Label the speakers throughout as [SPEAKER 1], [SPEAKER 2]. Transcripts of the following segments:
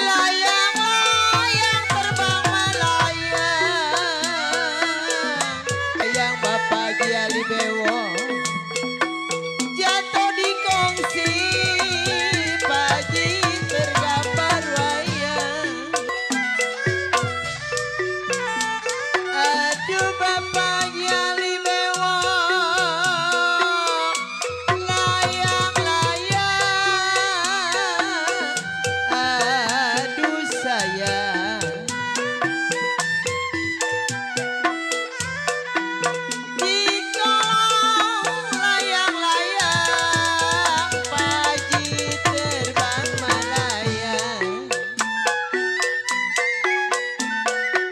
[SPEAKER 1] Layang-layang terbang melayang, yang Bapak Giali Bewo jatuh di kongsi pagi tergambar wayang. Aduh Bapak Giali Bewo layang-layang, aduh sayang.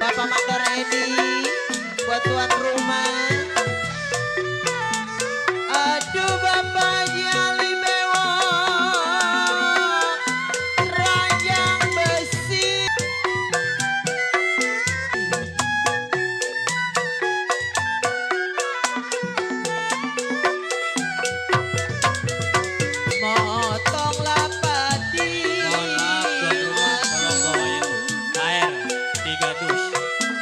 [SPEAKER 1] Bapak Mandor Edi buat tuan rumah. Aduh Bapak Giali Bewo ranjang besi. Motonglah padi.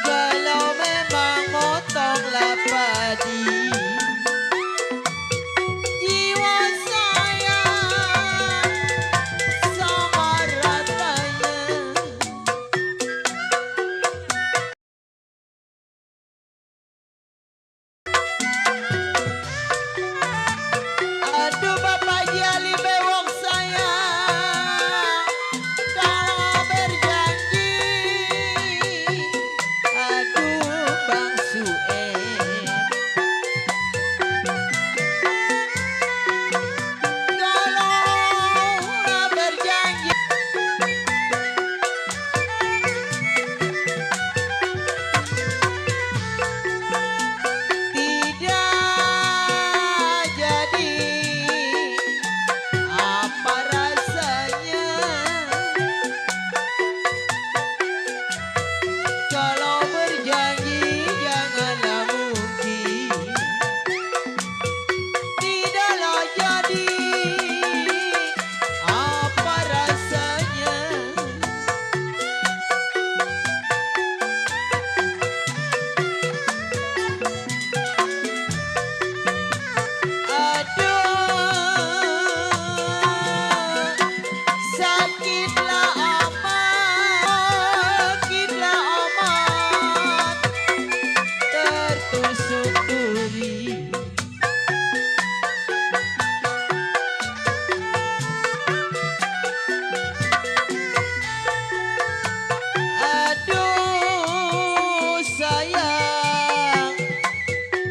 [SPEAKER 1] Kalau memang motonglah padi, jiwa saya sama ratanya. Aduh Bapak Giali Bewok sayang, kalau berjanji. Aduh Bang Sueb, kalau berjanji. Tidak jadi, apa rasanya kalau berjanji janganlah mungkin. Tidaklah jadi, apa rasanya. Aduh, sakitlah amat, tertusuk duri. Aduh sayang,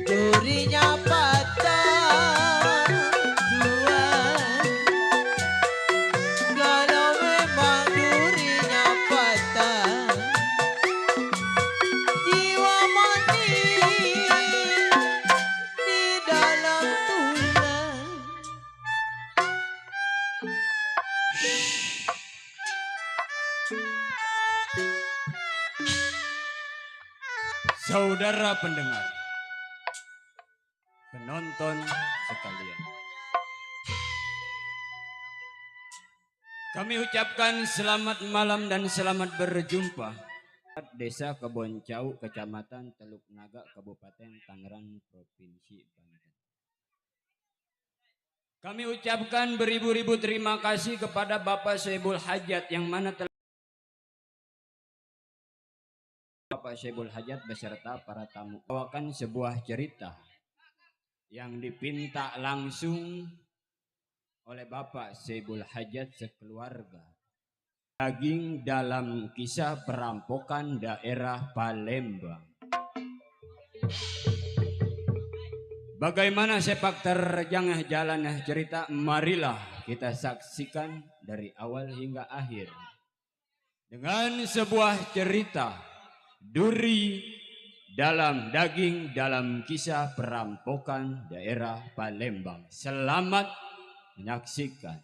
[SPEAKER 1] durinya patah tuan. Kalau memang durinya patah, jiwa mati di dalam tulang.
[SPEAKER 2] Saudara pendengar, penonton sekalian, kami ucapkan selamat malam dan selamat berjumpa. Desa Keboncau, Kecamatan Teluk Naga, Kabupaten Tangerang, Provinsi Banten. Kami ucapkan beribu-ribu terima kasih kepada Bapak Soebul Hajat yang mana telah Bapak Soebul Hajat beserta para tamu bawakan sebuah cerita yang dipinta langsung oleh Bapak Soebul Hajat sekeluarga. Daging dalam kisah perampokan daerah Palembang. Bagaimana sepak terjang jalan cerita? Marilah kita saksikan dari awal hingga akhir. Dengan sebuah cerita duri dalam daging dalam kisah perampokan daerah Palembang. Selamat menyaksikan.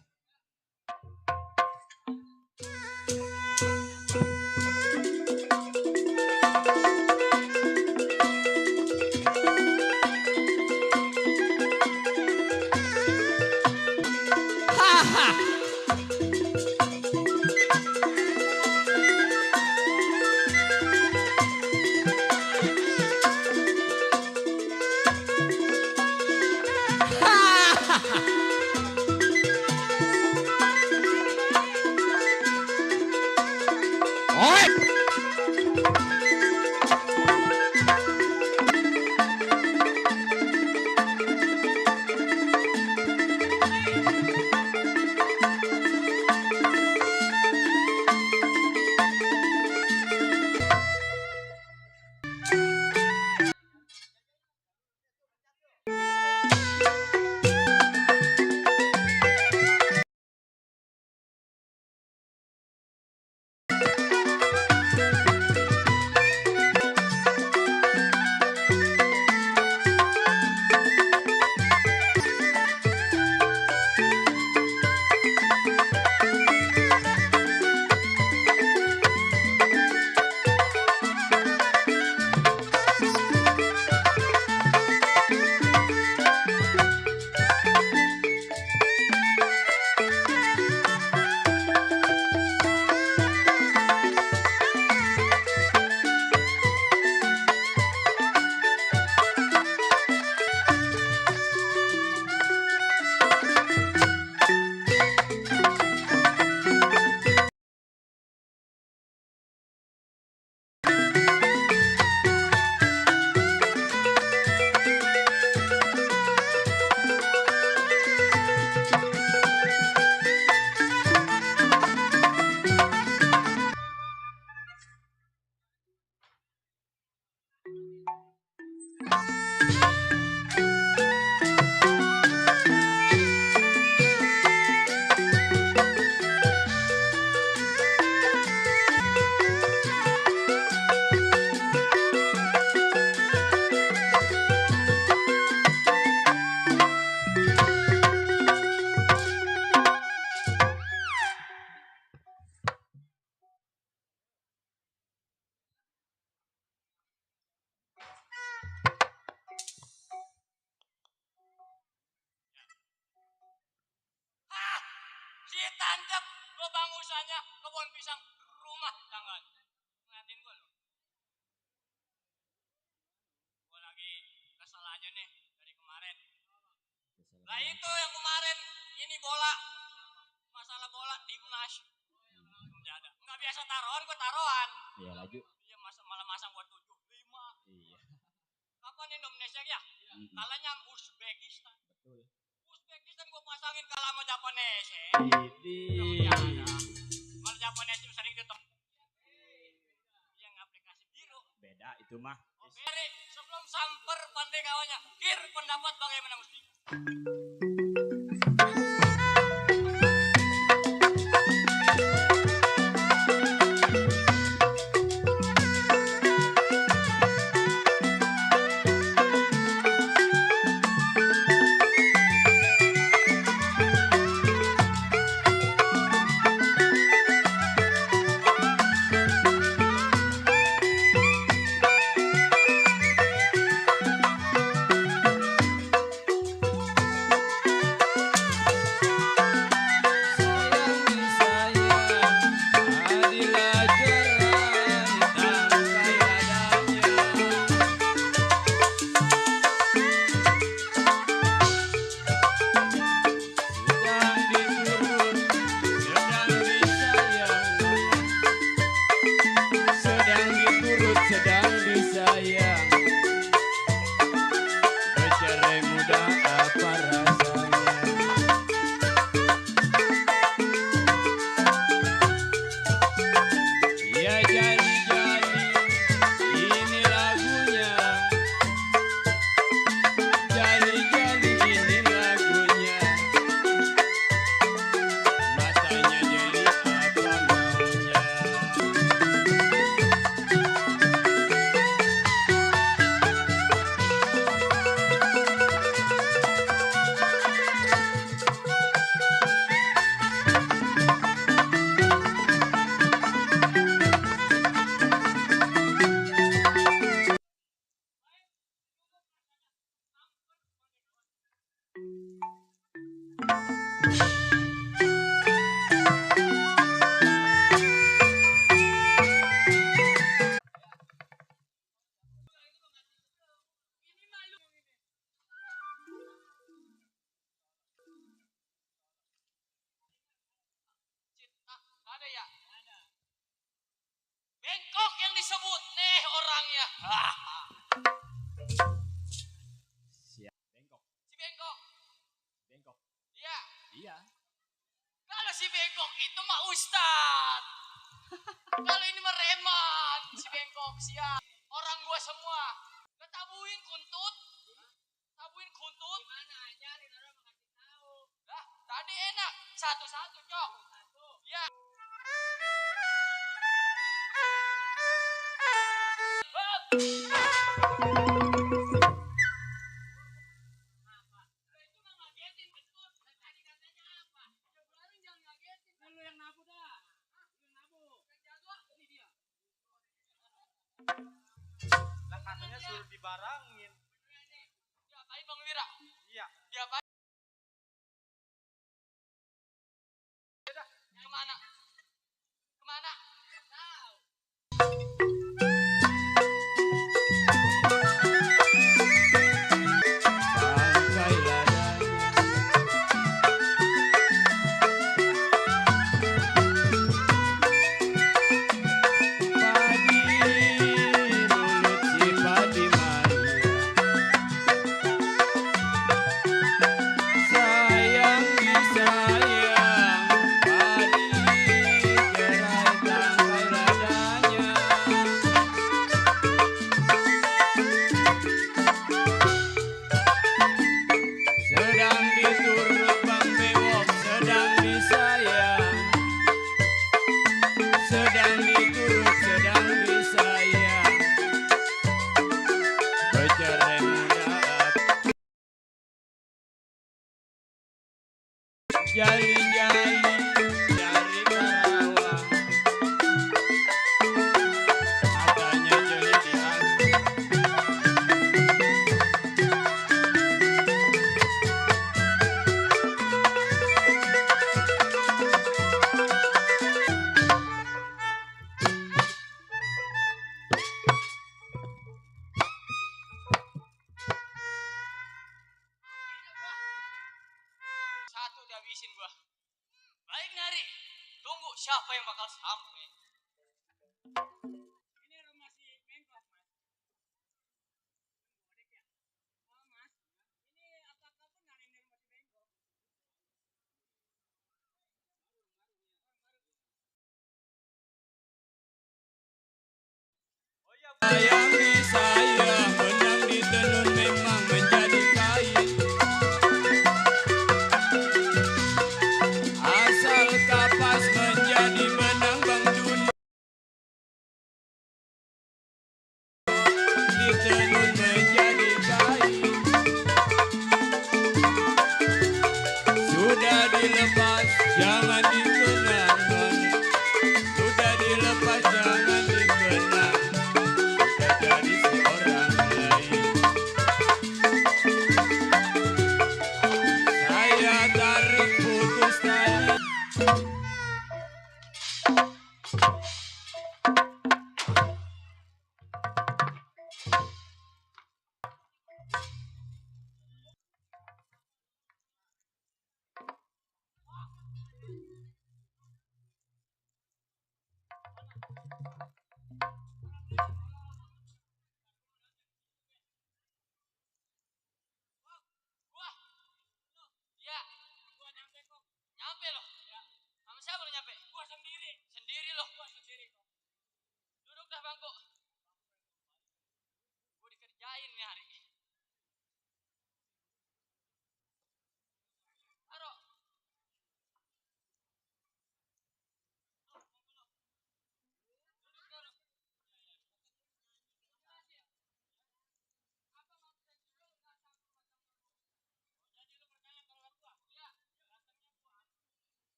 [SPEAKER 3] Si tangkep lo bangusanya kebun pisang rumah tangan. Ngeliatin gue lo. Gue lagi kesel aja nih dari kemarin. Lah itu yang kemarin ini bola. Masalah bola timnas. Menjaga. Enggak biasa taruhan, gue taruhan.
[SPEAKER 2] Iya laju.
[SPEAKER 3] Iya malah masang buat 75.
[SPEAKER 2] Iya.
[SPEAKER 3] Kapan Indonesia ya? Kalahnya Uzbekistan.
[SPEAKER 2] Betul.
[SPEAKER 3] Uzbekistan gue pasangin kalah sama Japanese.
[SPEAKER 2] Idi.
[SPEAKER 3] Malah Japanese sering ketemu. Yang aplikasi biru.
[SPEAKER 2] Beda itu mah.
[SPEAKER 3] Oke, sebelum samper pandai kawannya, kir pendapat bagaimana mesti? namanya?
[SPEAKER 2] Siap. Bengkok.
[SPEAKER 3] Si bengkok.
[SPEAKER 2] Bengkok.
[SPEAKER 3] Iya.
[SPEAKER 2] Iya.
[SPEAKER 3] Kalau si bengkok itu mah Ustad. Kalau ini mah Reman. Si bengkok siap. Orang gua semua. Gak tabuin kuntut. Tabuin kuntut. Gimana ajarin orang mau kasih tahu. Lah, tadi enak. Satu-satu, Cok. Satu. Ya.
[SPEAKER 4] Lah katanya suruh dibarangin.
[SPEAKER 3] Diapain Bang Wira?
[SPEAKER 4] Iya.
[SPEAKER 3] Diapain? Kemana? Kemana? Tahu.
[SPEAKER 2] Bangkai ladang. Padi rulut si padi Maria. Sayang disayang padi cerai tangkai ladanya. Sedang diturut Bang Bewok, sedang disayang. Sedang diturut, sedang disayang. Bercerai mendarat. Jali-jali dari Karawang. Matanya jeli diangkat.
[SPEAKER 3] Satu dihabisin gua. Baik Nari. Tunggu siapa yang bakal sampai. Ini rumah si Bengkok, Mas. Oh, Mas. Ini apakah benar ini rumah si Bengkok?
[SPEAKER 4] Oh iya,
[SPEAKER 2] Sayang disayang, benang ditenun memang menjadi kain. Asal kapas menjadi benang Bang Dunia. Ditenun menjadi kain. Sudah dilepas, jangan dikenang. Sudah dilepas, jangan dikenang. Sudah jadi si orang lain. Saya tarik putus tali.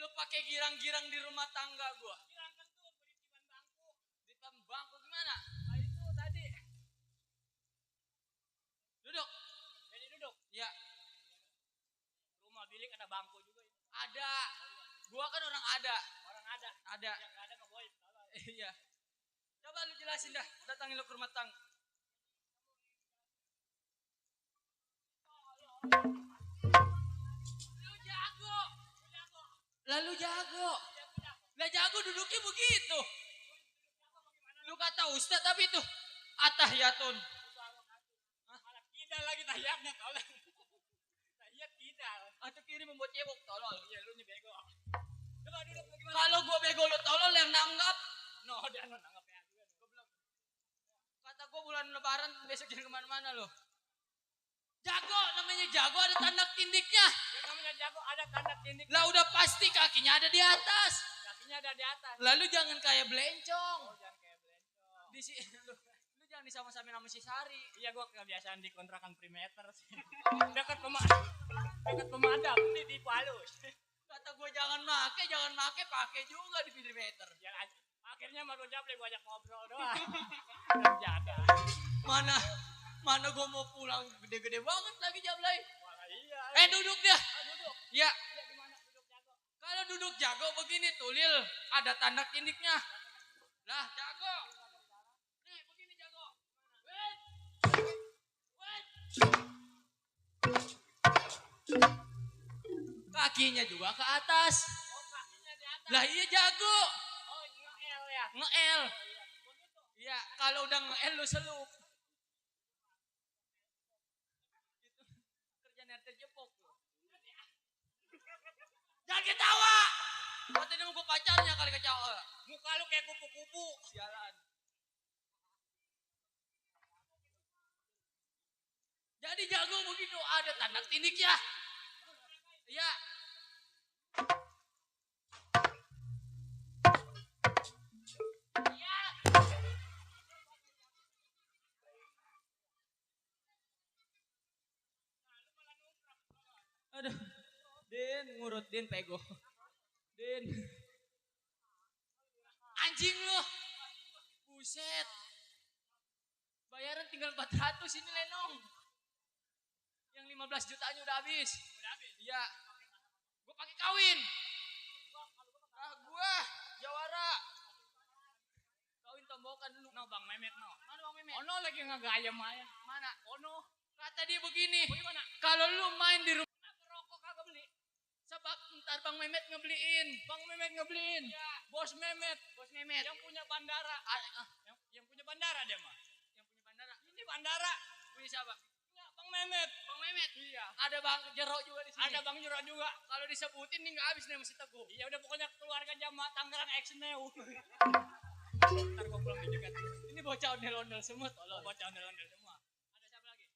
[SPEAKER 3] Lu pakai girang-girang di rumah tangga gua. Girang kentut, beritiban bangku. Beritiban bangku gimana? Nah itu tadi. Duduk. Jadi duduk. Ya. Rumah bilik ada bangku juga. Ada. Gua kan orang ada. Orang ada. Ada. Yang nggak ada nggak boleh. Iya. Coba lu jelasin dah. Datangin lu ke rumah tangga. Lalu jago. Lah jago duduknya begitu. Lu kata ustaz tapi itu atahiyatun. Malah kidal lagi tahiyatnya tolong. Tahiyat kidal. Atau kiri membuat cebok tolol. Iya lu nih bego. Coba duduk bagaimana? Kalau gua bego lu tolol yang nanggap. No, dia nanggap ya. Goblok. Kata gua bulan lebaran besok jangan kemana-mana lo. Jago, namanya jago ada tanda tindiknya. Yang namanya jago ada tanda tindik. Lah udah pasti kakinya ada di atas. Kakinya ada di atas. Lalu jangan kayak belencong. Oh, jangan kayak belencong. Di sini lu jangan disama-samain sama si Sari. Iya, gua kebiasaan di kontrakan perimeter sih. Dekat pemadam di Palus. Kata gua jangan make, pakai juga di perimeter. Jangan. Akhirnya malu jable gua ajak ngobrol doang. Dan jaga. Mana gue mau pulang gede-gede banget lagi Jablay. Iya. Duduk dia. Duduk. Ya. Iya gimana duduk jago? Kalau duduk jago begini tulil ada tanda tindiknya. Lah jago. Nih begini jago. Wait. Kakinya juga ke atas. Oh kakinya di atas. Lah iya jago. Oh nge-L ya. Nge-L. Iya kalau udah nge-L lu selup. Terjepok loh. Jangan ketawa. Waktu ini gue pacarnya kali kecewa. Muka lu kayak kupu-kupu. Sialan. Jadi jago begitu ada tanda tindik ya. Iya. Aduh, Din ngurut Din pego. Din. Anjing lu. Buset. Bayaran tinggal 400 ini Lenong. Yang 15 jutanya udah habis. Udah habis? Iya. Gue pakai kawin. Gua Jawara. Kawin tombokan dulu. No Bang Memet no. Mana Bang Memet? Ono lagi ngegayam aja. Mana? Ono. Kata dia begini. Bagaimana? Kalau lu main di rumah kagak beli. Sebab ntar Bang Memet ngebeliin. Bang Memet ngebeliin. Ya. Bos Memet. Yang punya bandara. Yang punya bandara dia mah. Yang punya bandara. Ini bandara. Punya siapa? Enggak, Bang Memet. Iya. Ada Bang Jero juga di sini. Ada Bang Jero juga. Kalau disebutin nih enggak habis nih masih teguh. Iya udah pokoknya keluarga jamaah Tangerang X Neu. Ntar gua pulang juga. Ini bocah ondel-ondel semua tolong. Bocah ondel-ondel semua. Ada siapa lagi?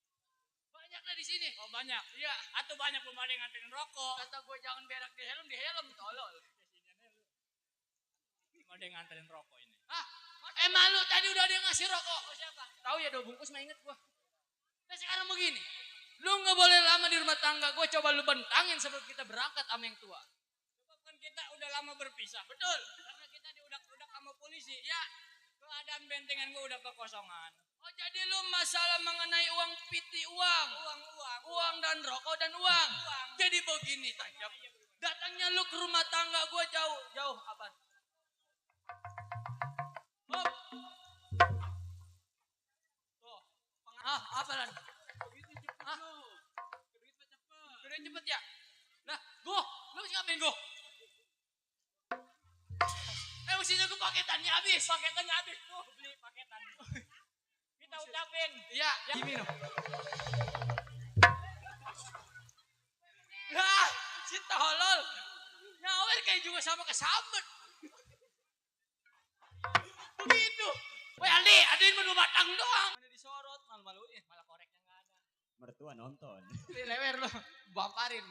[SPEAKER 3] Banyak lah di sini. Oh banyak. Iya. Atau banyak belum ada yang nganterin rokok. Kata gue jangan berak di helm tolol. Mau ada yang nganterin rokok ini. Malu tadi udah ada yang ngasih rokok. Oh siapa? Tahu ya 2 bungkus mah inget gue. Nah sekarang begini. Lu nggak boleh lama di rumah tangga. Gue coba lu bentangin sebelum kita berangkat sama yang tua. Sebab kan kita udah lama berpisah. Betul. Karena kita diudak-udak sama polisi. Ya. Keadaan bentengan gue udah kekosongan. Oh jadi lu masalah mengenai uang piti uang. Uang dan rokok dan uang. Jadi begini Tanjap. Datangnya lu ke rumah tangga gue jauh apa? Hop. Tuh. Apa lan? Duit cepet ya? Nah, lu ngapain gue? Mestinya gue paketannya habis. Tuh, beli paketan. Kita ucapin. Iya, gini loh. Lah, si tolol. Nyawer kayak juga sama kesambet. Begitu. Weh Aldi, adain menu batang doang. Mana disorot, malu-maluin, malah korek.
[SPEAKER 2] tua nonton.
[SPEAKER 3] Lewer lo, bamparin.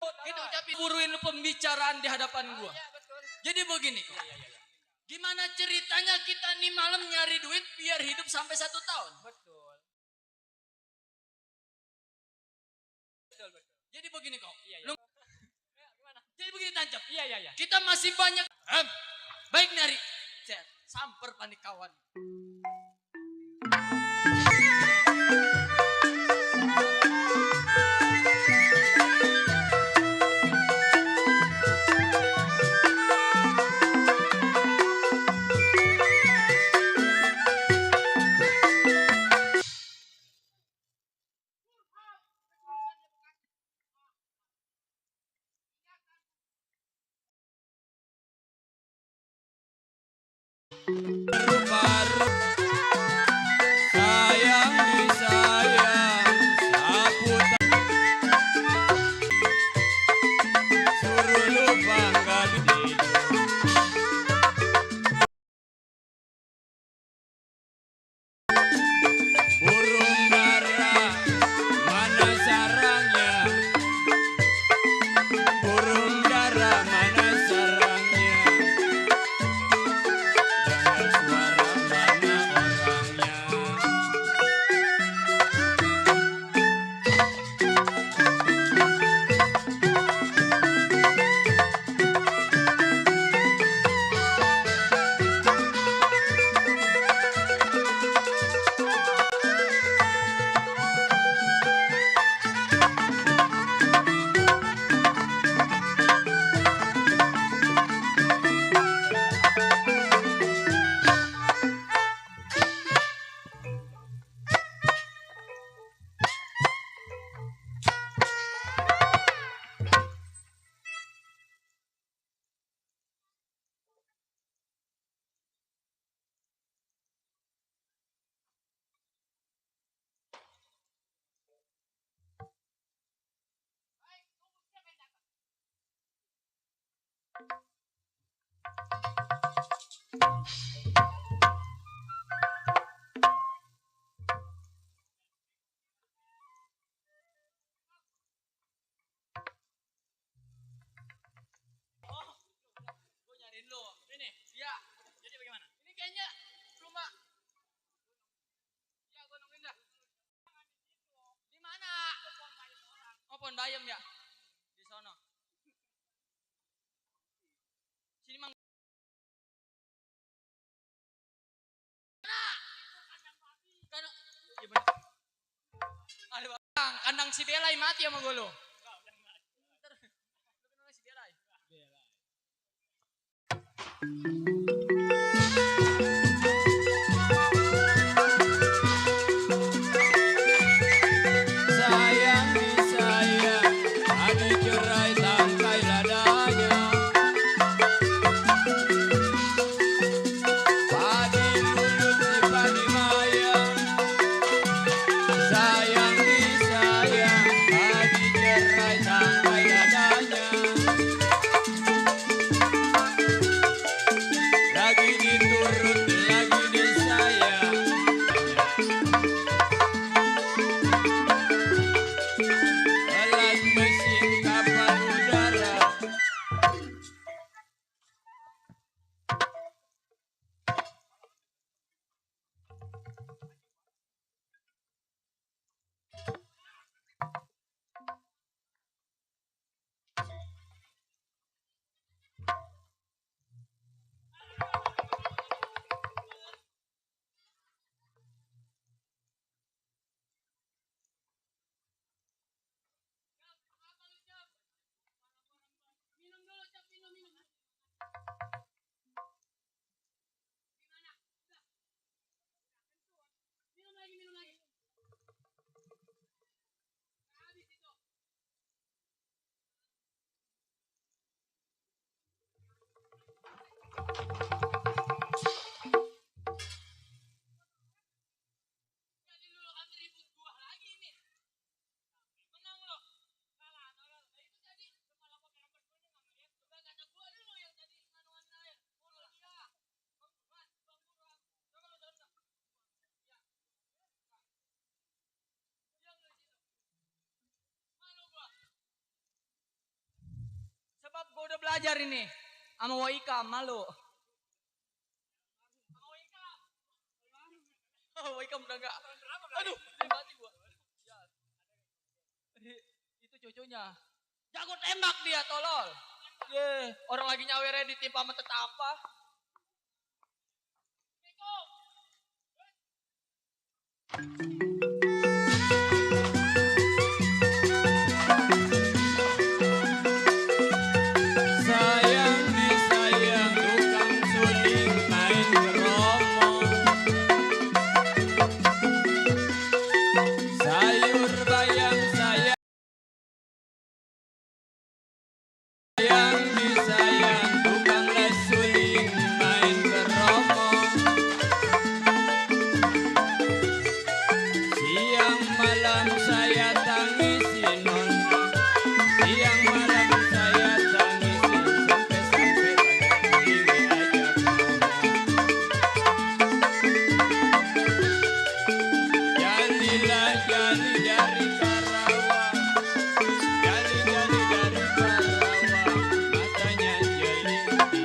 [SPEAKER 3] Itu tapi buruin pembicaraan di hadapan gua. Jadi begini kok. Gimana ceritanya kita nih malam nyari duit biar hidup sampai 1 tahun? Betul. Jadi begini kok. Lu, jadi begini tancap. Iya. Kita masih banyak. Baik nyari. Samper panik kawan.
[SPEAKER 2] Paru-paru sayang disayang sapu suruh lupa nggak tidur. Burung dara mana sarangnya, burung dara mana sarangnya, dengar suara mana orangnya. Gue nyariin lo. Ini, ya. Jadi bagaimana? Ini kayaknya rumah. Ya, gue nungguin dah. Di mana? Oh, pohon bayam ya. Di sono. Sini mang. Kandang. Iya benar. Ada bang, kandang si Belai mati sama gue lo. Ntar, lu kenal si Belai? Sayang disayang adi cerai tangkai ladanya, padi lulut di padi maya. Sayang disayang adi cerai tangkai ladanya, lagi diturut lagi disayang. Alat mesin kapal udara,
[SPEAKER 3] Minum dulu, Cap, minum. Minum lagi. Habis itu. Jadi dulu kan ribut gua lagi nih. Menang lo. Kalah. Nah, itu jadi kepala gua kerempet gua nih sama dia. Udah kata gua dulu yang tadi nganuan air. Oh, iya. Bang Buruan. Coba lo turun. Ya. Gua udah belajar ini. Sama Waikam, malu. Sama Waikam. Oh, Waikam udah enggak. Aduh, mati gua. Ya. Itu cucunya. Jago tembak dia, tolol. Ye, orang lagi nyawernya ditimpa sama tetapa.
[SPEAKER 2] Sayang disayang tukang suling main geromong. Sayur bayam sayang disayang tukang les suling main geromong. Siang malam saya tangisi non. Siang malam saya tangisi sampai-sampai pada diri ajak ngomong. Jalilah jali dari Karawang, jali dari Karawang, matanya jeli di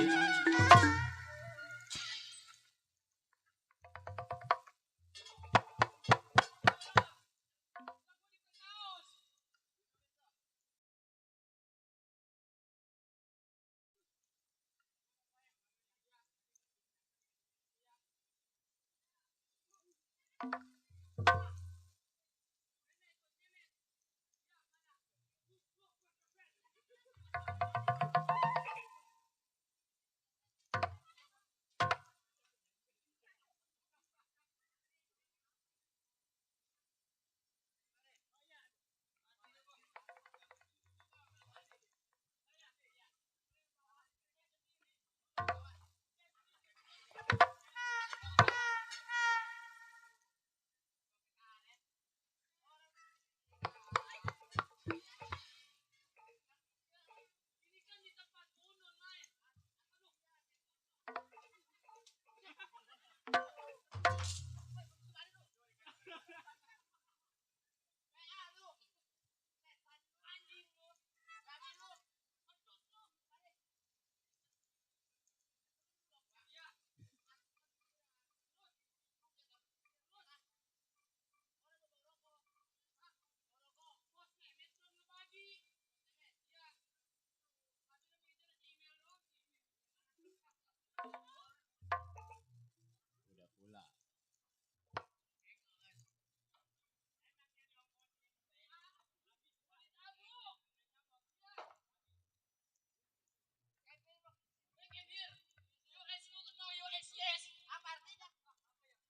[SPEAKER 2] udah pula.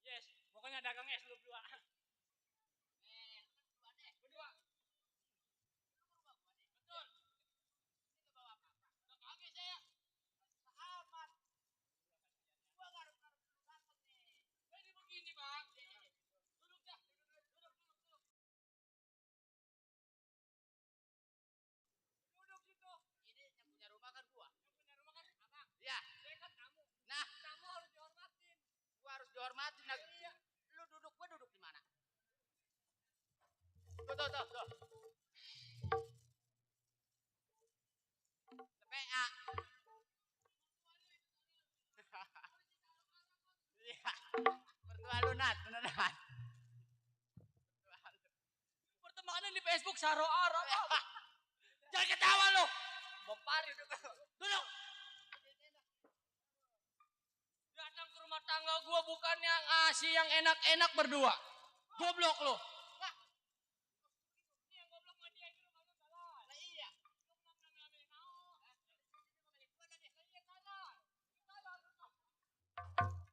[SPEAKER 3] Yes, pokoknya dagang es lu berdua. Berdua. Betul. Nggak kaget saya. Amat. Gua garuk-garuk dulu dapat nih. Jadi begini, Bang. Duduk dah. Duduk. Duduk situ. Ini yang punya rumah kan gua. Yang punya rumah kan Abang. Iya. Saya kan tamu. Nah, tamu harus dihormatin. Gua harus dihormatin. Nah, iya. Lu duduk, gua duduk di mana? Tuh. PA. Iya. Mertua lu Nat, beneran. Pertemanan di Facebook Saro Arab. Jangan ketawa lu. Bopari duduk. Datang ke rumah tangga gua bukannya ngasih yang enak-enak berdua. Goblok lu. Ini yang goblok sama dia itu lu salah. Lah iya.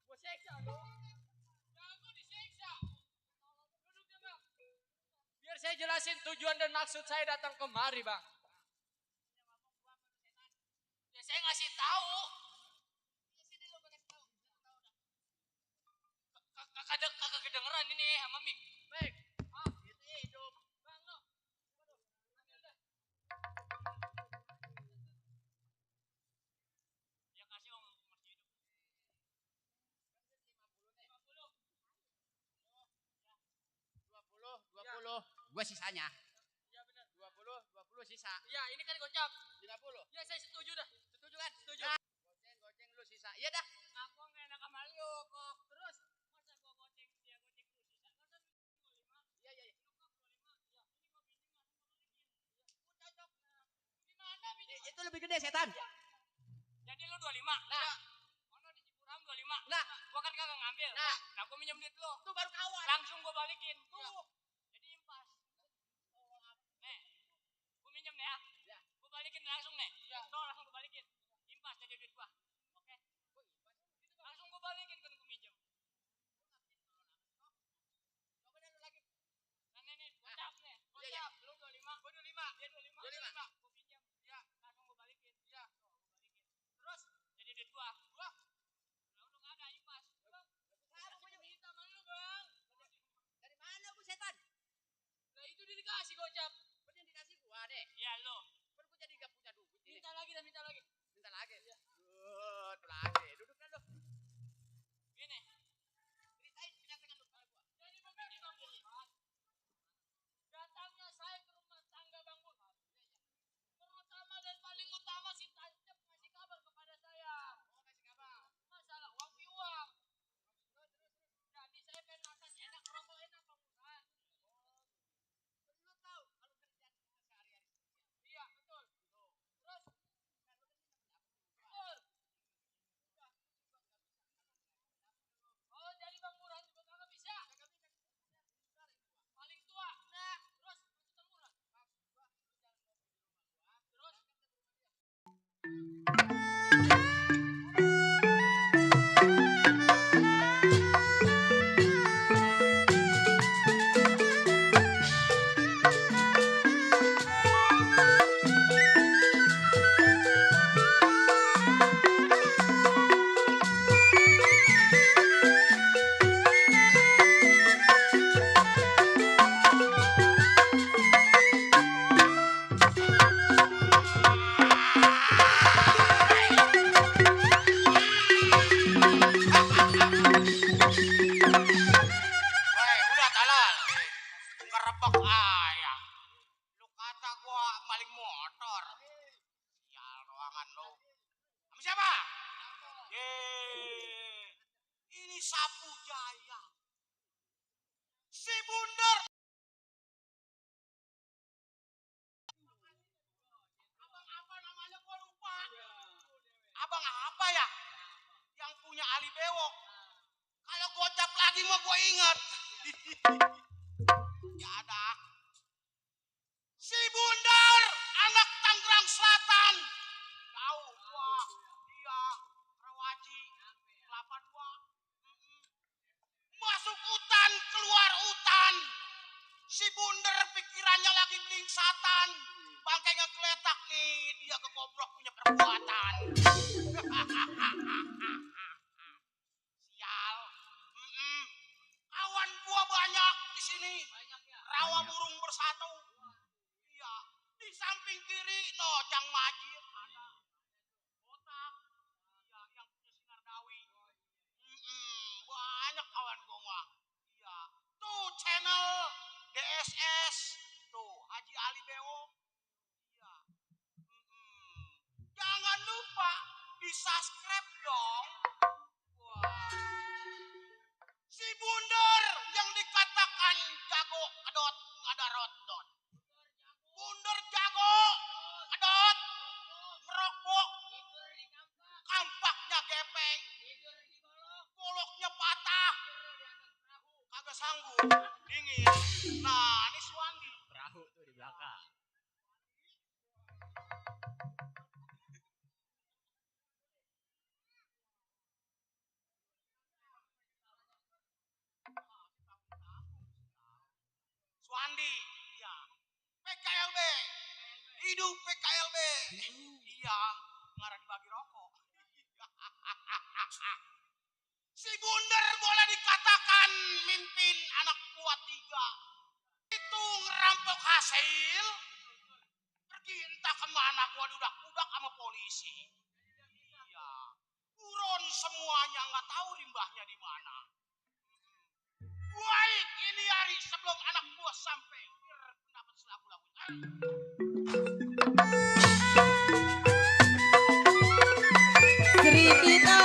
[SPEAKER 3] Gua seksa lu. Jago diseksa. Duduk ya, Bang. Biar saya jelasin tujuan dan maksud saya datang kemari, Bang. Ya saya ngasih tahu. Kagak kedengeran ini sama Mik. Baik. Itu hidup. Bang lo. Ambil dah. Ya kasih om masih hidup. 50. Gua sisanya. Iya benar. 20 sisa. Iya, ini kan gocap. 50. Ya saya setuju dah. Iya dah. Aku nggak enak sama lu kok. Terus masa gua goceng dia goceng lu sisa. Masa 25? Iya. Lu kok 25? Ya, ini gua pinjam langsung gua balikin. Udah cocok. Gimana pinjam?
[SPEAKER 1] Itu lebih gede setan.
[SPEAKER 3] Jadi lu 25. Nah. Ono di Cipuram 25. Nah, gua kan kagak ngambil. Nah, gua minjem duit lu. Tuh baru kawan. Langsung gua balikin. Tuh. Jadi impas. Nih. Gua minjem nih ya. Gua balikin langsung nih. Tuh langsung gua balikin. Impas jadi duit gua. Oke. Langsung gua balikin kan gua minjem. Coba deh lu lagi. Nah nih, gocap nih. Gocap. Lu 25. Gua 25. Dia 25. 25. Gua pinjam. Ya, langsung gua balikin. Ya. Terus jadi duit gua. Lah udah enggak ada impas. Bang. Aku punya minta sama lu, Bang. Dari mana gua setan? Lah itu dikasih gocap. Bener dikasih gua deh. Iya lu. Kan gua jadi enggak punya duit. Minta lagi. Minta lagi. Iya. Tuh lagi. Duduk kan lu. Gini. Ceritain penyakitkan lu sama gua. Jadi begini Bang Bul. Datangnya saya ke rumah tangga Bang Bul. Terutama dan paling utama si Tancep ngasih kabar kepada saya. Oh, kasih kabar. Masalah uang piuang. Jadi saya pengen makan enak, rokok enak Bang Bul. Lu tahu kalau kerjaan kita sehari-hari seperti iya, betul. Terus betul. Oh, jadi Bang Murad juga kagak bisa. Paling tua. Nah, terus maksud Bang Murad. Terus
[SPEAKER 5] Woi, udah talal. Ngerebek ayam. Lu kata gua maling motor. Sial ruangan lu. Sama siapa? Ini Sapu Jaya. Si Bundar. Abang apa namanya gua lupa. Abang apa ya? Yang punya Ali Bewok. Kalau gocap lagi mah gua ingat. Ya ada. Si Bundar, anak Tangerang Selatan. Tahu gua. Dia Rawaji Kelapa 2. Masuk hutan, keluar hutan. Si Bundar pikirannya lagi belingsatan. Bangkai ngegeletak nih, dia kegoblok punya perbuatan. Sial. Kawan gua banyak di sini. Rawa burung bersatu. Iya. Di samping kiri Nojang Majid ada. Botak. Iya, yang punya sinar dawi. Banyak kawan gua mah. Iya. Tuh channel DSS. Tuh Haji Ali Bewo. Iya. Jangan lupa di-subscribe dong. Wah. Si Bundar yang dikatakan jago kedot ngadarot dot. Bundar jago kedot ngerokok. Kampaknya gepeng. Goloknya patah. Kagak sanggup. Dingin. Nah, ini Suwandi.
[SPEAKER 2] Perahu tuh di belakang.
[SPEAKER 5] Suwandi, iya. PKLB, hidup PKLB. Iya, ngarang dibagi rokok. Si Bundar boleh dikatakan mimpin anak buah 3. Itu ngerampok hasil. Pergi entah kemana gua dudak-dudak sama polisi. Iya. Buron semuanya nggak tahu limbahnya di mana. Baik, ini hari sebelum anak buah sampai biar pendapat selagu-lagu.
[SPEAKER 1] Sri Dita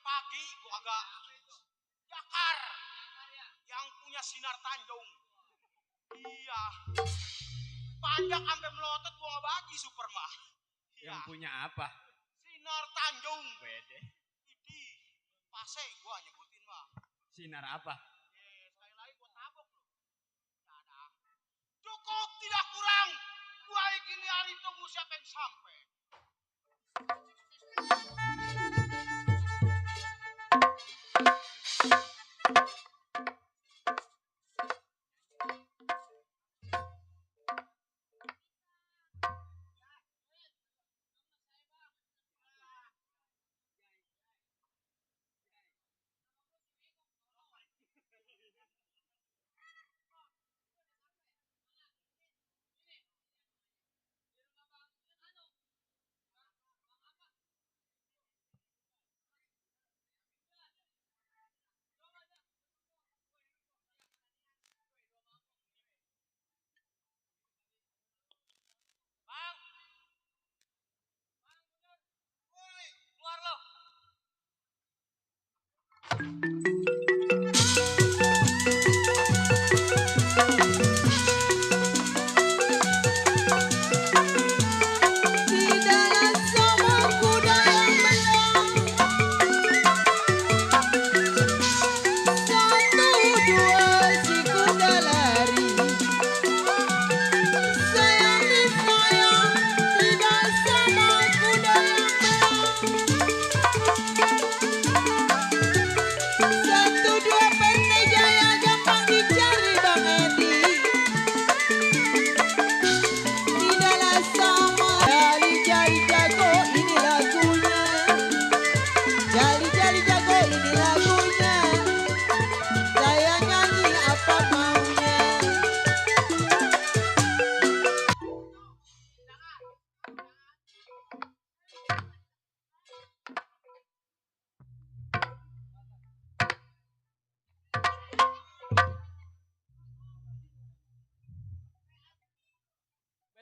[SPEAKER 5] pagi gua agak Jakar yang punya sinar Tanjung. Iya. Panjang sampai melotot gua nggak bagi super mah. Iya.
[SPEAKER 2] Yang punya apa?
[SPEAKER 5] Sinar Tanjung.
[SPEAKER 2] Wede.
[SPEAKER 5] Idi. Pase gua nyebutin mah.
[SPEAKER 2] Sinar apa?
[SPEAKER 5] Sekali lagi gua tabok lu. Ada. Cukup tidak kurang. Gua gini hari tunggu siapa yang sampai.
[SPEAKER 3] Bang. Keluar lo.
[SPEAKER 1] Tidaklah sama kuda yang menang. Satu dua si kuda lari. Sayang disayang tidak sama kuda yang menang. Satu dua Pantai Jaya gampang dicari Bang Edi. Tidaklah sama jali-jali jago ini lagunya. Jali-jali jago ini lagunya. Saya nyanyi apa maunya.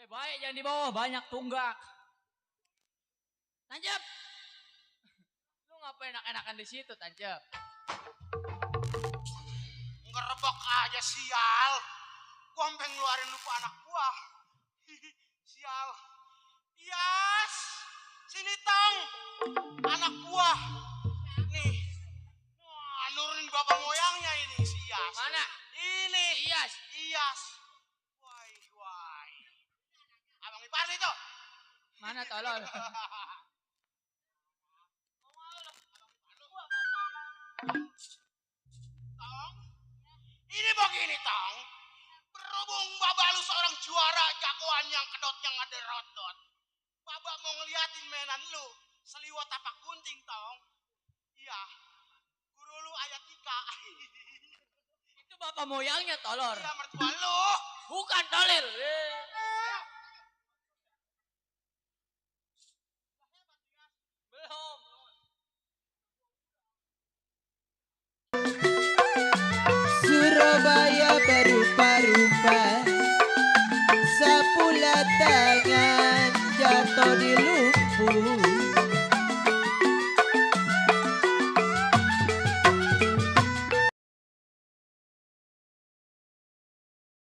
[SPEAKER 3] Baik jangan di bawah, banyak tunggak. Tancap. Lu ngapain enak-enakan di situ, Tancap?
[SPEAKER 5] Ngerebek aja sial. Gua sampai ngeluarin lupa anak gua. Sial. Yas. Sini Tong. Anak gua. Nih. Wah, nurunin bapak moyangnya ini si Yas.
[SPEAKER 3] Mana?
[SPEAKER 5] Ini.
[SPEAKER 3] Iyas.
[SPEAKER 5] Iyas. Wai, wai. Abang ipar itu.
[SPEAKER 3] Mana tolol?
[SPEAKER 5] Tong. Ini begini Tong. Berhubung Baba lu seorang juara jagoan yang kedotnya ngaderot-dot. Baba mau ngeliatin mainan lu. Seliwat tapak gunting Tong. Iya. Guru lu ayat tika.
[SPEAKER 3] Itu bapak moyangnya tolor.
[SPEAKER 5] Iya mertua lu.
[SPEAKER 3] Bukan tolil. Belum.
[SPEAKER 1] Surabaya berupa-rupa. Sapula tangan jatuh di lumpur.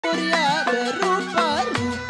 [SPEAKER 1] Surya berupa-rupa.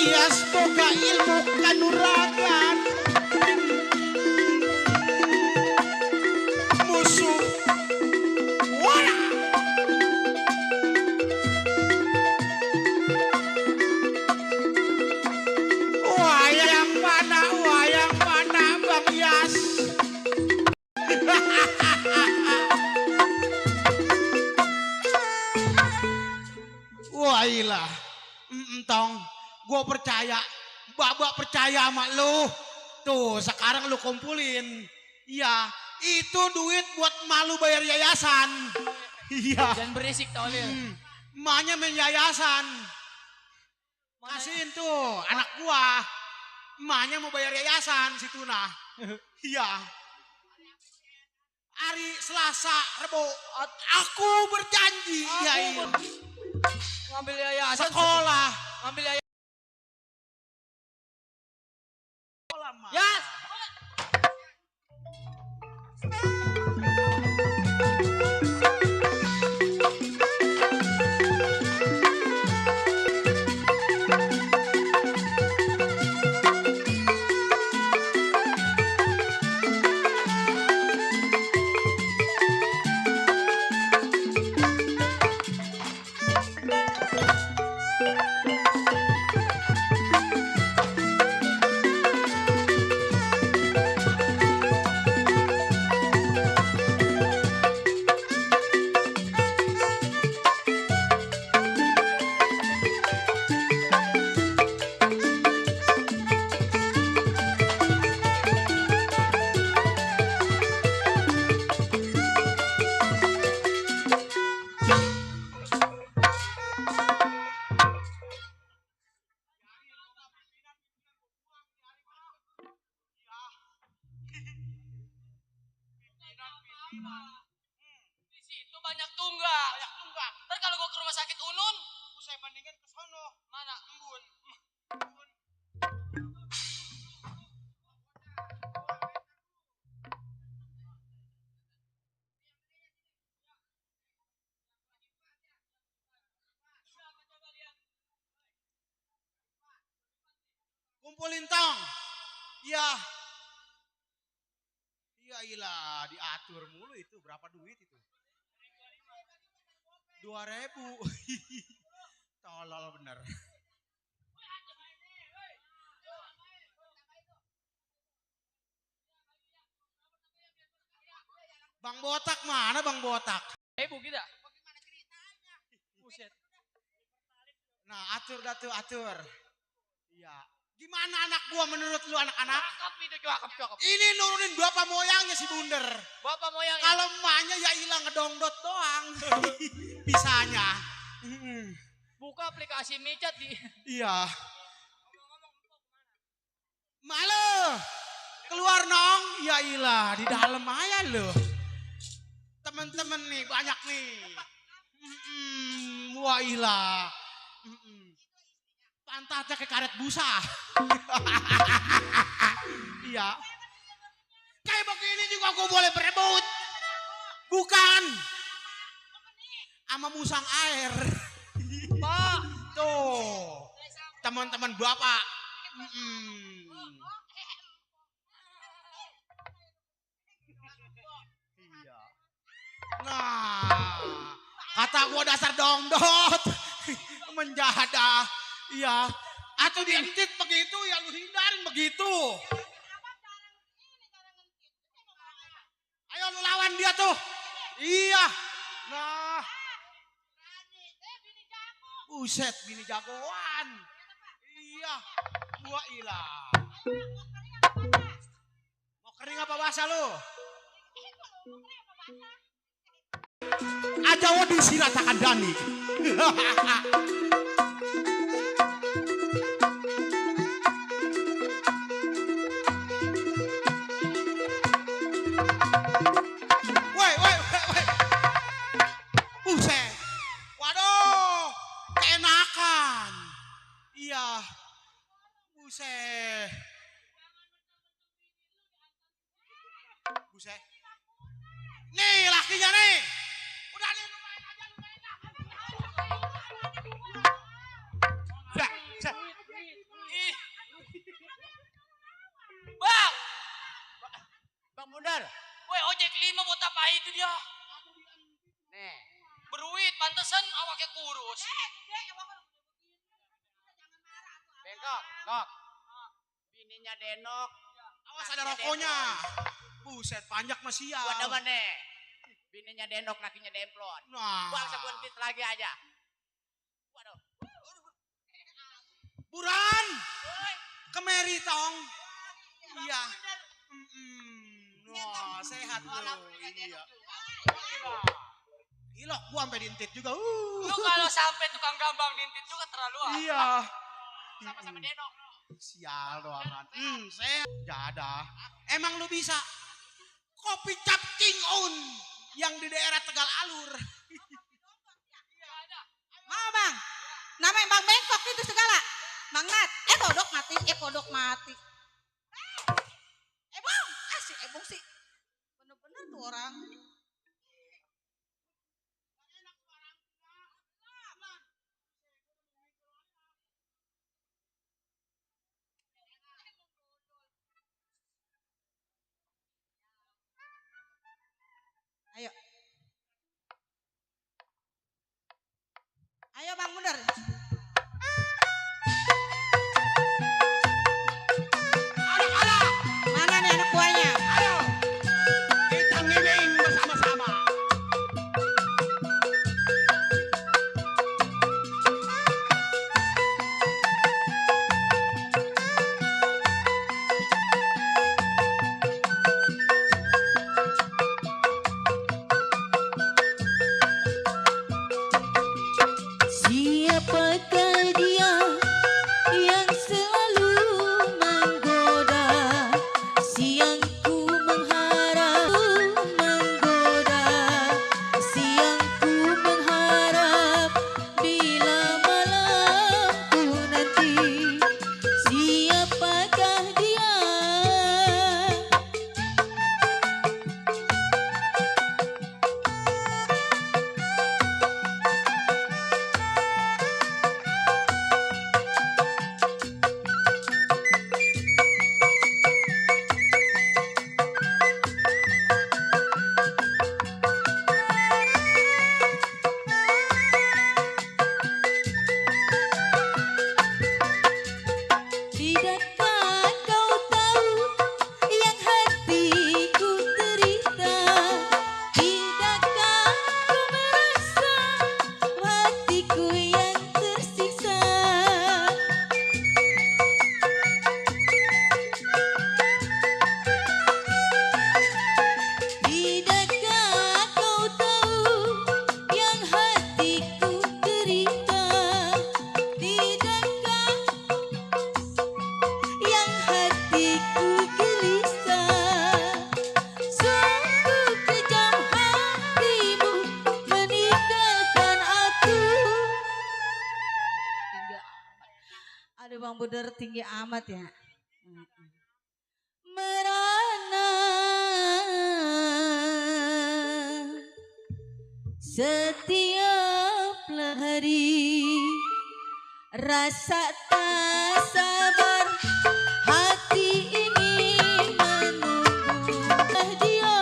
[SPEAKER 5] Ias boga ilmu kanuragan musuh wala wayang mana Bang Ias. Wah ilah entong gue percaya babak percaya sama lu tuh sekarang lu kumpulin iya itu duit buat malu bayar yayasan iya
[SPEAKER 3] Dan berisik tolil.
[SPEAKER 5] emaknya main yayasan kasihin tuh anak gua emaknya mau bayar yayasan si Tuna iya hari Selasa Rebo aku berjanji ya iya
[SPEAKER 3] Ngambil yayasan.
[SPEAKER 5] sekolah
[SPEAKER 3] Ngambil yayasan.
[SPEAKER 5] lama
[SPEAKER 3] Ya. Di situ banyak tunggak. Ntar kalau gua ke rumah sakit Unun,
[SPEAKER 5] saya bandingin ke sono
[SPEAKER 3] mana?
[SPEAKER 5] embun kumpulin tong iya iya ilah diatur mulu itu berapa duit itu 2.000 tolol bener Bang Botak mana Bang Botak
[SPEAKER 3] Bu kita. Buset.
[SPEAKER 5] nah atur atur iya gimana anak gua menurut lu anak-anak
[SPEAKER 3] Cakep itu, cakep.
[SPEAKER 5] ini nurunin bapak moyangnya si bunder
[SPEAKER 3] Bapak moyang ya.
[SPEAKER 5] kalau emaknya ya hilang ngedongdot doang bisanya
[SPEAKER 3] Buka aplikasi micat di.
[SPEAKER 5] iya malu keluar nong ya ilah di dalam aja lo temen-temen nih banyak nih wah ilah pantatnya kayak karet busa iya kayak begini juga gue boleh berebut bukan sama musang air
[SPEAKER 3] Pak.
[SPEAKER 5] tuh teman-teman bapak iya nah kata gua dasar dongdot menjahadah iya atau dientit begitu ya lu hindarin begitu ayo lu lawan dia tuh iya nah buset bini jagoan iya gua ilah mau kering apa basah lu aja wadi siratakan Dani woi buset waduh keenakan iya buset nih lakinya nih udah nih lu main aja
[SPEAKER 3] Iya.
[SPEAKER 6] Nih,
[SPEAKER 3] Beruit pantesan awaknya kurus.
[SPEAKER 6] bengkok, kok. Bininya denok.
[SPEAKER 5] Awas ada rokoknya. Buset, panjak masih ya.
[SPEAKER 6] Gua demen nih. Bininya denok, kakinya demplon.
[SPEAKER 5] Nah.
[SPEAKER 6] Buang sepuntit lagi aja. Waduh.
[SPEAKER 5] Buran. Kemeri tong. Iya. Wah, sehat lu. Iya. Ilok gua sampai diintit juga.
[SPEAKER 3] Lu kalau sampai tukang gambang dintit juga terlalu
[SPEAKER 5] Iya.
[SPEAKER 6] Sama-sama denok.
[SPEAKER 5] Sial doangan. Saya jadah. Emang lu bisa kopi cap King Un yang di daerah Tegal Alur.
[SPEAKER 1] Mau bang? Namanya Bang Bengkok itu segala. Bang Nat, kodok mati. Bang, si Ebong sih. Bener-bener tuh orang. Ayo. Ayo Bang mundur. Mana nih anak buahnya?
[SPEAKER 5] Ayo. Kita ngibing bersama-sama.
[SPEAKER 1] Siapakah dia yang selalu menggoda, siang ku mengharap menggoda, siang ku mengharap bila malamku nanti. Siapakah dia? Tidakkah kau tahu yang hatiku derita? Tidakkah kau merasa hatiku yang tersiksa? Tidakkah kau tahu yang hatiku derita? Tidakkah yang hatiku gelisah? Sungguh kejam hatimu meninggalkan aku. Tinggi amat. Aduh Bang Budar tinggi amat ya. Merana setiap hari rasa tak sabar hati ingin menunggu dia.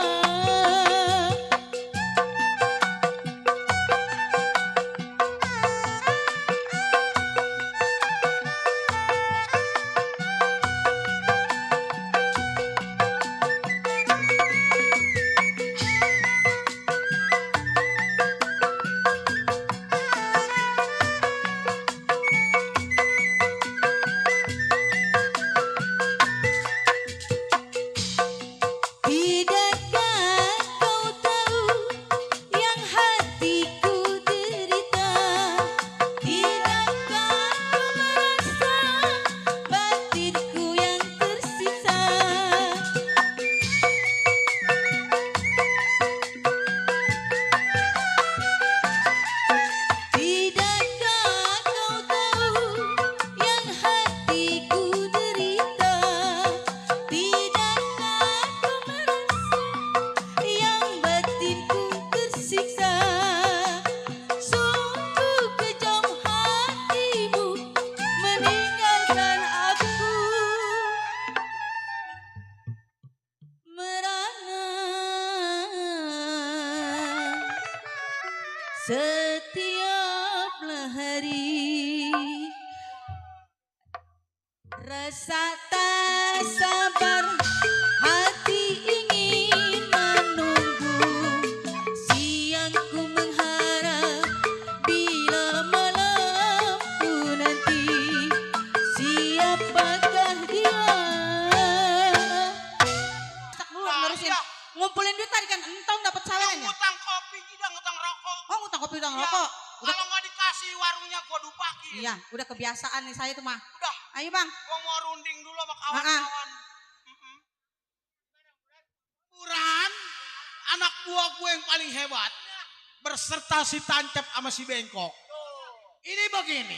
[SPEAKER 1] hari. Rasa tak sabar hati ingin menunggu, siangku mengharap bila malamku nanti. Siapakah dia? Nerusin. Ngumpulin duit tadi kan entong dapat sawerannya.
[SPEAKER 5] Ngutang kopi, tidak ngutang rokok.
[SPEAKER 1] Oh ngutang kopi ngutang
[SPEAKER 5] Iya.
[SPEAKER 1] rokok. Udah,
[SPEAKER 5] Kalau nggak dikasih warungnya gua dupakin.
[SPEAKER 1] iya udah kebiasaan nih saya tuh mah.
[SPEAKER 5] Udah,
[SPEAKER 1] Ayo bang.
[SPEAKER 5] gua mau runding dulu sama kawan-kawan. Buran, anak buah gue yang paling hebat. Berserta si Tancap sama si Bengkok. Ini begini.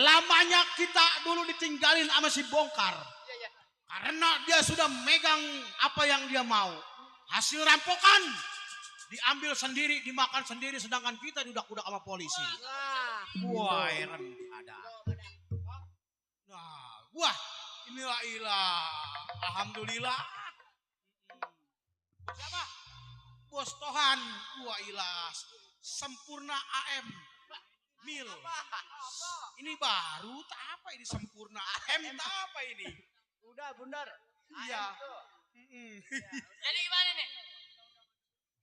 [SPEAKER 5] Lamanya kita dulu ditinggalin sama si Bongkar. Karena dia sudah megang apa yang dia mau. Hasil rampokan diambil sendiri, dimakan sendiri, sedangkan kita diudak-udak sama polisi. Wah, heran ada. Nah, wah, inilah ilah. Alhamdulillah. Siapa? Bos Tohan. Wah, ilah. Sempurna AM. Mil. Ini baru, tak apa ini Sempurna AM, tak apa ini.
[SPEAKER 4] Udah bundar.
[SPEAKER 5] Iya.
[SPEAKER 3] Jadi gimana nih?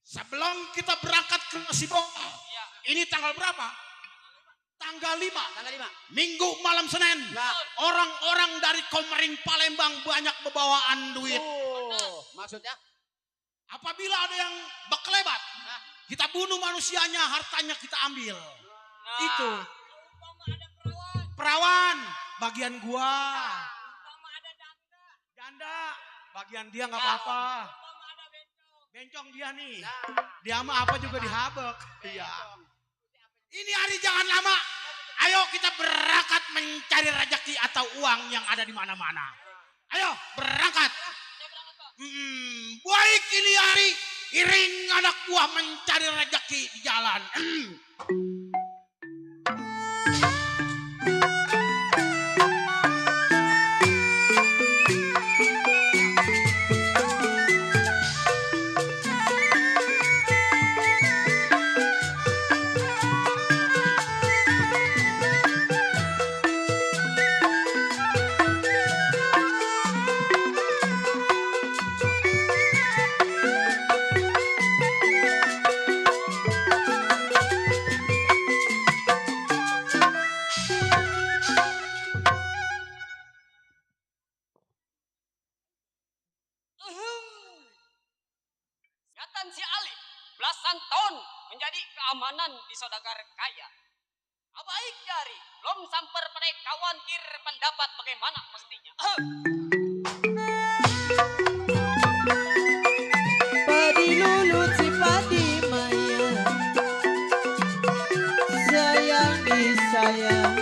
[SPEAKER 5] Sebelum kita berangkat ke Sibong, ini tanggal berapa? Tanggal 5.
[SPEAKER 6] Tanggal 5.
[SPEAKER 5] Minggu malam Senin. Orang-orang dari Komering Palembang banyak bebawaan duit.
[SPEAKER 6] Oh, maksudnya?
[SPEAKER 5] Apabila ada yang bekelebat, kita bunuh manusianya, hartanya kita ambil. Itu. Perawan, bagian gua. Janda, bagian dia nggak apa-apa. Bencong dia nih. Dia mah apa juga dihabek. Iya. Ini hari jangan lama. Ayo kita berangkat mencari rezeki atau uang yang ada di mana-mana. Ayo berangkat. Baik ini hari. Iring anak buah mencari rezeki di jalan.
[SPEAKER 3] Ingatan si Ali belasan tahun menjadi keamanan di saudagar kaya. Abaik jari, belum samper pada kawan kir pendapat bagaimana mestinya.
[SPEAKER 1] Padi lulut si padi maya, sayang disayang,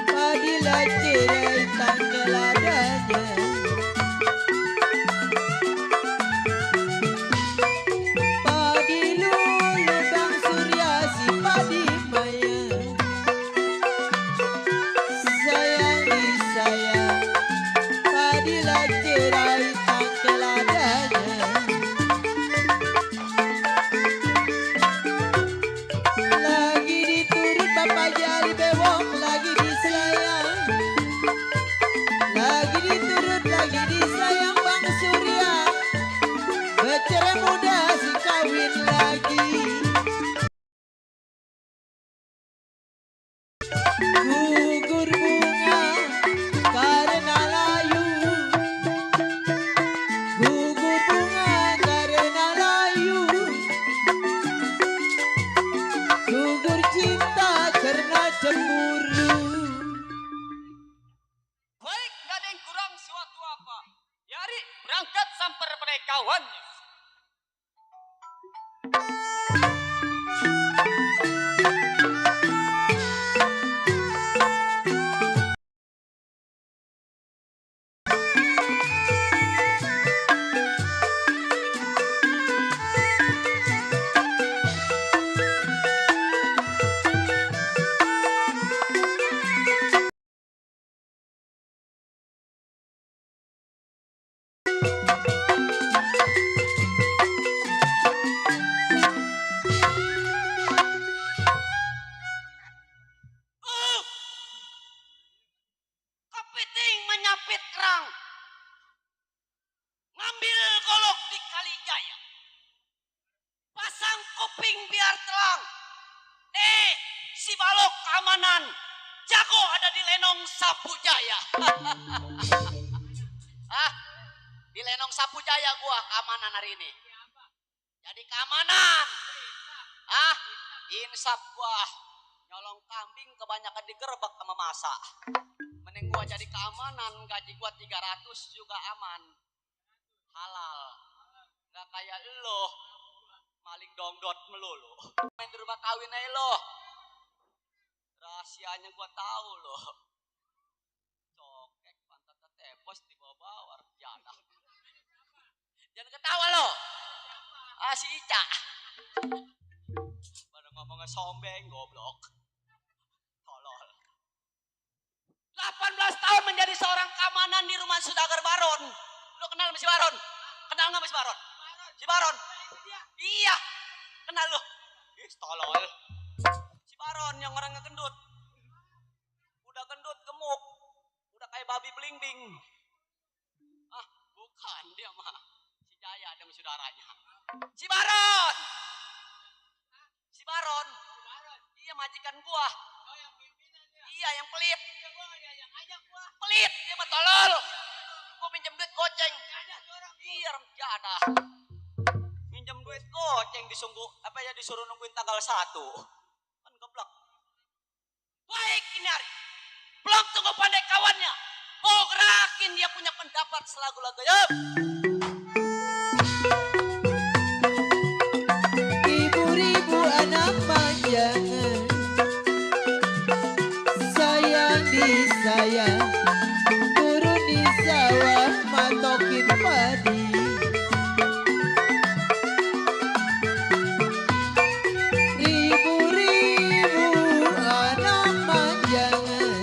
[SPEAKER 1] padi lacirai tanggal adanya. Padi lulut bang surya si padi maya, sayang disayang, padi lacirai tanggal adanya. Lagi diturut Bapak Jali bewok, lagi disayang, lagi diturut, lagi disayang Bang Surya, bercerai muda si kawin lagi. Gugur bunga karena layu, gugur bunga karena layu, gugur cinta karena cemburu.
[SPEAKER 5] jepit kerang. Ngambil golok di Kalijaya. Pasang kuping biar telang. Si balok keamanan. Jago ada di Lenong Sapu Jaya. Di Lenong Sapu Jaya gua keamanan hari ini. Jadi keamanan. Insap gua. Nyolong kambing kebanyakan digerebek sama masa. Mending gua jadi keamanan, gaji gua 300 juga aman. Halal. Gak kayak lo. Maling dongdot melulu. Main di rumah kawin aja lo. Rahasianya gua tahu lo. Cokek pantat tepos di bawah-bawah jana. Jangan ketawa lo. Si Ica. Pada ngomongnya sombeng goblok. Tolol. 18 tahun menjadi seorang keamanan di rumah Sudagar Baron. Lo kenal sama si Baron? Kenal nggak sama si Baron? Si Baron? Iya. Kenal lo? Tolol. Si Baron yang orangnya gendut. Udah gendut, gemuk. Udah kayak babi bling-bling. Bukan dia mah. Si Jaya ada sama saudaranya. Si Baron. Si Baron. Iya majikan gua. Iya yang pelit. Pelit dia mah tolol. Gua minjem duit goceng. Iya remjada. Minjem duit goceng disuruh nungguin tanggal 1. Kan geblek. Baik ini hari. Belum tunggu pandai kawannya. Mau gerakin dia punya pendapat selagu-lagu. Yup.
[SPEAKER 1] Ribu-ribu anak panjangan, sayang disayang, turun di sawah matokin padi. Ribu-ribu anak panjangan,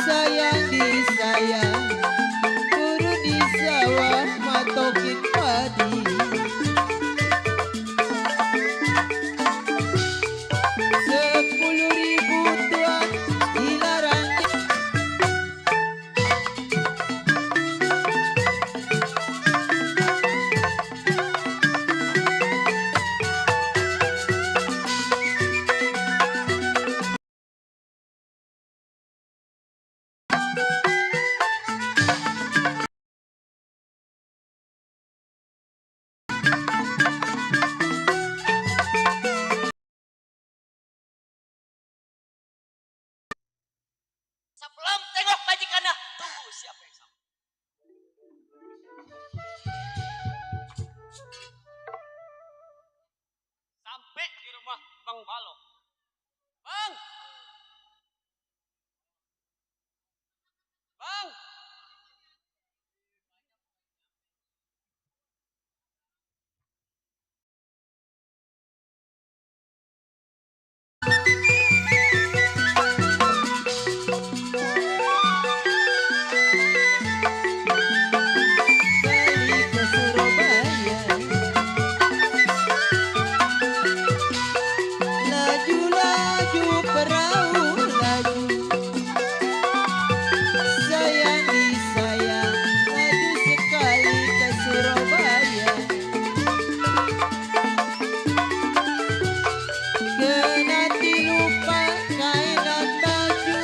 [SPEAKER 1] sayang disayang, turun di sawah matokin padi. 10.000 tuan dilarang.
[SPEAKER 5] Sebelum tengok majikannya, tunggu siapa yang sama. Sampai di rumah Bang Balok. Bang! Bang!
[SPEAKER 1] Balik ke Surabaya, laju-laju perahu laju, sayang disayang, laju sekali ke Surabaya. Kenati lupa kainan baju,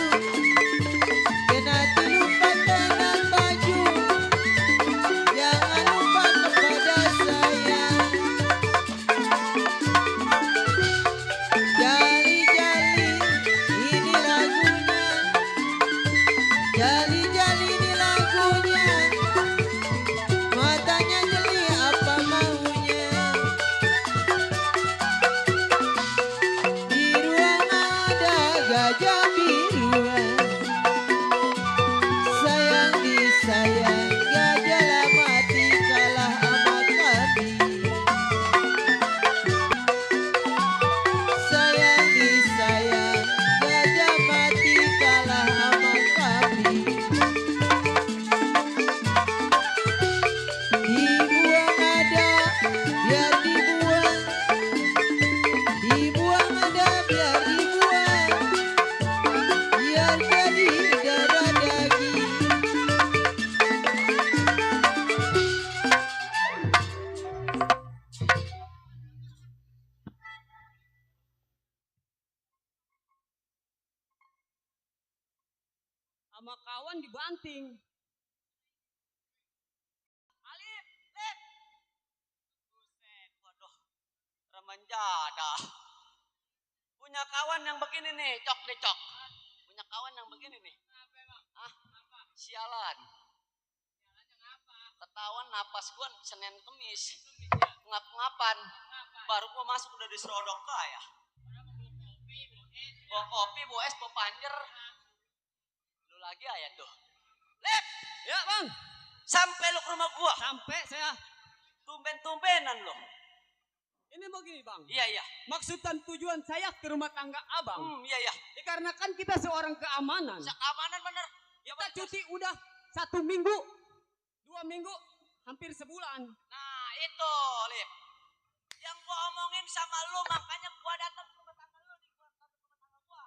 [SPEAKER 1] kenati lupa kainan baju, jangan lupa kepada saya. Jali-jali ini lagunya, jali-jali ini lagunya, matanya jeli apa maunya. Di ruang ada gajah biruan, sayang disayang, gajah mati kalah sama kami. Sayang disayang, gajah mati kalah sama kami. Dibuang ada biar dibuang, dibuang ada biar dibuang,
[SPEAKER 2] Sama kawan dibanting.
[SPEAKER 3] Alif, Lip. Buset, waduh. Remanjada. Punya kawan yang begini nih, cok deh cok. Punya kawan yang begini nih. Ah, sialan. Ketahuan napas gua Senin Kemis. Ngap-ngapan. Baru gua masuk udah diserodok kaya. Bawa kopi, bawa es, bawa panjer. Lu lagi aja tuh. Lep,
[SPEAKER 2] Ya bang,
[SPEAKER 3] sampai lu ke rumah gua.
[SPEAKER 2] sampai saya.
[SPEAKER 3] Tumben-tumbenan lu.
[SPEAKER 2] Ini begini bang.
[SPEAKER 3] Iya, iya.
[SPEAKER 2] Maksud dan tujuan saya ke rumah tangga abang.
[SPEAKER 3] Iya, iya.
[SPEAKER 2] Dikarenakan kita seorang keamanan.
[SPEAKER 3] Keamanan bener. Ya,
[SPEAKER 2] Kita
[SPEAKER 3] bener.
[SPEAKER 2] cuti udah 1 minggu, 2 minggu, hampir sebulan.
[SPEAKER 3] Nah, itu, Lip. Yang gua omongin sama lu, makanya gua datang ke rumah tangga lu. Di rumah tangga gua.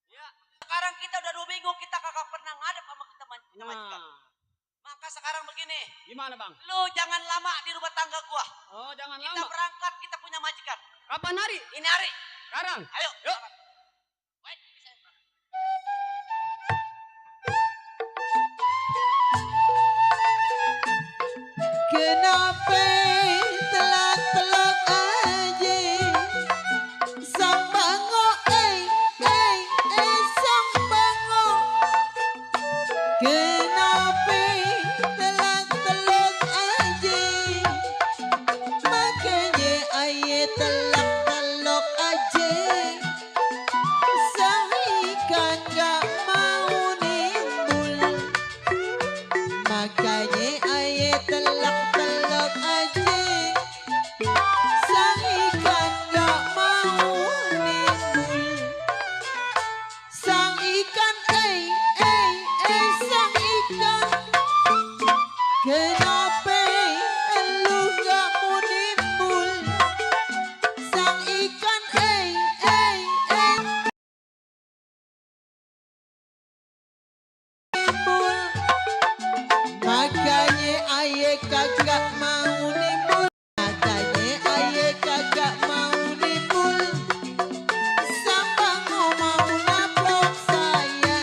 [SPEAKER 2] Ya.
[SPEAKER 3] Sekarang kita udah 2 minggu, kita kagak pernah ngadep sama kita majikan.
[SPEAKER 2] Nah,
[SPEAKER 3] Maka sekarang begini,
[SPEAKER 2] gimana bang?
[SPEAKER 3] lu jangan lama di rumah tangga gua.
[SPEAKER 2] Oh jangan
[SPEAKER 3] Kita
[SPEAKER 2] lama.
[SPEAKER 3] berangkat, kita punya majikan.
[SPEAKER 2] Kapan hari?
[SPEAKER 3] Ini hari.
[SPEAKER 2] Sekarang.
[SPEAKER 3] Ayo.
[SPEAKER 2] Yuk.
[SPEAKER 3] Wait, bisa.
[SPEAKER 1] Kenapa telak-telak aja sang bango sang bango. Kenapa telak-telak aja makanya aye telak-telak aja sang ikan gak mau nimbul makanya aye telak-telak aja sang ikan gak mau nimbul sang ikan sang ikan kenapa lu gak mau nimbul sang ikan nimbul makanya aye kagak mau nimbul makanya aye kagak mau nimbul sama mau napok saya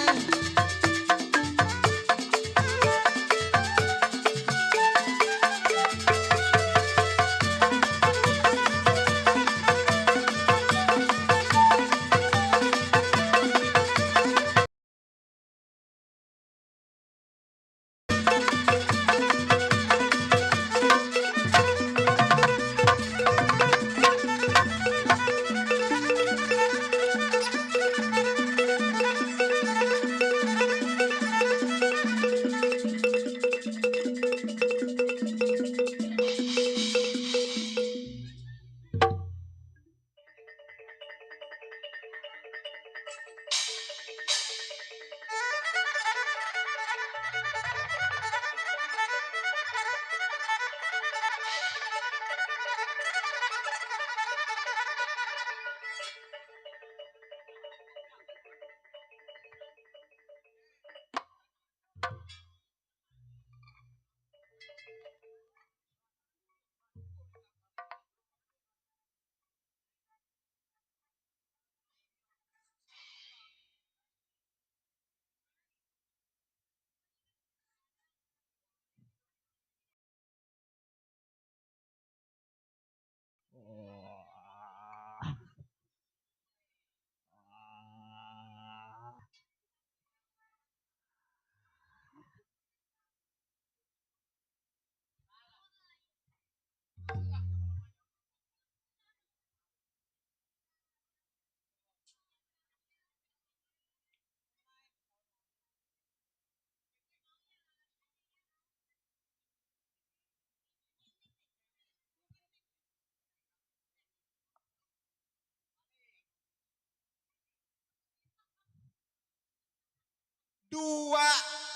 [SPEAKER 5] Dua,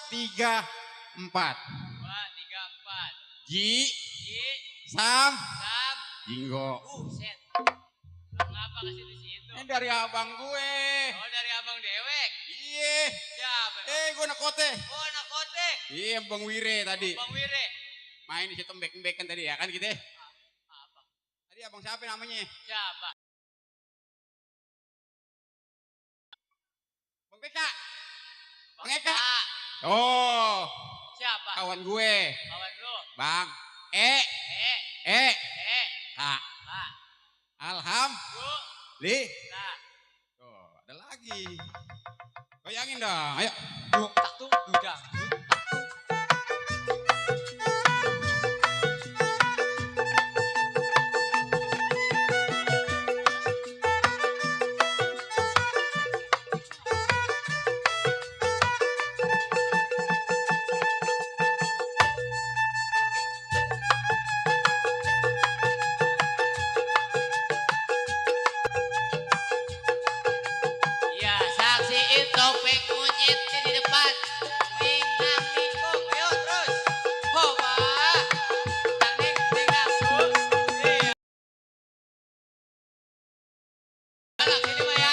[SPEAKER 5] tiga, empat.
[SPEAKER 3] 2, 3, 4.
[SPEAKER 5] Ji,
[SPEAKER 3] Ji,
[SPEAKER 5] Sam,
[SPEAKER 3] Sam.
[SPEAKER 5] Jinggo.
[SPEAKER 3] Buset. Ngapa kasih di situ?
[SPEAKER 5] Ini dari abang gue.
[SPEAKER 3] Oh, dari abang dewek.
[SPEAKER 5] Iya.
[SPEAKER 3] Siapa?
[SPEAKER 5] Gue nakote.
[SPEAKER 3] Oh, nakote.
[SPEAKER 5] Iya, Bang Wire tadi.
[SPEAKER 3] Bang Wire.
[SPEAKER 5] Main di situ mbek-mbekan tadi ya kan gitu.
[SPEAKER 3] Apa?
[SPEAKER 5] Tadi abang siapa namanya?
[SPEAKER 3] Siapa?
[SPEAKER 5] Bang Beka. Bang Eka.
[SPEAKER 7] Oh,
[SPEAKER 6] Siapa?
[SPEAKER 7] kawan gue.
[SPEAKER 6] Kawan lu.
[SPEAKER 7] Bang.
[SPEAKER 6] Eh.
[SPEAKER 7] Kak.
[SPEAKER 6] Pak.
[SPEAKER 7] Alham.
[SPEAKER 6] Bu.
[SPEAKER 7] Li.
[SPEAKER 6] Nah.
[SPEAKER 7] Tuh, ada lagi. Goyangin dong. Ayo.
[SPEAKER 6] Duk tak tuk dudak. Ya, saksi itu topeng kunyit di depan. Minang mingkung, ayo terus. Hoba. Tanding minang bu. Iya. Anak ini mah ya.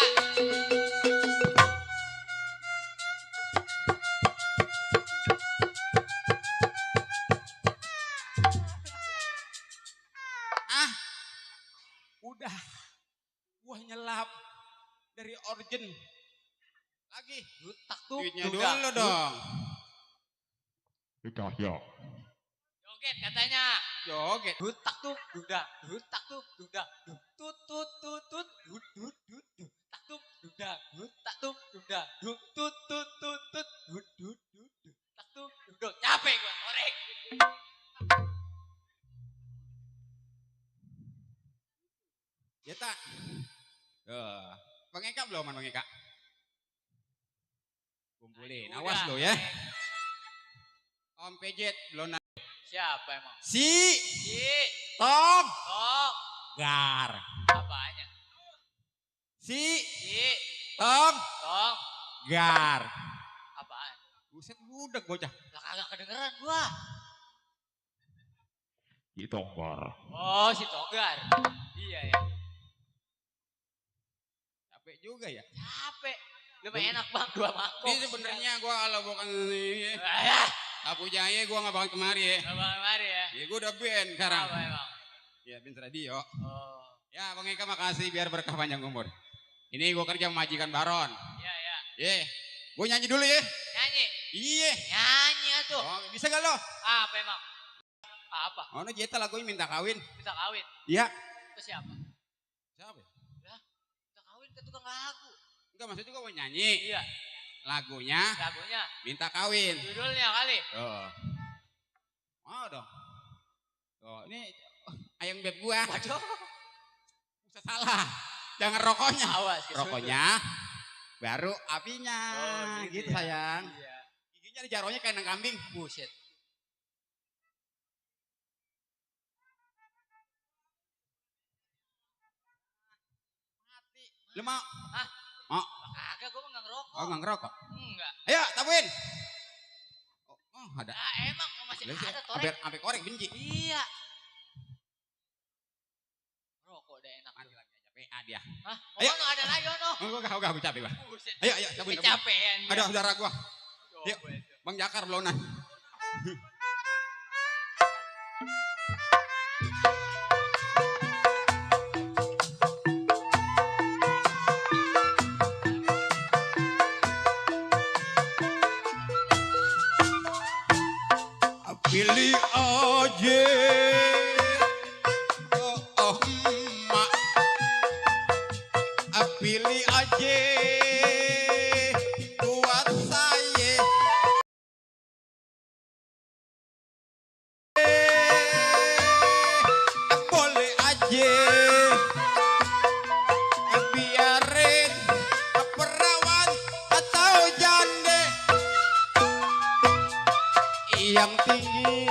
[SPEAKER 7] Udah. Gua nyelap dari origin. Lagi.
[SPEAKER 6] Dutak tuk
[SPEAKER 7] Duitnya
[SPEAKER 6] dudak.
[SPEAKER 7] dulu dong.
[SPEAKER 6] Joget katanya.
[SPEAKER 7] Joget.
[SPEAKER 6] Dutak tuk dudak. Dutak tuk dudak. Tut tut tut tut. Dut dut dut. Dutak tuk dudak. Dutak tuk dudak. Dut tut tut tut tut. Dut dut dut. Dutak tuk dudak. Capek gua korek.
[SPEAKER 7] Ya tak. Bang Eka belum, Bang Eka? Kumpulin.
[SPEAKER 6] Udah.
[SPEAKER 7] Awas lo ya. Om Pejet belum.
[SPEAKER 6] Siapa emang?
[SPEAKER 7] Si
[SPEAKER 6] Tom.
[SPEAKER 7] Tom Gar.
[SPEAKER 6] Apanya?
[SPEAKER 7] Si
[SPEAKER 6] Si
[SPEAKER 7] Tom
[SPEAKER 6] Tom.
[SPEAKER 7] Gar.
[SPEAKER 6] Apaan?
[SPEAKER 7] Buset budak bocah.
[SPEAKER 6] Lah kagak kedengeran gua.
[SPEAKER 8] Tonggar.
[SPEAKER 6] Oh, si Togar. Iya ya.
[SPEAKER 7] Capek juga ya.
[SPEAKER 6] Capek. Lu mah enak bang, dua mangkok.
[SPEAKER 7] Ini sebenarnya gua kalau bukan ini
[SPEAKER 6] Ah,
[SPEAKER 7] Apu Jaya gua nggak bakal kemari ya.
[SPEAKER 6] abang mari ya.
[SPEAKER 7] Ya gua udah band sekarang.
[SPEAKER 6] Apa emang?
[SPEAKER 7] Ya band radio.
[SPEAKER 6] Oh,
[SPEAKER 7] Ya Bang Eka makasih biar berkah panjang umur. Ini gua kerja memajikan Baron.
[SPEAKER 6] iya ya.
[SPEAKER 7] Ye, gua nyanyi dulu ya.
[SPEAKER 6] Nyanyi.
[SPEAKER 7] Iya.
[SPEAKER 6] Nyanyi atuh.
[SPEAKER 7] Oh, bisa gak lo?
[SPEAKER 6] Apa emang? Apa?
[SPEAKER 7] Oh, Jeta lagunya minta kawin.
[SPEAKER 6] Minta kawin.
[SPEAKER 7] Iya.
[SPEAKER 6] Ke siapa?
[SPEAKER 7] Siapa?
[SPEAKER 6] Lah, minta kawin ke tukang lagu.
[SPEAKER 7] Enggak maksudnya gua mau nyanyi.
[SPEAKER 6] Iya.
[SPEAKER 7] Lagunya
[SPEAKER 6] Lagunya.
[SPEAKER 7] minta kawin.
[SPEAKER 6] Judulnya kali.
[SPEAKER 7] Oh. Mau dong. Oh, ini ayam beb gua.
[SPEAKER 6] Waduh.
[SPEAKER 7] Bisa salah. Jangan rokoknya.
[SPEAKER 6] Awas. kesundut.
[SPEAKER 7] Rokoknya baru apinya.
[SPEAKER 6] Oh,
[SPEAKER 7] gitu
[SPEAKER 6] ya.
[SPEAKER 7] sayang.
[SPEAKER 6] Iya.
[SPEAKER 7] Giginya dijaronya kayak nang kambing.
[SPEAKER 6] Buset.
[SPEAKER 7] Lu mau?
[SPEAKER 6] Hah?
[SPEAKER 7] Mau?
[SPEAKER 6] Kagak, gua mah nggak ngerokok.
[SPEAKER 7] Oh, nggak ngerokok.
[SPEAKER 6] Enggak.
[SPEAKER 7] Ayo, tabuin. Oh, ada.
[SPEAKER 6] Nah, emang masih
[SPEAKER 7] Lihat sih,
[SPEAKER 6] ada torek.
[SPEAKER 7] sampai korek benci.
[SPEAKER 6] Iya. Rokok udah enak.
[SPEAKER 7] Mati lagi aja PA dia.
[SPEAKER 6] Hah?
[SPEAKER 7] Ayo.
[SPEAKER 6] Oh, no, ada lagi ono.
[SPEAKER 7] Oh, gua capek gua.
[SPEAKER 6] Buset.
[SPEAKER 7] Ayo, tabuin.
[SPEAKER 6] Kecapean. dia.
[SPEAKER 7] Ada saudara gua.
[SPEAKER 6] Coba
[SPEAKER 7] Yuk.
[SPEAKER 6] itu.
[SPEAKER 7] Bang Jakar belonan. Pilih aja. Oh, emak. Pilih aja. Buat saya. Boleh aja. Biarin perawan atau janda. Yang tinggi,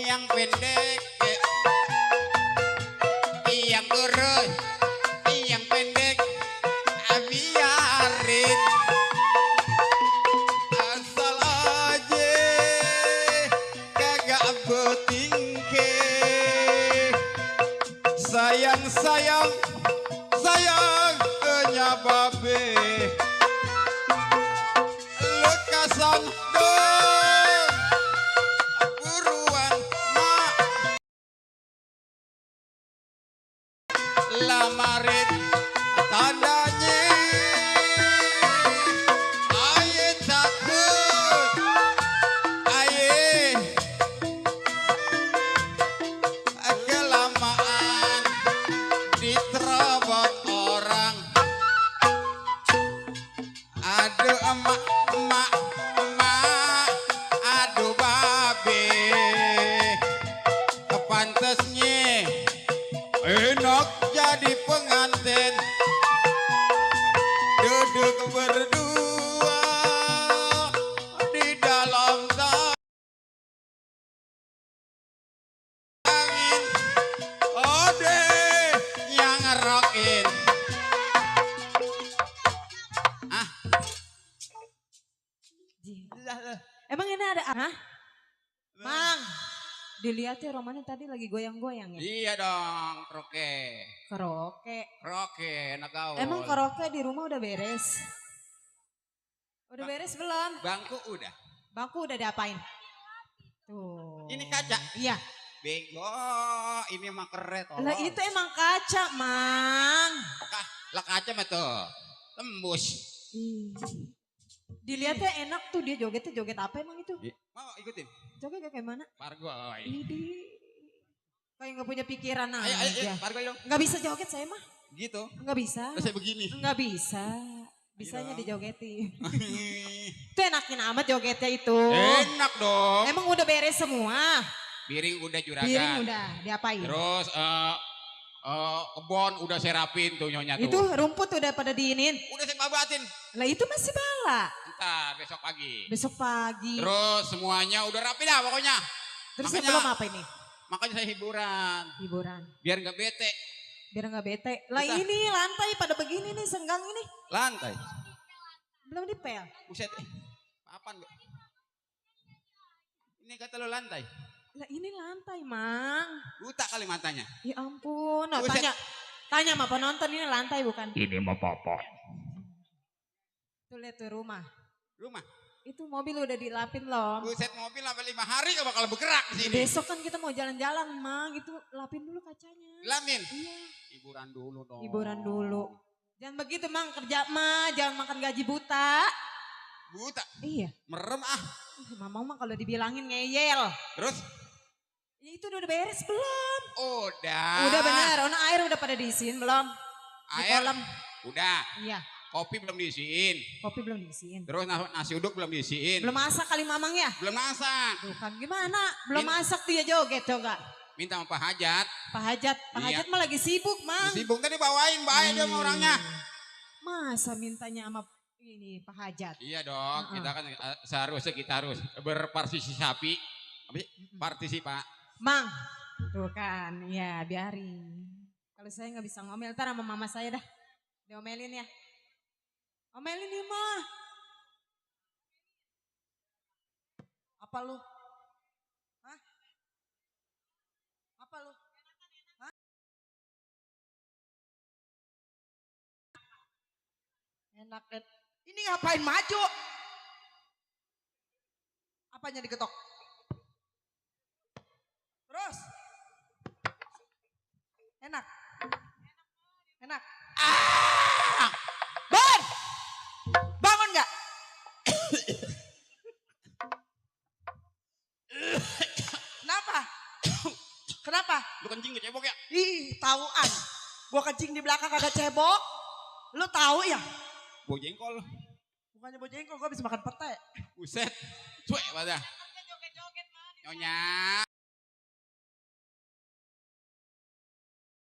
[SPEAKER 7] yang pendek, yang kurus, yang pendek, biarin. Asal aja kagak betingke. Sayang, sayang, sayang babe. Lekasan dong, buruan mak, lamarin tandanya. Ayo buat orang. Aduh emak, emak, emak, aduh babe. Pantasnya enak jadi pengantin. Duduk berdua di dalam angin. Ode yang ngerokin. Ah,
[SPEAKER 1] Emang ini ada Hah? Mang, dilihat ya Romanya tadi lagi goyang-goyang ya.
[SPEAKER 7] iya dong, roke.
[SPEAKER 1] Karaoke.
[SPEAKER 7] Roke, enak gaul.
[SPEAKER 1] Emang karaoke di rumah udah beres? Udah beres belum?
[SPEAKER 7] Bangku udah.
[SPEAKER 1] Bangku udah diapain? Tuh.
[SPEAKER 7] Ini kaca.
[SPEAKER 1] Iya.
[SPEAKER 7] Bego, ini emang keren.
[SPEAKER 1] Lah itu emang kaca, Mang.
[SPEAKER 7] Lah kaca mah tuh. Tembus.
[SPEAKER 1] Dilihatnya enak tuh dia jogetnya joget apa emang itu?
[SPEAKER 7] Mau ikutin?
[SPEAKER 1] Joget kayak mana?
[SPEAKER 7] Pargoy.
[SPEAKER 1] Idi. Kayak nggak punya pikiran
[SPEAKER 7] Ayo,
[SPEAKER 1] aja.
[SPEAKER 7] Pargoy dong.
[SPEAKER 1] Nggak bisa joget saya mah.
[SPEAKER 7] Gitu.
[SPEAKER 1] Nggak bisa.
[SPEAKER 7] Terus saya begini.
[SPEAKER 1] Nggak bisa. Bisanya
[SPEAKER 7] dong.
[SPEAKER 1] dijogetin. Itu enakin amat jogetnya itu.
[SPEAKER 7] Enak dong.
[SPEAKER 1] Emang udah beres semua.
[SPEAKER 7] Piring udah juragan.
[SPEAKER 1] Piring udah diapain?
[SPEAKER 7] Terus kebon udah saya rapin tuh nyonya tuh.
[SPEAKER 1] Itu rumput udah pada diinin.
[SPEAKER 7] Udah saya babatin.
[SPEAKER 1] Lah itu masih bala.
[SPEAKER 7] Entar besok pagi.
[SPEAKER 1] Besok pagi.
[SPEAKER 7] Terus semuanya udah rapi dah pokoknya.
[SPEAKER 1] Terus
[SPEAKER 7] makanya-
[SPEAKER 1] belum apa ini?
[SPEAKER 7] Makanya saya hiburan.
[SPEAKER 1] Hiburan.
[SPEAKER 7] Biar nggak bete.
[SPEAKER 1] Biar nggak bete. Lah
[SPEAKER 7] Kita-
[SPEAKER 1] ini lantai pada begini nih senggang ini.
[SPEAKER 7] Lantai.
[SPEAKER 1] Belum dipel.
[SPEAKER 7] Buset. Apaan? Be? Ini kata lo lantai.
[SPEAKER 1] Lah ini lantai, Mang.
[SPEAKER 7] Buta kali matanya.
[SPEAKER 1] Ya ampun. Nah,
[SPEAKER 7] Buset.
[SPEAKER 1] tanya sama penonton ini lantai bukan?
[SPEAKER 7] Ini mah papa.
[SPEAKER 1] Tuh lihat tuh rumah.
[SPEAKER 7] Rumah.
[SPEAKER 1] Itu mobil udah dilapin loh.
[SPEAKER 7] Buset mobil sampai 5 hari gak bakal bergerak di sini.
[SPEAKER 1] Besok kan kita mau jalan-jalan, Mang. Itu lapin dulu kacanya.
[SPEAKER 7] Lamin.
[SPEAKER 1] Iya.
[SPEAKER 7] Hiburan dulu dong.
[SPEAKER 1] Hiburan dulu. Jangan begitu, Mang. Kerja mah jangan makan gaji buta.
[SPEAKER 7] Buta.
[SPEAKER 1] Iya.
[SPEAKER 7] Merem ah.
[SPEAKER 1] Mamang mah kalau dibilangin ngeyel.
[SPEAKER 7] Terus?
[SPEAKER 1] Ya itu udah beres belum?
[SPEAKER 7] Udah.
[SPEAKER 1] Udah bener. Ono air udah pada diisiin belum? Di
[SPEAKER 7] Air?
[SPEAKER 1] kolam.
[SPEAKER 7] Udah.
[SPEAKER 1] Iya.
[SPEAKER 7] Kopi belum diisiin.
[SPEAKER 1] Kopi belum diisiin.
[SPEAKER 7] Terus nasi uduk belum diisiin.
[SPEAKER 1] Belum masak kali Mamang ya?
[SPEAKER 7] Belum masak.
[SPEAKER 1] Tuh kan gimana? Belum
[SPEAKER 7] Ini-
[SPEAKER 1] masak dia joget coba.
[SPEAKER 7] Minta sama Pak Hajat.
[SPEAKER 1] Pak Hajat. Pak
[SPEAKER 7] Iya.
[SPEAKER 1] Hajat mah lagi sibuk, Mang.
[SPEAKER 7] Sibuk tadi bawain baik dia sama orangnya.
[SPEAKER 1] Masa mintanya sama ini Pak Hajat?
[SPEAKER 7] Iya dong,
[SPEAKER 1] Heeh.
[SPEAKER 7] kita kan seharusnya kita harus berpartisipasi. Apa sih? Partisipa.
[SPEAKER 1] Mang. Tuh kan, ya biarin. Kalau saya nggak bisa ngomel, ntar sama mama saya dah. Diomelin ya. Omelin nih mah. Apa lu? Hah? Apa lu? Hah? Enak kan? Ini ngapain maju? Apanya diketok? Terus? Enak? Enak? Ah! Ban! Bangun nggak? Kenapa? Kenapa?
[SPEAKER 7] Lu kencing gak cebok ya?
[SPEAKER 1] Ih, tauan. Gua kencing di belakang kagak cebok. Lu tahu ya?
[SPEAKER 7] Bau jengkol.
[SPEAKER 1] Bukannya bau jengkol, gua bisa makan pete.
[SPEAKER 7] Buset. Cuek pada. Nyonya.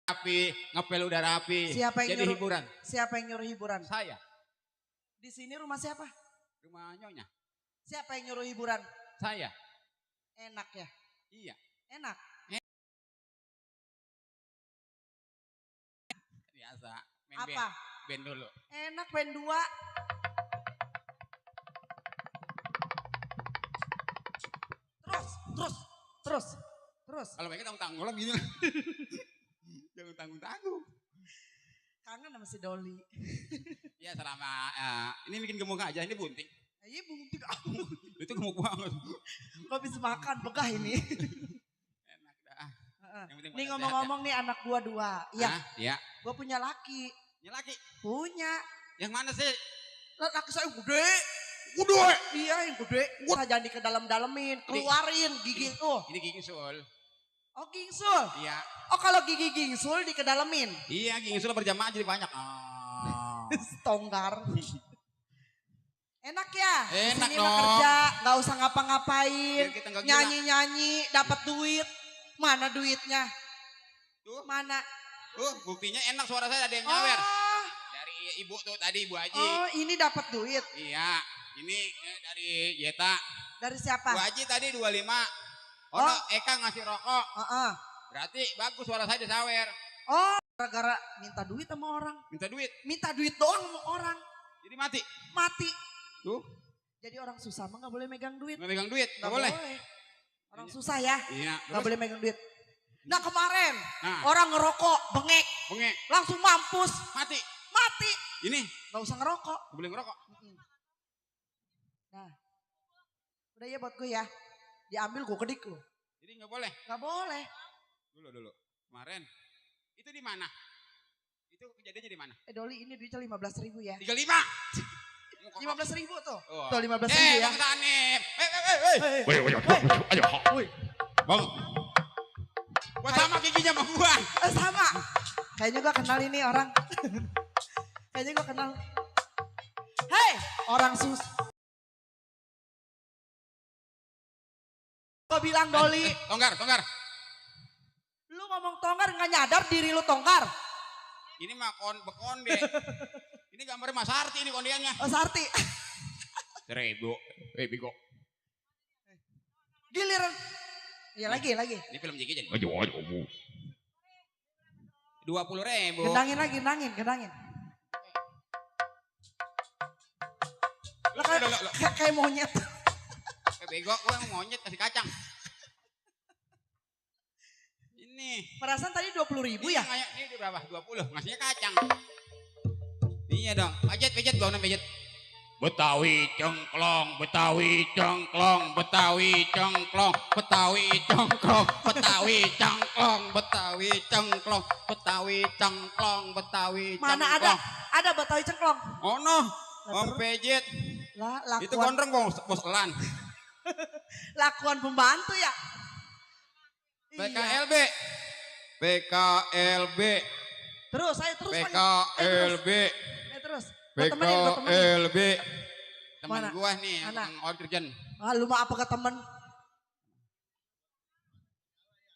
[SPEAKER 7] Rapi, ngepel udah rapi.
[SPEAKER 1] Siapa yang
[SPEAKER 7] jadi
[SPEAKER 1] nyuruh?
[SPEAKER 7] hiburan.
[SPEAKER 1] Siapa yang nyuruh hiburan?
[SPEAKER 7] Saya.
[SPEAKER 1] Di sini rumah siapa?
[SPEAKER 7] Rumah nyonya.
[SPEAKER 1] Siapa yang nyuruh hiburan?
[SPEAKER 7] Saya.
[SPEAKER 1] Enak ya?
[SPEAKER 7] Iya.
[SPEAKER 1] Enak.
[SPEAKER 7] Biasa. Main
[SPEAKER 1] Apa?
[SPEAKER 7] Band dulu.
[SPEAKER 1] Enak band 2. Terus.
[SPEAKER 7] Kalau mereka tanggung-tanggung lah gini. Jangan tanggung-tanggung.
[SPEAKER 1] Kangen sama si Doli.
[SPEAKER 7] Ya selama ini bikin gemuk aja, ini bunting.
[SPEAKER 1] Iya bukti
[SPEAKER 7] Itu gemuk banget.
[SPEAKER 1] kok bisa makan begah ini.
[SPEAKER 7] Enak dah. Yang penting
[SPEAKER 1] Nih
[SPEAKER 7] pada
[SPEAKER 1] ngomong-ngomong nih anak gua 2. Iya,
[SPEAKER 7] sehat ya. Hah?
[SPEAKER 1] gua punya laki.
[SPEAKER 7] Ini laki.
[SPEAKER 1] Punya.
[SPEAKER 7] Yang mana sih?
[SPEAKER 1] Laki saya gede.
[SPEAKER 7] Udah.
[SPEAKER 1] Iya yang gede. Gua jangan ke dalam-dalemin. Keluarin gigi tuh.
[SPEAKER 7] Ini gigi sul.
[SPEAKER 8] Oh gingsul.
[SPEAKER 7] Iya.
[SPEAKER 8] Oh kalau gigi gingsul dikedalamin.
[SPEAKER 7] Iya, gingsul berjamaah jadi banyak. Ah.
[SPEAKER 8] Tonggar. Enak ya?
[SPEAKER 7] Enak
[SPEAKER 8] Sini mah
[SPEAKER 7] dong.
[SPEAKER 8] kerja, nggak usah ngapa-ngapain.
[SPEAKER 7] Biar kita nggak gila.
[SPEAKER 8] Nyanyi-nyanyi, dapat duit. Mana duitnya?
[SPEAKER 7] Tuh.
[SPEAKER 8] Mana?
[SPEAKER 7] Buktinya enak suara saya ada yang nyawer.
[SPEAKER 8] Oh,
[SPEAKER 7] Dari ibu tuh tadi Ibu Haji.
[SPEAKER 8] oh ini dapat duit.
[SPEAKER 7] Iya, ini dari Yeta.
[SPEAKER 8] Dari siapa?
[SPEAKER 7] Bu Haji tadi 25. Oh,
[SPEAKER 8] Oh.
[SPEAKER 7] no, Eka ngasih rokok.
[SPEAKER 8] Heeh.
[SPEAKER 7] Berarti bagus suara saya disawer.
[SPEAKER 8] Oh, gara-gara minta duit sama orang.
[SPEAKER 7] Minta duit.
[SPEAKER 8] Minta duit doang sama orang.
[SPEAKER 7] Jadi mati.
[SPEAKER 8] Mati.
[SPEAKER 7] Tuh,
[SPEAKER 8] Jadi orang susah mah nggak boleh megang duit.
[SPEAKER 7] nggak megang duit.
[SPEAKER 8] Nggak
[SPEAKER 7] Nggak boleh.
[SPEAKER 8] Orang susah ya,
[SPEAKER 7] Iya.
[SPEAKER 8] nggak boleh megang duit. Nah kemarin
[SPEAKER 7] Nah,
[SPEAKER 8] orang ngerokok, bengek,
[SPEAKER 7] bengek.
[SPEAKER 8] langsung mampus,
[SPEAKER 7] Mati.
[SPEAKER 8] mati.
[SPEAKER 7] Ini,
[SPEAKER 8] Nggak usah ngerokok.
[SPEAKER 7] nggak boleh ngerokok.
[SPEAKER 8] Nah, udah ya buat gue ya. Diambil gue kedik lu.
[SPEAKER 7] Jadi nggak boleh.
[SPEAKER 8] Nggak boleh.
[SPEAKER 7] Dulu. Kemarin. Itu di mana? Itu kejadiannya di mana?
[SPEAKER 8] Doli ini duitnya 15.000 ya.
[SPEAKER 7] 35.
[SPEAKER 8] 15.000 tuh.
[SPEAKER 7] Oh.
[SPEAKER 8] Tuh 15.000 ya.
[SPEAKER 7] Bang Sanip. Bang. Gua sama giginya sama gua.
[SPEAKER 8] Sama. Kayaknya gue kenal ini orang. Kayaknya gue kenal. Hei, orang sus. Gue bilang Doli.
[SPEAKER 7] Tonggar.
[SPEAKER 8] Lu ngomong tonggar nggak nyadar diri lu tonggar.
[SPEAKER 7] Ini mah bekonde. Ini gambarnya Mas Arti ini kondiannya.
[SPEAKER 8] Oh Sarti.
[SPEAKER 7] 1.000. Bigo.
[SPEAKER 8] Giliran. Iya lagi.
[SPEAKER 7] Ini film Jiki jadi. 20.000.
[SPEAKER 8] Gendangin lagi, gendangin. Lah kayak monyet.
[SPEAKER 7] Bego, gue yang monyet kasih kacang. Ini.
[SPEAKER 8] Perasaan tadi 20.000 ya?
[SPEAKER 7] Ini berapa? 20. Ngasihnya kacang. Iya dong. Pejet gua pejet. Betawi cengklong, Betawi cengklong, Betawi cengklong, Betawi cengklong, Betawi cengklong, Betawi cengklong, Betawi cengklong, Betawi cengklong.
[SPEAKER 8] Mana ada Betawi cengklong.
[SPEAKER 7] Oh no, Om pejet.
[SPEAKER 8] Lah,
[SPEAKER 7] Itu gondrong bos elan.
[SPEAKER 8] Lakuan pembantu ya?
[SPEAKER 7] PKLB. PKLB.
[SPEAKER 8] Terus, ayo terus.
[SPEAKER 7] PKLB.
[SPEAKER 8] Terus. Gua temenin.
[SPEAKER 7] PKLB. Temen
[SPEAKER 8] Mana?
[SPEAKER 7] gua nih,
[SPEAKER 8] Mana?
[SPEAKER 7] yang orderjen.
[SPEAKER 8] Ah, lu mah apa ke temen?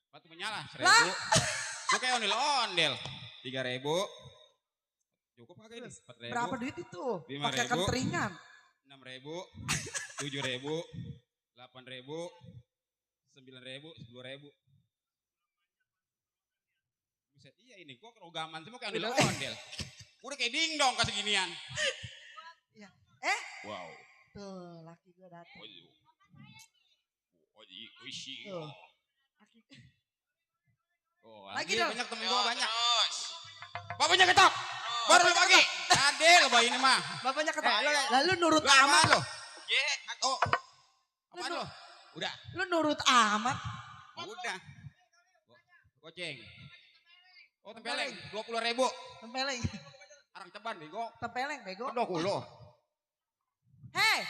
[SPEAKER 7] Batu menyala, 1.000.
[SPEAKER 8] Lah.
[SPEAKER 7] Gua kayak ondel-ondel. 3.000. Cukup kagak ini? 4.000.
[SPEAKER 8] Berapa duit itu?
[SPEAKER 7] 5.000.
[SPEAKER 8] Pakai kenteringan.
[SPEAKER 7] 6.000. 7.000. 8.000. 9.000. 10.000. Buset, iya ini gua kerogaman semua kayak ondel-ondel. Udah kayak dingdong kasih ginian.
[SPEAKER 8] Iya.
[SPEAKER 7] Wow.
[SPEAKER 8] Tuh, laki gue datang.
[SPEAKER 7] Oishi.
[SPEAKER 8] Tuh.
[SPEAKER 7] Oh,
[SPEAKER 8] Lagi
[SPEAKER 7] lagi
[SPEAKER 8] dong.
[SPEAKER 7] banyak temen gua banyak. Bapaknya ketok. Baru lu pagi. Adil bayi ini mah.
[SPEAKER 8] Bapaknya kata, lalu nurut amat.
[SPEAKER 7] lo. Oh. Apaan lo? Udah.
[SPEAKER 8] Lu nurut amat.
[SPEAKER 7] Udah. Goceng. Oh tempeleng. 20.000.
[SPEAKER 8] Tempeleng.
[SPEAKER 7] Arang ceban bego.
[SPEAKER 8] Tempeleng, bego.
[SPEAKER 7] Kedok lo.
[SPEAKER 8] Hei,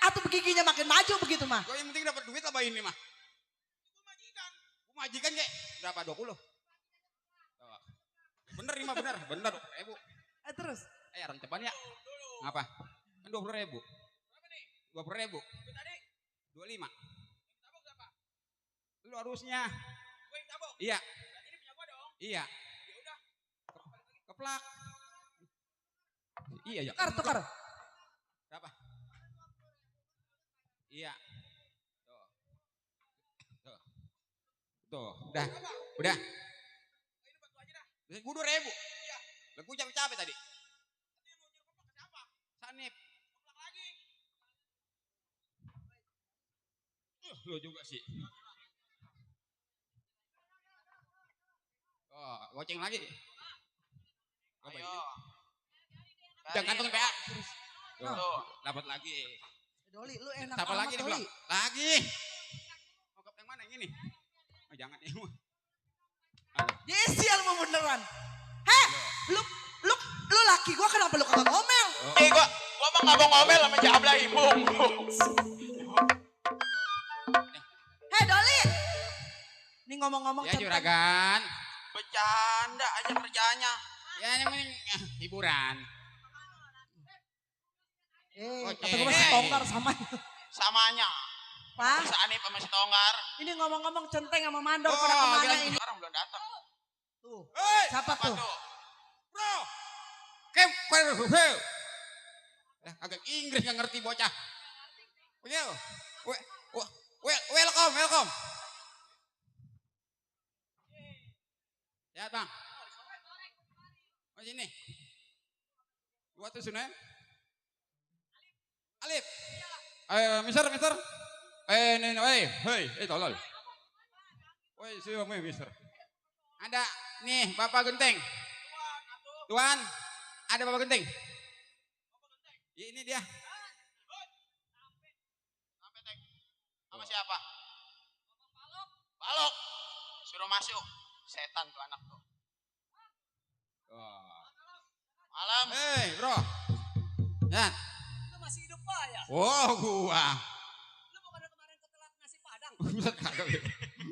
[SPEAKER 8] atuh giginya makin maju begitu mah.
[SPEAKER 7] Gue yang penting dapat duit lah bayi ini mah. Gue majikan kek. Berapa? 20. Bener ini mah bener. Bener 20.000.
[SPEAKER 8] Terus.
[SPEAKER 7] Arang ceban ya. Ngapa? Kan 20.000. 20.000. 25. Lu harusnya. Iya. Iya. Keplak. Iya ya.
[SPEAKER 8] Tukar.
[SPEAKER 7] Berapa? Iya. Tuh. Udah. Gue 2.000. Lah gue capek tadi. Sanip. Lu juga sih. Oh, goceng lagi. Ayo. Jangan kantong PA. Tuh, dapat lagi.
[SPEAKER 8] Doli, lu enak
[SPEAKER 7] Siapa
[SPEAKER 8] amat,
[SPEAKER 7] lagi nih
[SPEAKER 8] Doli.
[SPEAKER 7] belum? Lagi. Mau ke yang mana yang ini? Oh, jangan ini.
[SPEAKER 8] Dia sial mau beneran. Heh, lu laki gua kenapa lu kagak ngomel?
[SPEAKER 5] Gua mah nggak mau ngomel sama Jabla Imung.
[SPEAKER 8] Hei Doli, nih ngomong-ngomong
[SPEAKER 7] Ya
[SPEAKER 8] centeng.
[SPEAKER 7] juragan.
[SPEAKER 5] Bercanda aja kerjaannya.
[SPEAKER 7] Ya yang penting hiburan. Oke.
[SPEAKER 8] Kata gue masih tongkar sama.
[SPEAKER 5] Samanya.
[SPEAKER 8] Pak,
[SPEAKER 5] Bisa Anip sama si Tonggar.
[SPEAKER 8] ini ngomong-ngomong centeng sama mandor
[SPEAKER 7] Oh,
[SPEAKER 8] pada kemana
[SPEAKER 7] bilang
[SPEAKER 8] ini?
[SPEAKER 5] Orang belum datang.
[SPEAKER 8] Tuh,
[SPEAKER 7] Hei,
[SPEAKER 8] siapa
[SPEAKER 5] Apa
[SPEAKER 8] tuh?
[SPEAKER 5] tuh?
[SPEAKER 7] bro. Agak Inggris nggak ngerti bocah. Welcome, welcome. Ya bang. Oh sini. Dua tuh Sunan. Alif. Ayo, mister. Hei, tolol. Woi, siapa mister? Ada nih Bapak Genteng. Tuan, ada Bapak Genteng. Ya, ini dia.
[SPEAKER 5] Sama siapa? Balok. Suruh masuk. Setan tuh anak tuh. Malam.
[SPEAKER 7] Hei, bro. Ya.
[SPEAKER 6] Lu masih hidup Pak ya?
[SPEAKER 7] Oh, gua.
[SPEAKER 6] Lu bukan kemarin ketelak nasi padang?
[SPEAKER 7] Bisa kagak ya.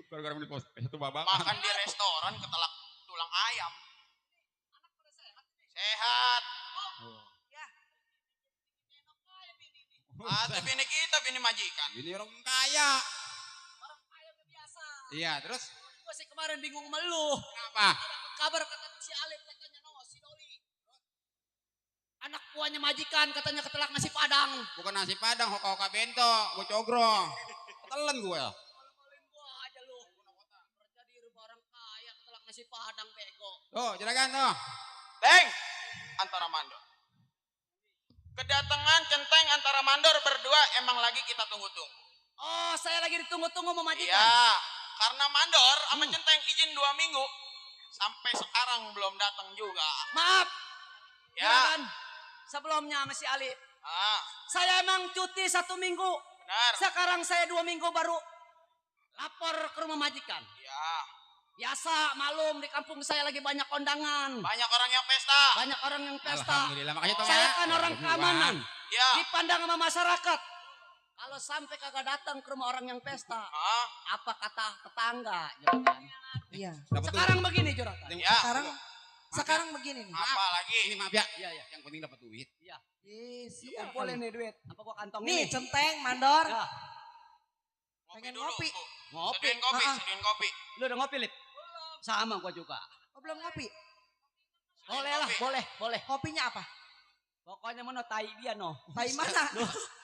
[SPEAKER 7] Gara-gara beli pos itu babak.
[SPEAKER 5] Makan di restoran ketelak tulang ayam. Sehat. Atau bini kita, bini majikan.
[SPEAKER 7] Ini orang kaya.
[SPEAKER 6] Orang kaya udah biasa.
[SPEAKER 7] Iya, terus
[SPEAKER 6] Gua sih kemarin bingung sama lu.
[SPEAKER 7] kenapa?
[SPEAKER 6] Dapat kabar kata si Alif katanya si Doli. Anak buahnya majikan katanya ketelak nasi padang.
[SPEAKER 7] Bukan nasi padang, hoka-hoka bento, gua cogro. Telan gua.
[SPEAKER 6] Malu-maluin gua aja lu. Kerja di rumah orang kaya ketelak nasi padang bego.
[SPEAKER 7] Tuh, juragan tuh.
[SPEAKER 5] Teng, antara mandor. Kedatangan centeng antara mandor berdua emang lagi kita tunggu-tunggu.
[SPEAKER 6] Oh, saya lagi ditunggu-tunggu sama majikan.
[SPEAKER 5] Iya, karena mandor sama centeng izin 2 minggu. Sampai sekarang belum datang juga.
[SPEAKER 6] Maaf.
[SPEAKER 5] Ya,
[SPEAKER 6] Juragan. Sebelumnya sama si Alif. Saya emang cuti 1 minggu.
[SPEAKER 5] benar.
[SPEAKER 6] Sekarang saya 2 minggu baru lapor ke rumah majikan.
[SPEAKER 5] Ya,
[SPEAKER 6] Biasa malum di kampung saya lagi banyak kondangan.
[SPEAKER 5] banyak orang yang pesta.
[SPEAKER 6] Banyak orang yang pesta.
[SPEAKER 7] Alhamdulillah, makanya tuh.
[SPEAKER 6] Saya kan orang keamanan.
[SPEAKER 5] Ya,
[SPEAKER 6] Dipandang sama masyarakat. Kalau sampai kagak datang ke rumah orang yang pesta. Apa kata tetangga, Juragan?
[SPEAKER 8] Iya.
[SPEAKER 6] Sekarang begini, Juragan.
[SPEAKER 5] ya.
[SPEAKER 8] Sekarang begini nih.
[SPEAKER 5] Apa lagi?
[SPEAKER 7] Ini maaf ya.
[SPEAKER 6] Iya, iya.
[SPEAKER 7] Yang penting dapat duit.
[SPEAKER 6] Iya.
[SPEAKER 8] Yes,
[SPEAKER 6] Iya, boleh nih duit. Apa gua kantong
[SPEAKER 8] Nih
[SPEAKER 6] ini?
[SPEAKER 8] centeng, mandor.
[SPEAKER 6] Ya.
[SPEAKER 5] Ngopi
[SPEAKER 8] Pengen
[SPEAKER 5] dulu.
[SPEAKER 8] ngopi.
[SPEAKER 5] Bu.
[SPEAKER 6] Ngopi.
[SPEAKER 5] Sediain kopi,
[SPEAKER 8] Ah.
[SPEAKER 5] sediain kopi.
[SPEAKER 6] Lu udah ngopi, Lip? Sama gua juga.
[SPEAKER 8] Oh, belum ngopi.
[SPEAKER 6] Boleh lah,
[SPEAKER 5] Kopi.
[SPEAKER 6] boleh.
[SPEAKER 8] Kopinya apa?
[SPEAKER 6] Pokoknya mana tai dia no.
[SPEAKER 8] Tai mana?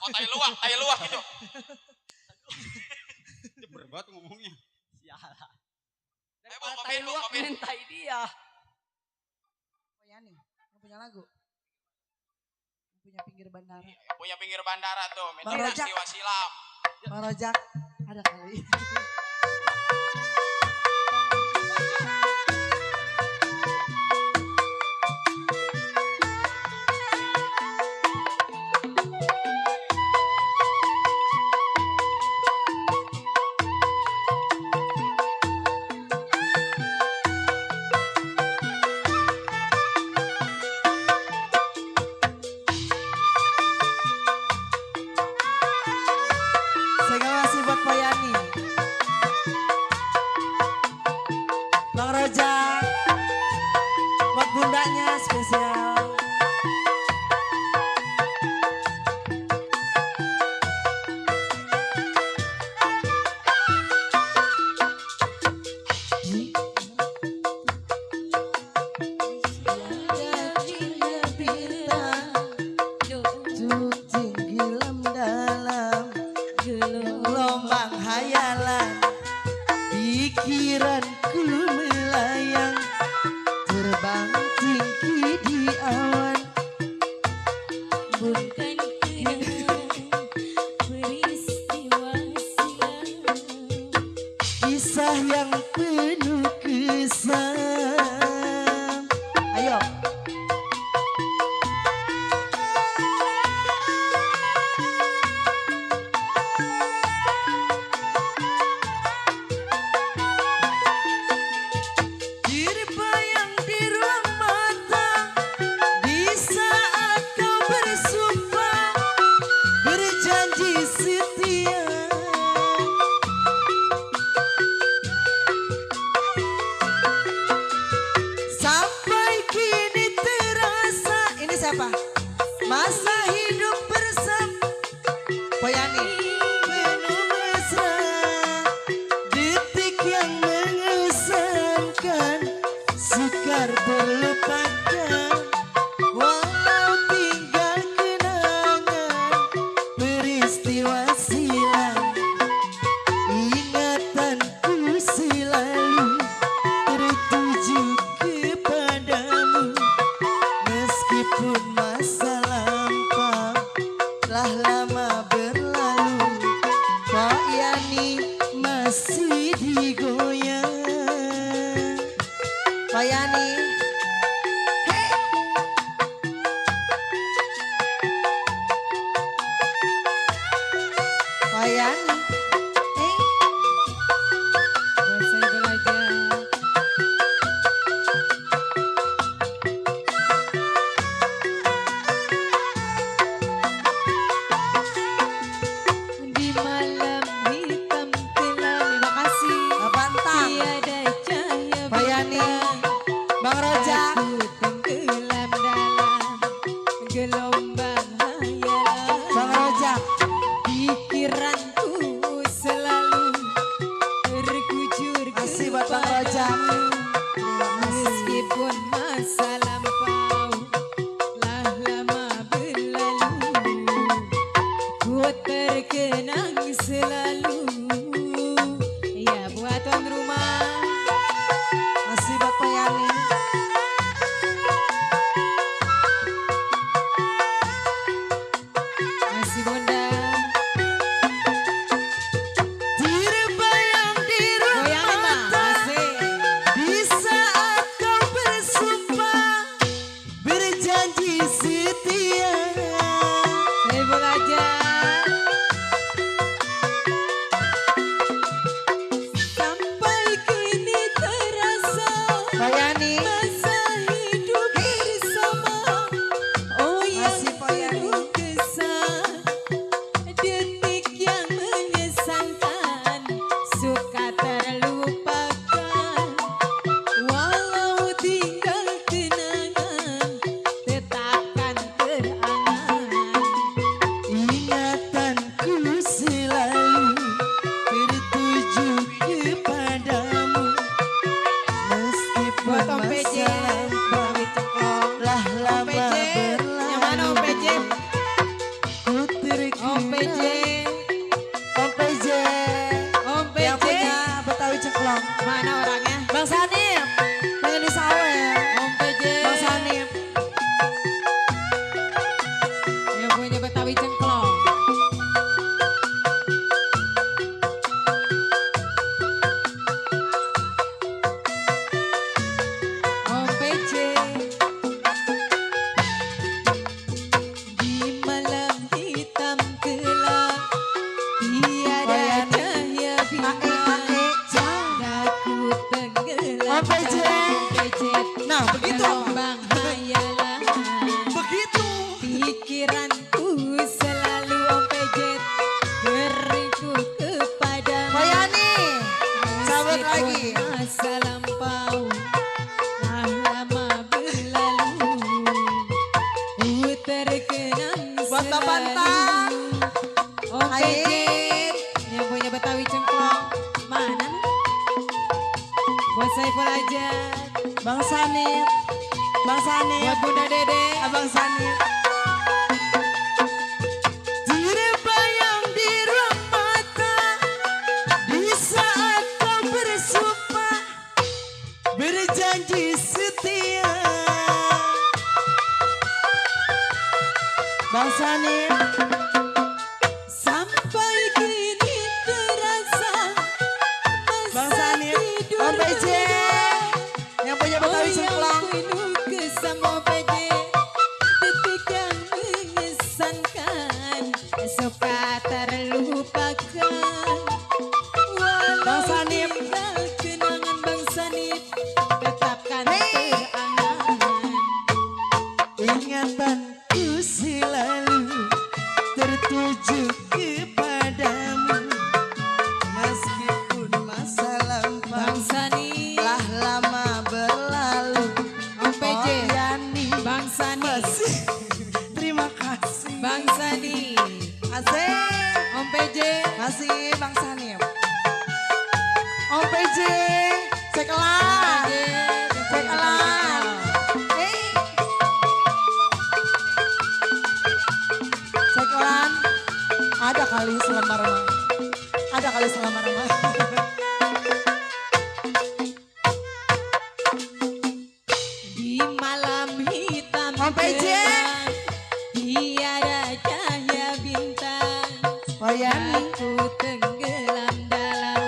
[SPEAKER 5] Oh, tai luwak itu.
[SPEAKER 7] Ceper banget ngomongnya.
[SPEAKER 6] Sialah.
[SPEAKER 5] Bu,
[SPEAKER 6] Daripada
[SPEAKER 5] kopi
[SPEAKER 6] tai
[SPEAKER 5] dulu,
[SPEAKER 6] luwak
[SPEAKER 5] kopi.
[SPEAKER 6] main tai dia.
[SPEAKER 8] Oh ya nih, yang punya lagu. Yang punya pinggir bandara.
[SPEAKER 5] Yang punya pinggir bandara tuh,
[SPEAKER 8] Bang
[SPEAKER 5] minta
[SPEAKER 8] Rojak.
[SPEAKER 5] jiwa silam.
[SPEAKER 8] Bang Rojak, ada kali. Saya kasih buat Pak Yani. siapa? Masa hidup bersama Poyani. Penuh mesra, detik yang mengesankan, sukar terlupakan. Walau tinggal kenangan peristiwa silam, ingatanku selalu tertuju kepadamu. Meskipun masa lampau telah lama berlalu, Pak Yani masih digoyang. Pak Yani, hey. Pak Yani, hey.
[SPEAKER 1] Buat saya belajar. Di malam hitam kelam, terima kasih.
[SPEAKER 8] Bantang,
[SPEAKER 1] Tiada cahaya
[SPEAKER 8] Pak Yani, Bang Rojak.
[SPEAKER 1] Aku tenggelam dalam gelombang hayalan.
[SPEAKER 8] Bang Rojak,
[SPEAKER 1] Pikiranku selalu terkujur
[SPEAKER 8] kasih buat Bang Rojak.
[SPEAKER 1] kepadamu.
[SPEAKER 8] Terima kasih.
[SPEAKER 1] Meskipun masa lampau telah lama berlalu, ku terkenang selalu. Ya, buat tuan rumah.
[SPEAKER 8] Kasih buat Pak Yani.
[SPEAKER 1] Masih bunda.
[SPEAKER 8] Terbayang di
[SPEAKER 1] Goyang nih, Ma.
[SPEAKER 8] mata
[SPEAKER 1] Asik.
[SPEAKER 8] di saat kau bersumpah berjanji setia.
[SPEAKER 1] Saya belajar. Sampai kini terasa
[SPEAKER 8] Pak Yani,
[SPEAKER 1] masa hidup bersama. Oh yang
[SPEAKER 8] Masih Pak Yani.
[SPEAKER 1] penuh kesan, detik yang mengesankan, suka terlupakan. Walau tinggal kenangan, tetapkan terangan.
[SPEAKER 8] ingatanku selalu tertuju kepadamu. Meskipun
[SPEAKER 1] Buat Om PJ,
[SPEAKER 8] masa lampau
[SPEAKER 1] Betawi Ceklong.
[SPEAKER 8] telah
[SPEAKER 1] Om
[SPEAKER 8] lama
[SPEAKER 1] PJ, yang mana Om PJ?
[SPEAKER 8] ku
[SPEAKER 1] Om PJ,
[SPEAKER 8] terkenang. Om PJ,
[SPEAKER 1] Om
[SPEAKER 8] yang
[SPEAKER 1] PJ.
[SPEAKER 8] punya Betawi Ceklong.
[SPEAKER 1] Mana orangnya?
[SPEAKER 8] Bang Sanip, pengen di Sawer.
[SPEAKER 1] Om PJ.
[SPEAKER 8] Bang Sanip,
[SPEAKER 1] Yang punya Betawi Cengklong. Om PJ. Di malam hitam gelap, tiada
[SPEAKER 8] Bayani.
[SPEAKER 1] cahaya bintang. Daku tenggelam
[SPEAKER 8] Om PJ.
[SPEAKER 1] dalam PJ.
[SPEAKER 8] Nah, begitu.
[SPEAKER 1] Gelombang hayalan.
[SPEAKER 8] begitu.
[SPEAKER 1] Pikiranku selalu Om PJ beriku kepadamu.
[SPEAKER 8] Pak Yani, sahabat
[SPEAKER 1] Meskipun
[SPEAKER 8] lagi.
[SPEAKER 1] masa lampau telah lama berlalu, ku terkenang
[SPEAKER 8] Buat Mbak
[SPEAKER 1] selalu.
[SPEAKER 8] Bantang.
[SPEAKER 1] Om
[SPEAKER 8] Hai.
[SPEAKER 1] PJ yang punya Betawi Cengklong. Mana? Buat saya aja.
[SPEAKER 8] Bang Sanip, Bang Sanip,
[SPEAKER 1] Buat Bunda Dede.
[SPEAKER 8] Abang Sanip. Terbayang di ruang mata di saat kau bersumpah berjanji setia. Bang Sanip,
[SPEAKER 1] Sampai kini terasa
[SPEAKER 8] Bang
[SPEAKER 1] masa
[SPEAKER 8] Sanip,
[SPEAKER 1] tidur
[SPEAKER 8] Om PJ, yang punya Betawi Cengklong.
[SPEAKER 1] penuh kesan Om PJ, detik yang mengesankan, suka terlupakan. Walau
[SPEAKER 8] Bang Sanip.
[SPEAKER 1] tinggal kenangan Bang Sanip, tetapkan
[SPEAKER 8] Hey.
[SPEAKER 1] terangan.
[SPEAKER 8] Ingatanku selalu tertuju kepadamu. Meskipun masa lampau
[SPEAKER 1] Bang Sanip,
[SPEAKER 8] telah lama berlalu.
[SPEAKER 1] Om PJ,
[SPEAKER 8] Oh, Yani
[SPEAKER 1] Bang Sanip.
[SPEAKER 8] masih
[SPEAKER 1] PJ.
[SPEAKER 8] Masih Bang Sanip. Om PJ, cekelan. Cekelan. Hei. Cekelan. Ada kali selembar mah. Ada kali selembar mah.
[SPEAKER 1] Di malam hitam
[SPEAKER 8] Om PJ.
[SPEAKER 1] gelap, tiada cahaya bintang.
[SPEAKER 8] Poyani.
[SPEAKER 1] Aku tenggelam dalam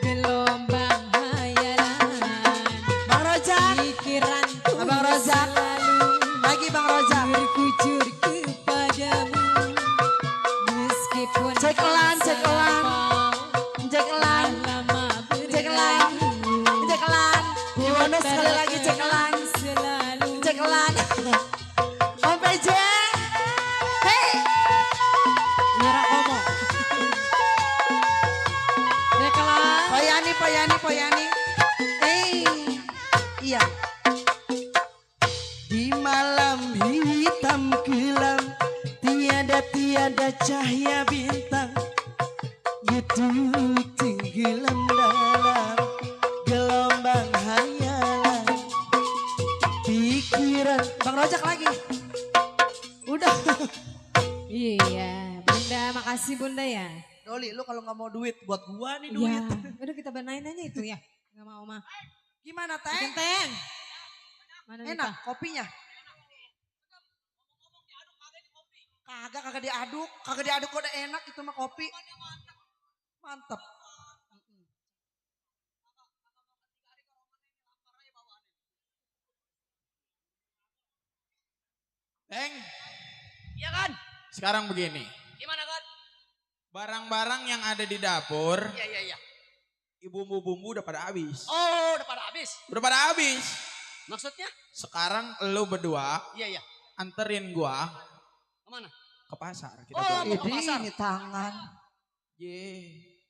[SPEAKER 1] gelombang hayalan.
[SPEAKER 8] Bang Rojak.
[SPEAKER 1] Pikiranku
[SPEAKER 8] Abang Rojak.
[SPEAKER 1] selalu
[SPEAKER 8] Lagi Bang Rojak.
[SPEAKER 1] berkucur kepadamu. Meskipun
[SPEAKER 8] Cekelan, cekelan. Cekelan.
[SPEAKER 1] lama
[SPEAKER 8] Cekelan. Cekelan. Gimana sekali lagi cekelan.
[SPEAKER 1] selalu
[SPEAKER 8] Cekelan. Om PJ. Hei.
[SPEAKER 1] nyerah komo. Cekelan.
[SPEAKER 8] Poyani, Poyani, Poyani. Hei. Iya. Di malam hitam kelam, tiada cahaya bintang. Gitu tenggelam dalam gelombang hayalan. Pikiran. Bang Rojak lagi. Udah.
[SPEAKER 1] Iya, Bunda, makasih Bunda ya.
[SPEAKER 8] Doli, lu kalau nggak mau duit buat gua nih
[SPEAKER 1] Iya,
[SPEAKER 8] duit.
[SPEAKER 1] udah kita benain aja itu ya. Gak mau mah.
[SPEAKER 8] Gimana teh?
[SPEAKER 1] Genteng. Mana
[SPEAKER 8] Enak kopinya. Kagak diaduk, kok udah enak itu mah kopi. Mantep.
[SPEAKER 7] Teng,
[SPEAKER 3] Iya kan?
[SPEAKER 7] sekarang begini.
[SPEAKER 3] Gimana kan?
[SPEAKER 7] Barang-barang yang ada di dapur,
[SPEAKER 3] Iya iya iya.
[SPEAKER 7] bumbu-bumbu udah pada habis.
[SPEAKER 3] Oh, udah pada habis.
[SPEAKER 7] Udah pada habis.
[SPEAKER 3] Maksudnya?
[SPEAKER 7] Sekarang lu berdua
[SPEAKER 3] Iya iya.
[SPEAKER 7] anterin gua
[SPEAKER 3] Kemana?
[SPEAKER 7] ke pasar. Kita
[SPEAKER 3] Oh,
[SPEAKER 7] beli.
[SPEAKER 3] mau ke pasar.
[SPEAKER 8] Ini tangan.
[SPEAKER 7] Ye.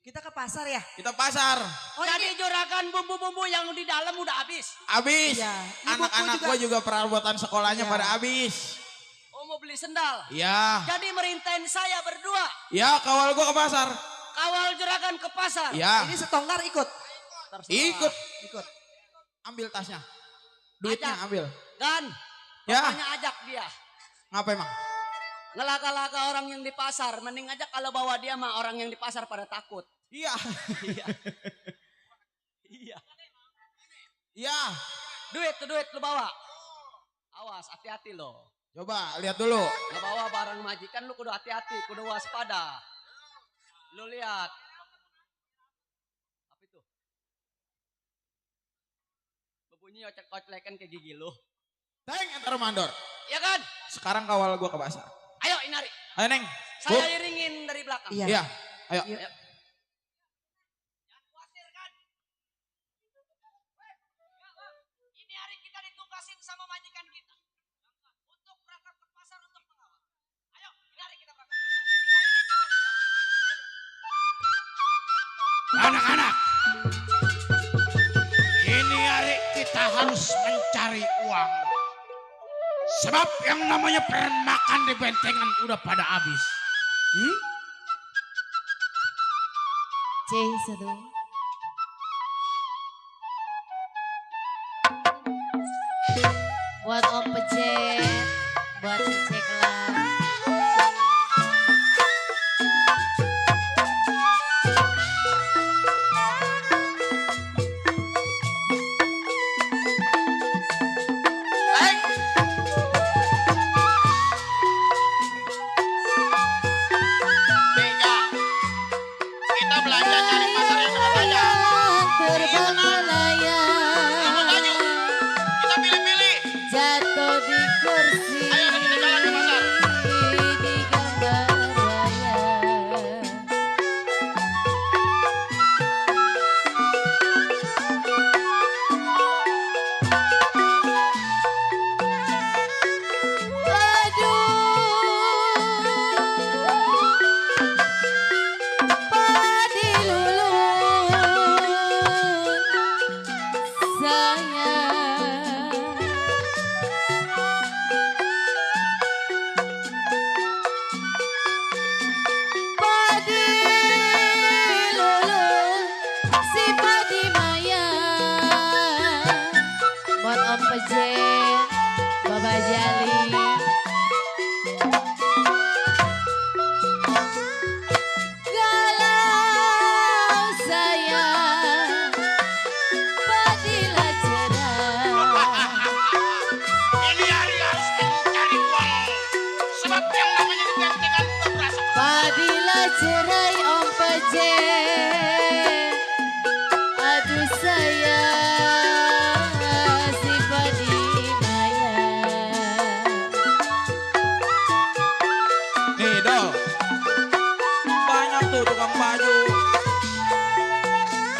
[SPEAKER 8] Kita ke pasar ya?
[SPEAKER 7] Kita pasar.
[SPEAKER 8] Oh
[SPEAKER 3] Jadi juragan bumbu-bumbu yang di dalam udah habis.
[SPEAKER 7] Habis.
[SPEAKER 8] Iya. Ibuku
[SPEAKER 7] Anak-anak
[SPEAKER 8] juga-
[SPEAKER 7] gua juga perabotan sekolahnya
[SPEAKER 8] Iya.
[SPEAKER 7] pada habis.
[SPEAKER 3] Oh, mau beli sendal.
[SPEAKER 7] Iya.
[SPEAKER 3] Jadi merintain saya berdua.
[SPEAKER 7] Ya, kawal gua ke pasar.
[SPEAKER 3] Kawal juragan ke pasar.
[SPEAKER 7] Ya.
[SPEAKER 8] Ini setonggar ikut.
[SPEAKER 3] Terserah.
[SPEAKER 7] Ikut.
[SPEAKER 8] Ikut.
[SPEAKER 7] Ambil tasnya. Duitnya
[SPEAKER 3] Ajak.
[SPEAKER 7] ambil.
[SPEAKER 3] Dan
[SPEAKER 7] Ya.
[SPEAKER 3] pokoknya ajak dia.
[SPEAKER 7] Ngapa emang?
[SPEAKER 3] Ngelaka-laka orang yang di pasar. Mending aja kalau bawa dia mah orang yang di pasar pada takut.
[SPEAKER 7] Iya.
[SPEAKER 3] Iya. Iya.
[SPEAKER 7] Iya.
[SPEAKER 3] Duit lu bawa. Awas, hati-hati loh.
[SPEAKER 7] Coba lihat dulu.
[SPEAKER 3] Nggak bawa barang majikan lu kudu hati-hati, kudu waspada. Lu lihat. Apa itu? Berbunyi ocek-ocelekan ke gigi lu.
[SPEAKER 7] Teng, entar mandor.
[SPEAKER 3] Ya kan?
[SPEAKER 7] Sekarang kawal gua ke pasar.
[SPEAKER 3] Ayo Inari.
[SPEAKER 7] Ayo, Neng.
[SPEAKER 3] Saya
[SPEAKER 7] Bu.
[SPEAKER 3] iringin dari belakang.
[SPEAKER 8] Iya.
[SPEAKER 7] Iya. Ayo.
[SPEAKER 3] Ayo. Jangan khawatir kan? Ini hari kita ditugasin sama majikan kita. Untuk berangkat ke pasar untuk mengawal. Ayo, ini hari kita berangkat.
[SPEAKER 5] Anak-anak, ini hari kita harus mencari uang. Sebab yang namanya permen makan di bentengan udah pada habis.
[SPEAKER 1] C1. Buat Om Pejet, buat si Ceklan.
[SPEAKER 5] Tiga. Kita belanja cari pasar yang sangat banyak.
[SPEAKER 1] Terbang melayang,
[SPEAKER 5] Kamu maju. Kita pilih-pilih.
[SPEAKER 1] jatuh di kursi.
[SPEAKER 5] Ayo kita jalan ke pasar.
[SPEAKER 1] Di gambar wayang. Aduh, padi lulun sayang.
[SPEAKER 9] bercerai Om Pejen. Aduh sayang si Badinaya.
[SPEAKER 7] Nih dong. Banyak tuh tukang baju.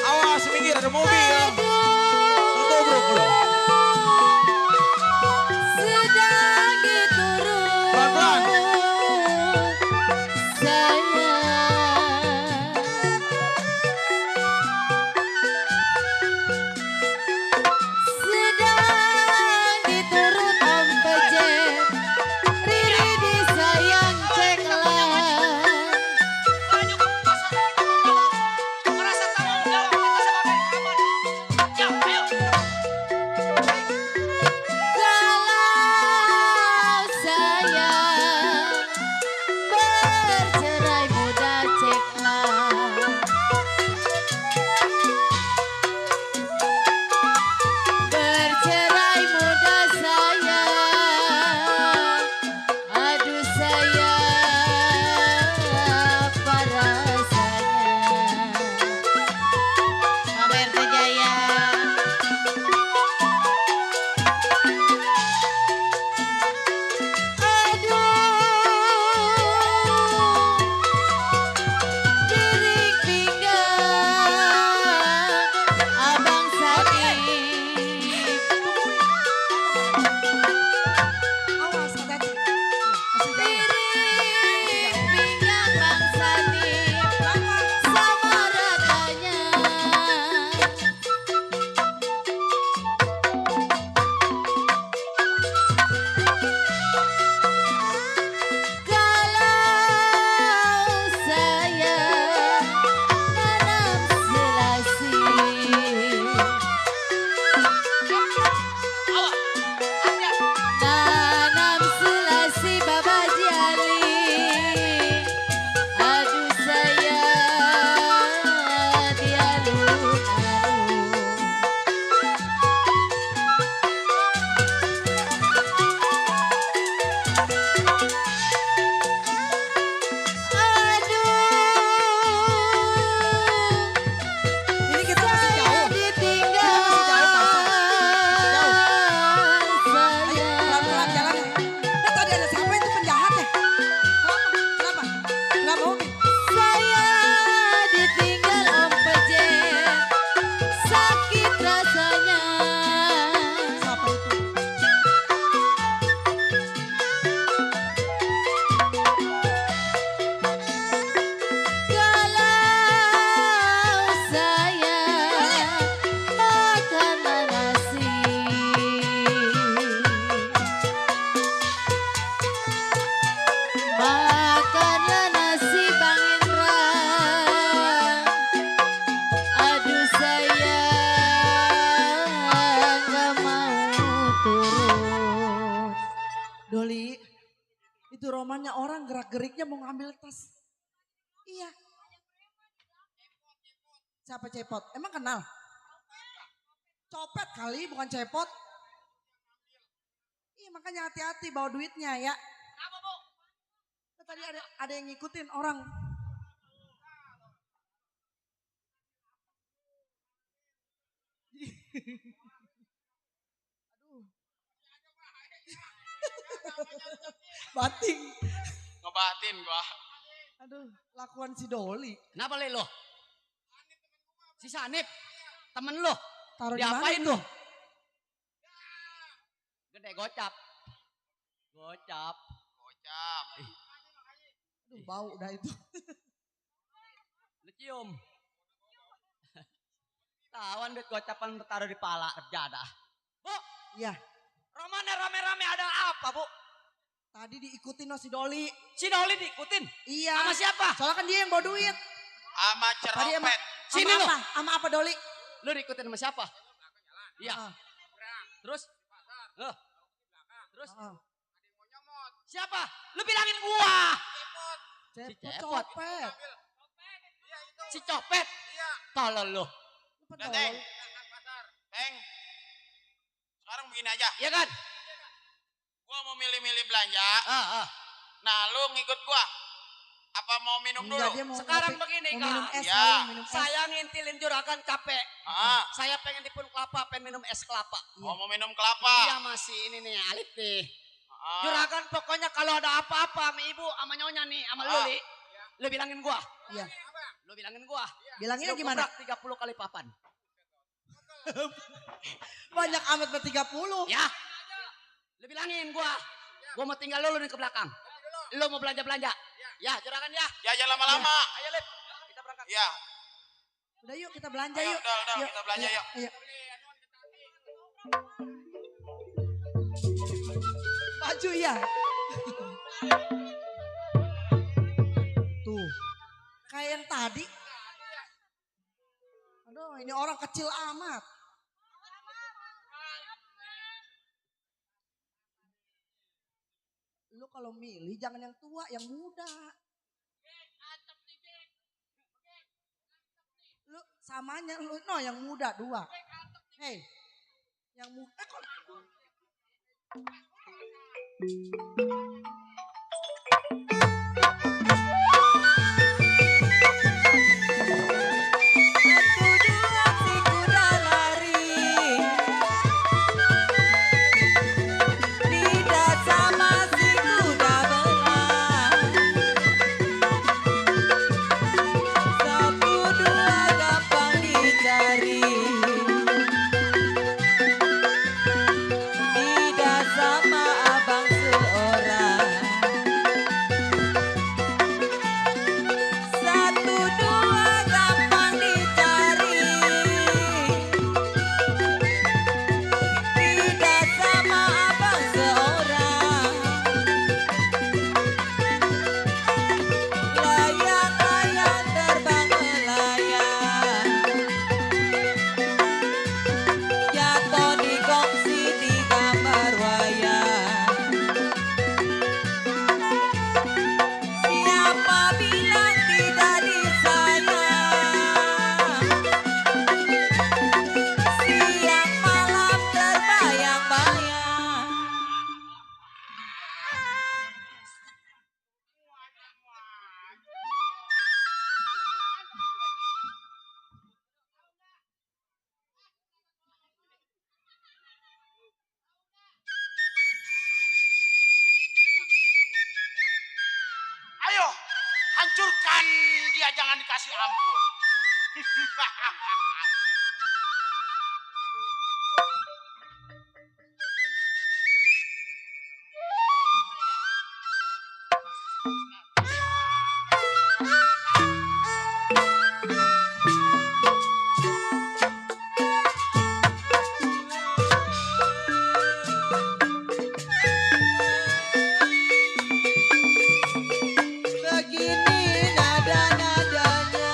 [SPEAKER 7] Awas minggir ada mobil ya. Tertobrok loh.
[SPEAKER 9] Sedang diturun
[SPEAKER 7] Pelan-pelan.
[SPEAKER 9] sayang. Sedang diturun Om Pejen. Riri disayang ceklan.
[SPEAKER 3] Merasa tanggung jawab kita sebagai kawan. Ya, ayo.
[SPEAKER 9] Kalau sayang bercerai muda ceklan. Bercerai muda sayang. Aduh sayang apa rasanya. Mama RT Jaya. Aduh, diri pinggang abang sakit.
[SPEAKER 8] Awas hati-hati. Masih jauh.
[SPEAKER 9] Diri pinggang bang Sani sama ratanya. Kalau sayang nanam selasi. Nanam selasi Baba Jali. Aduh sayang dia alun-alun. Aduh,
[SPEAKER 8] Ini kita masih jauh.
[SPEAKER 9] saya ditinggal
[SPEAKER 8] Jauh. Ayo,
[SPEAKER 9] sayang.
[SPEAKER 8] pelan-pelan jalan. Tadi ada siapa itu penjahat ya? Kenapa? Kenapa Umi?
[SPEAKER 9] Saya ditinggal Om Pejen, sakit rasanya.
[SPEAKER 8] Siapa itu?
[SPEAKER 9] Kalau saya makan nasi, makanlah nasi Bang Indra. Aduh sayang gak mau turun.
[SPEAKER 8] Doli, itu romannya orang gerak-geriknya mau ngambil tas. Iya. Siapa cepot? Emang kenal? Copet kali, bukan cepot. Iya makanya hati-hati bawa duitnya ya.
[SPEAKER 3] Kenapa, Bu?
[SPEAKER 8] Tadi ada yang ngikutin orang. Aduh. Bating.
[SPEAKER 5] Ngebatin gua.
[SPEAKER 8] Aduh, lakuan si Doli.
[SPEAKER 6] Kenapa le lo? Si Sanip, temen lo,
[SPEAKER 8] Taruh di mana
[SPEAKER 6] diapain
[SPEAKER 8] itu?
[SPEAKER 6] lo? Gede gocap. Gocap.
[SPEAKER 5] Kocap.
[SPEAKER 8] Aduh, bau dah itu.
[SPEAKER 6] Lu cium. Tawan duit gocapan taruh di pala terjada. Bu,
[SPEAKER 8] Iya,
[SPEAKER 6] romannya rame-rame ada apa, Bu?
[SPEAKER 8] tadi diikutin sama si Doli.
[SPEAKER 6] Si Doli diikutin.
[SPEAKER 8] Iya.
[SPEAKER 6] Sama siapa?
[SPEAKER 8] Soalnya kan dia yang bawa duit.
[SPEAKER 5] Ama
[SPEAKER 8] Tadi sama,
[SPEAKER 5] ceropet.
[SPEAKER 6] Sini
[SPEAKER 8] sama
[SPEAKER 6] lo.
[SPEAKER 8] apa? Sama apa Doli?
[SPEAKER 6] Lu diikutin sama siapa? Iya.
[SPEAKER 8] Ah,
[SPEAKER 6] Terus? Terus?
[SPEAKER 8] ah.
[SPEAKER 6] Siapa? Lu bilangin gua.
[SPEAKER 8] Cepot,
[SPEAKER 6] Cepot.
[SPEAKER 8] copet.
[SPEAKER 6] Si copet. Tolol lu.
[SPEAKER 8] Lu
[SPEAKER 5] Udah,
[SPEAKER 8] tolol.
[SPEAKER 5] Teng. Teng. Sekarang begini aja.
[SPEAKER 6] Iya kan?
[SPEAKER 5] Gua mau milih-milih belanja.
[SPEAKER 6] Ah.
[SPEAKER 5] Nah, lu ngikut gua. Apa mau minum dulu?
[SPEAKER 8] Enggak, dia mau
[SPEAKER 3] Sekarang
[SPEAKER 8] ngopi,
[SPEAKER 3] begini,
[SPEAKER 8] mau minum
[SPEAKER 3] Kak.
[SPEAKER 8] es,
[SPEAKER 5] Ya.
[SPEAKER 8] mau minum es.
[SPEAKER 3] Saya ngintilin juragan capek.
[SPEAKER 5] Ah,
[SPEAKER 3] Saya pengen dipun kelapa, pengen minum es kelapa.
[SPEAKER 5] mau minum kelapa.
[SPEAKER 3] Iya masih ini nih Alif nih.
[SPEAKER 5] Ah,
[SPEAKER 3] Juragan pokoknya kalau ada apa-apa sama ibu, sama nyonya nih, sama Luli, lu bilangin gua.
[SPEAKER 8] Iya.
[SPEAKER 3] Lu bilangin gua.
[SPEAKER 8] Bilanginnya
[SPEAKER 3] Lu
[SPEAKER 8] gimana?
[SPEAKER 3] gebrak 30 kali papan.
[SPEAKER 8] Banyak amat ber-30.
[SPEAKER 3] Ya. Lu bilangin gua. Gua mau tinggal lu nih ke belakang. Lu mau belanja-belanja. Ya, juragan ya.
[SPEAKER 5] ya jangan lama-lama.
[SPEAKER 3] Ayo Lip, kita berangkat.
[SPEAKER 5] Ya,
[SPEAKER 8] Udah yuk kita belanja
[SPEAKER 5] ayo,
[SPEAKER 8] yuk.
[SPEAKER 5] udah, kita belanja yuk.
[SPEAKER 8] Ayo. Baju ya. Tuh. Kayak yang tadi. Aduh, ini orang kecil amat. Lu kalau milih jangan yang tua, yang muda. Lu samanya lu no yang muda 2. Hei. Yang muda
[SPEAKER 5] Ayo, hancurkan dia, jangan dikasih ampun.
[SPEAKER 9] Begini nada-nadanya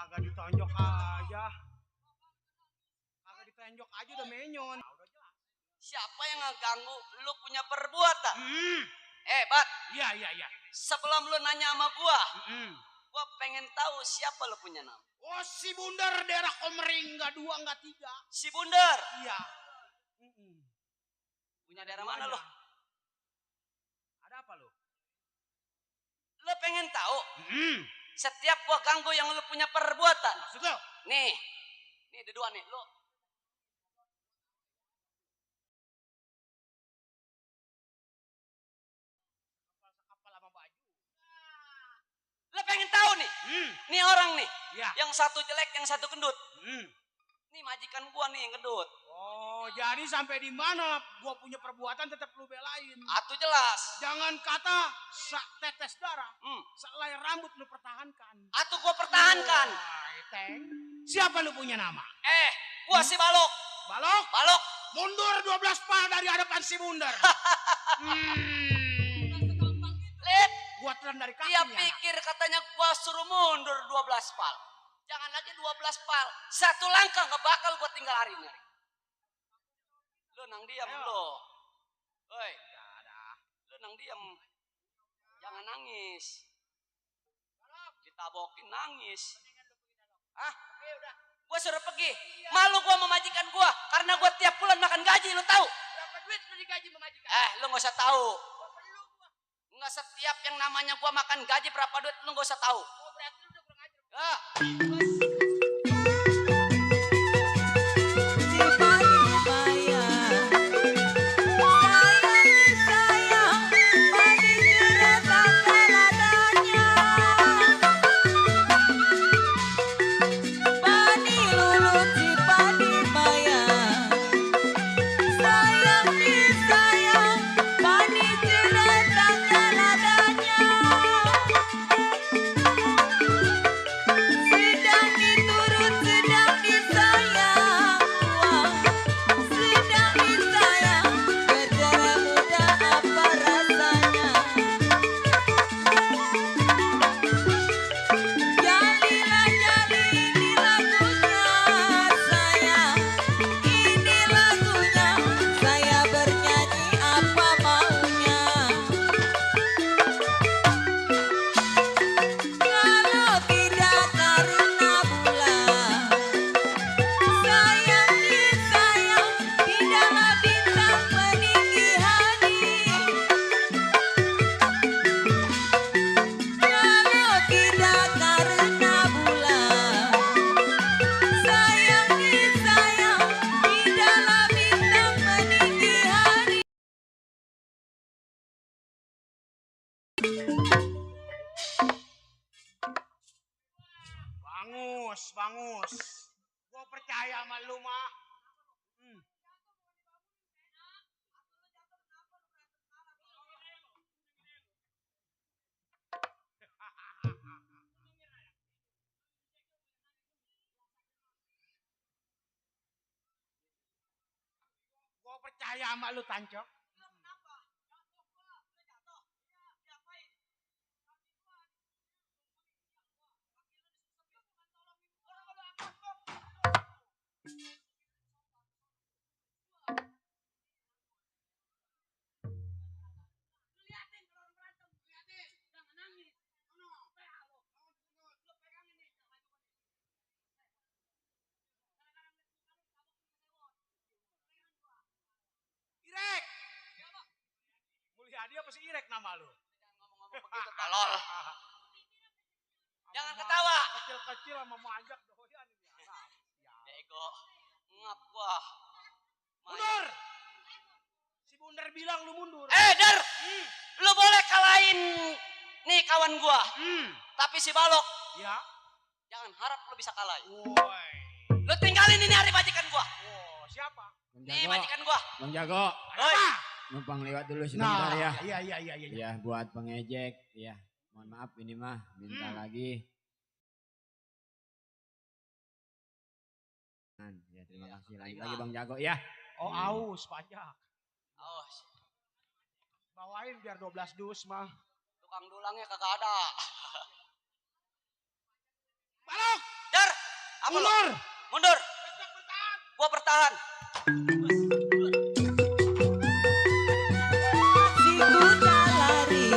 [SPEAKER 5] Kagak ditonjok aja. Kagak ditonjok aja udah menyon. Udah jelas.
[SPEAKER 6] Siapa yang ngeganggu lu punya perbuatan?
[SPEAKER 5] Hmm.
[SPEAKER 6] Bat,
[SPEAKER 5] Iya.
[SPEAKER 6] sebelum lu nanya sama gua
[SPEAKER 5] Hmm.
[SPEAKER 6] pengen tahu siapa lu punya nama.
[SPEAKER 5] Oh, si Bundar daerah Komering, enggak 2 enggak 3.
[SPEAKER 6] Si Bundar.
[SPEAKER 5] Iya.
[SPEAKER 6] Punya daerah mana lu?
[SPEAKER 5] Ada apa lu?
[SPEAKER 6] Lu pengen tahu?
[SPEAKER 5] Hmm.
[SPEAKER 6] Setiap gua ganggu yang lu punya perbuatan.
[SPEAKER 5] Maksud lu?
[SPEAKER 6] Nih dua nih lu.
[SPEAKER 5] Kapal sama baju.
[SPEAKER 6] Lu pengen tahu nih? Nih orang nih.
[SPEAKER 5] Iya.
[SPEAKER 6] Yang satu jelek, yang satu gendut.
[SPEAKER 5] Hmm.
[SPEAKER 6] Nih majikan gua nih yang gendut.
[SPEAKER 5] Oh, jadi sampai di mana gua punya perbuatan tetap lu belain.
[SPEAKER 6] Atuh jelas.
[SPEAKER 5] Jangan kata tetes darah.
[SPEAKER 6] Hmm.
[SPEAKER 5] Selai rambut lu pertahankan.
[SPEAKER 6] Atuh gua pertahankan.
[SPEAKER 5] Wah, Teng. Siapa lu punya nama?
[SPEAKER 6] Gua si Balok.
[SPEAKER 5] Balok. Mundur 12 pal dari hadapan si Bundar.
[SPEAKER 6] Lip,
[SPEAKER 5] Gua telan dari kaki.
[SPEAKER 6] dia pikir katanya gua suruh mundur 12 pal. Jangan lagi 12 pal. Satu langkah gak bakal gua tinggal hari-hari. Lu nang diam lo. Woi. Lu nang diam. Jangan nangis. Ditabokin nangis. Oke udah. Gua suruh pergi. Malu gua memajikan gua karena gua tiap bulan makan gaji, lu tahu?
[SPEAKER 5] Berapa duit lu digaji memajikan?
[SPEAKER 6] Lu gak usah tahu. Nggak setiap yang namanya gua makan gaji berapa duit lu gak usah tahu.
[SPEAKER 5] Oh, berarti lu udah kurang ajar. Bangus. Gua percaya sama lu mah. Gua percaya sama lu, Tancok. Irek. Mulyadi apa sih Irek nama lu?
[SPEAKER 6] Ngomong-ngomong begitu tolol. Jangan ketawa.
[SPEAKER 5] Kecil-kecil sama manja doyan biasa.
[SPEAKER 6] Bego. Ngap gua.
[SPEAKER 5] Mundur. Si Bundar bilang lu mundur.
[SPEAKER 6] Dar. Lu boleh kalahin nih kawan gua. Tapi si Balok.
[SPEAKER 5] Ya.
[SPEAKER 6] Jangan harap lu bisa kalahin.
[SPEAKER 5] Woi.
[SPEAKER 6] Lu tinggalin ini hari majikan gua.
[SPEAKER 5] Oh, siapa?
[SPEAKER 6] Nih majikan gua.
[SPEAKER 2] Bang Jago.
[SPEAKER 6] Oi.
[SPEAKER 2] Numpang lewat dulu sebentar ya.
[SPEAKER 5] Iya.
[SPEAKER 2] Ya, buat pengejek. Ya, mohon maaf ini mah minta lagi. Ya, terima kasih lagi Bang Jago ya.
[SPEAKER 5] Oh, aus pajak.
[SPEAKER 6] Awas.
[SPEAKER 5] Bawain biar 12 dus mah.
[SPEAKER 6] Tukang dulangnya kagak ada.
[SPEAKER 5] Balok.
[SPEAKER 6] Dar. Apa lo? Mundur. Gua bertahan.
[SPEAKER 1] Si kuda lari,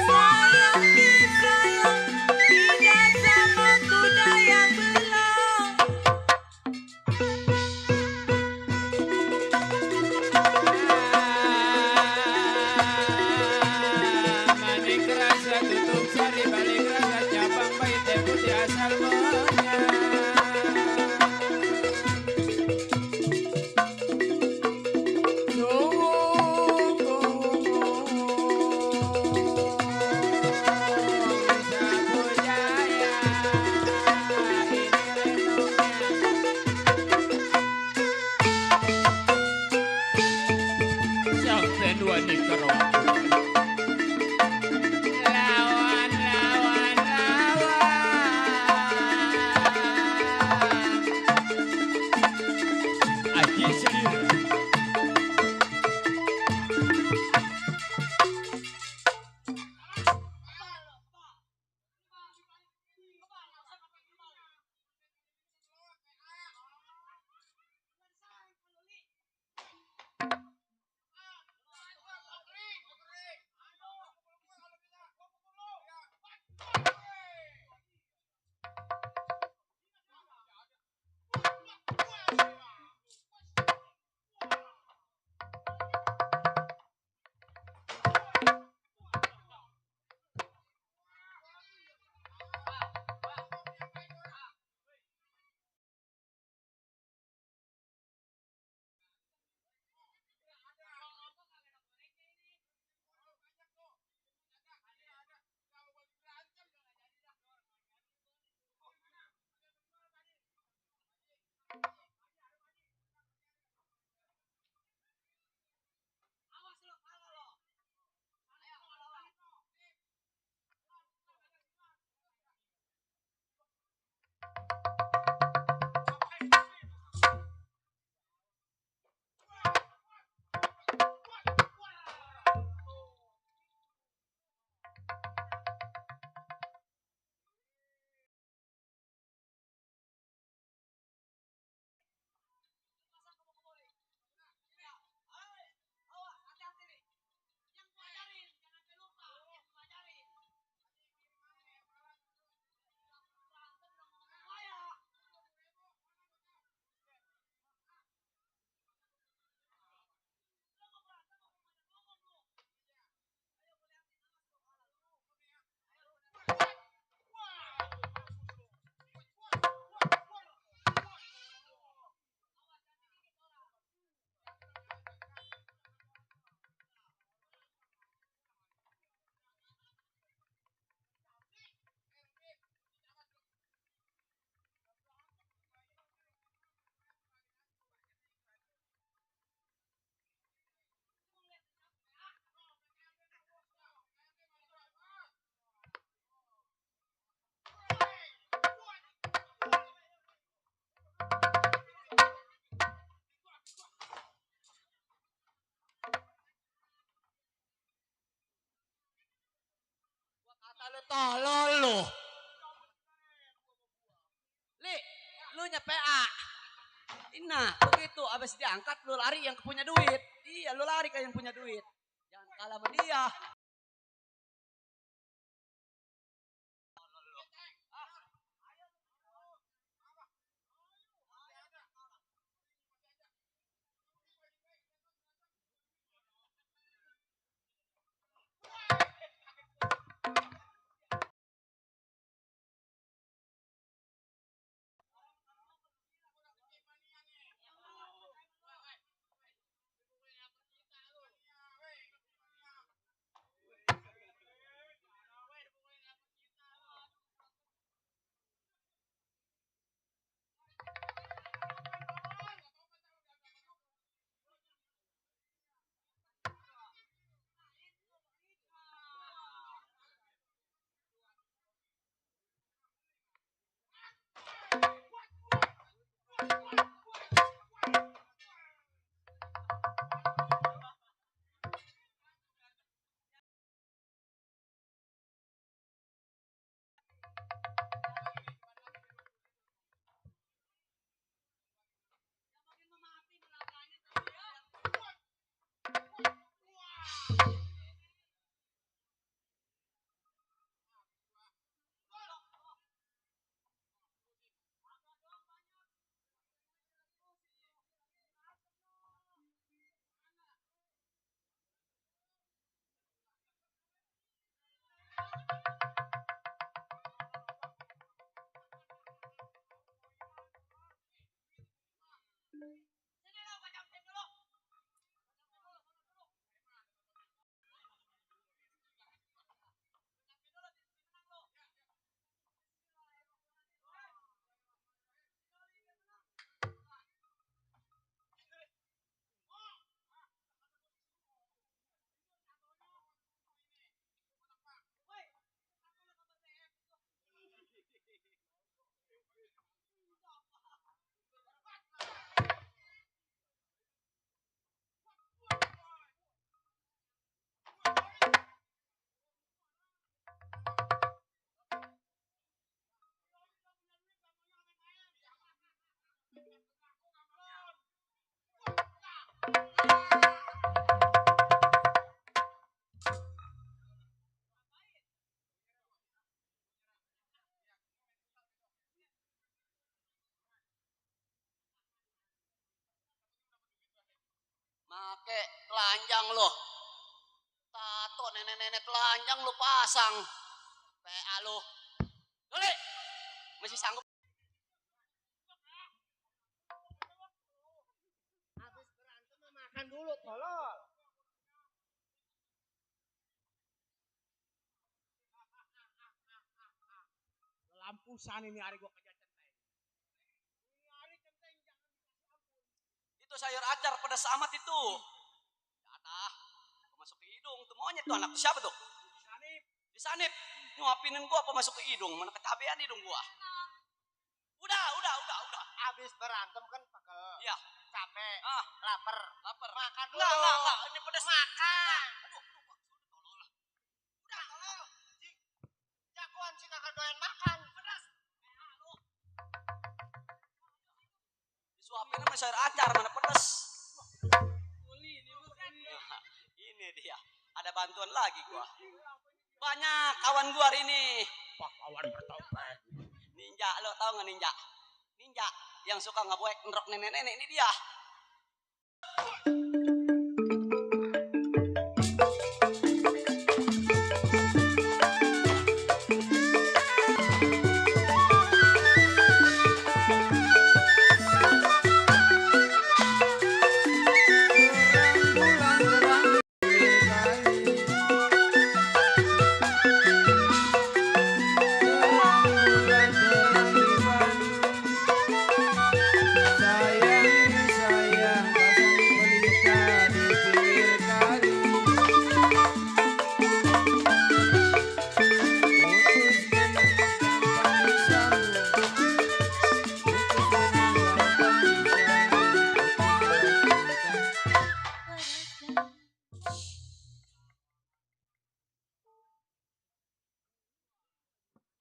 [SPEAKER 1] sayang disayang, tidak sama kuda yang belang.
[SPEAKER 2] Manik rasa tutup sari balik rasa cabang bayi teh putih asal monyet. Sampai dua di kerong. Lawan, lawan, lawan. Aji sendiri.
[SPEAKER 6] Kata lu tolol lu. Li, lu nya PA. Nah, begitu abis diangkat lu lari yang punya duit. Iya, lu lari ke yang punya duit. Jangan kalah sama dia.
[SPEAKER 5] Make telanjang lo. Tato nenek-nenek telanjang lo pasang. PA lo. Dole. Masih sanggup. Habis berantem makan dulu, tolol. Lampusan ini hari gua kerja centeng. Ini hari centeng jangan dikasih ampun. Itu sayur acar pedas amat itu. Jatah. Masuk ke hidung tuh monyet tuh anak siapa tuh? Disanip. Nyuapinin gua apa masuk ke hidung? Mana kecabean hidung gua. Udah. Habis berantem kan pegel. Iya. Capek. Lapar. Makan dulu. Enggak. Ini pedas. Makan. Aduh. Udah, tolol. Jagoan sih kakak doyan makan. Pedas. Disuapin sama sayur acar mana pedas. Ini dia. Ada bantuan lagi gua. Banyak kawan gua hari ini. Pak kawan bertopeng. Ninja, lo tau gak ninja? Ninja yang suka ngebuek ngerok nenek-nenek ini dia.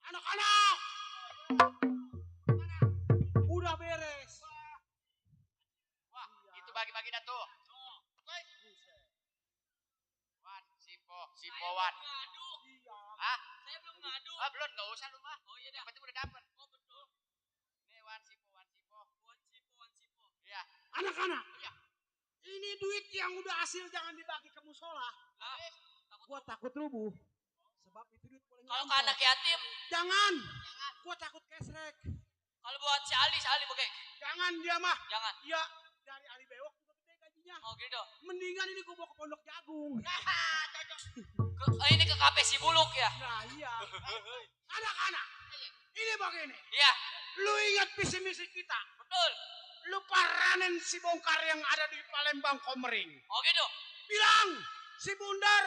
[SPEAKER 5] Anak-anak, udah beres. Wah, itu bagi-bagi dah tuh. Wan, Sipo Wan. Ah, saya belum ngadu. Belum, nggak usah lu mah. Oh iya dah. Yang penting udah dapet. Oh betul. Nih Wan Sipo. Iya. Anak-anak. Iya. Ini duit yang udah hasil jangan dibagi ke musola. Gua takut rubuh. Sebab itu duit boleh
[SPEAKER 3] Kalau ke anak yatim,
[SPEAKER 5] Jangan. Gua takut kesrek.
[SPEAKER 3] kalau buat si Ali bagaimana?
[SPEAKER 5] Jangan dia mah.
[SPEAKER 3] Jangan.
[SPEAKER 5] Iya, dari Ali Bewok juga gede gajinya.
[SPEAKER 3] Oh gitu.
[SPEAKER 5] Mendingan ini gua bawa ke Pondok Jagung.
[SPEAKER 3] Ini ke kafe si Buluk ya?
[SPEAKER 5] Nah iya. Anak-anak, ini begini.
[SPEAKER 3] Iya.
[SPEAKER 5] Lu ingat visi misi kita.
[SPEAKER 3] Betul.
[SPEAKER 5] Lu paranin si bongkar yang ada di Palembang Komering.
[SPEAKER 3] Oh gitu.
[SPEAKER 5] Bilang si Bundar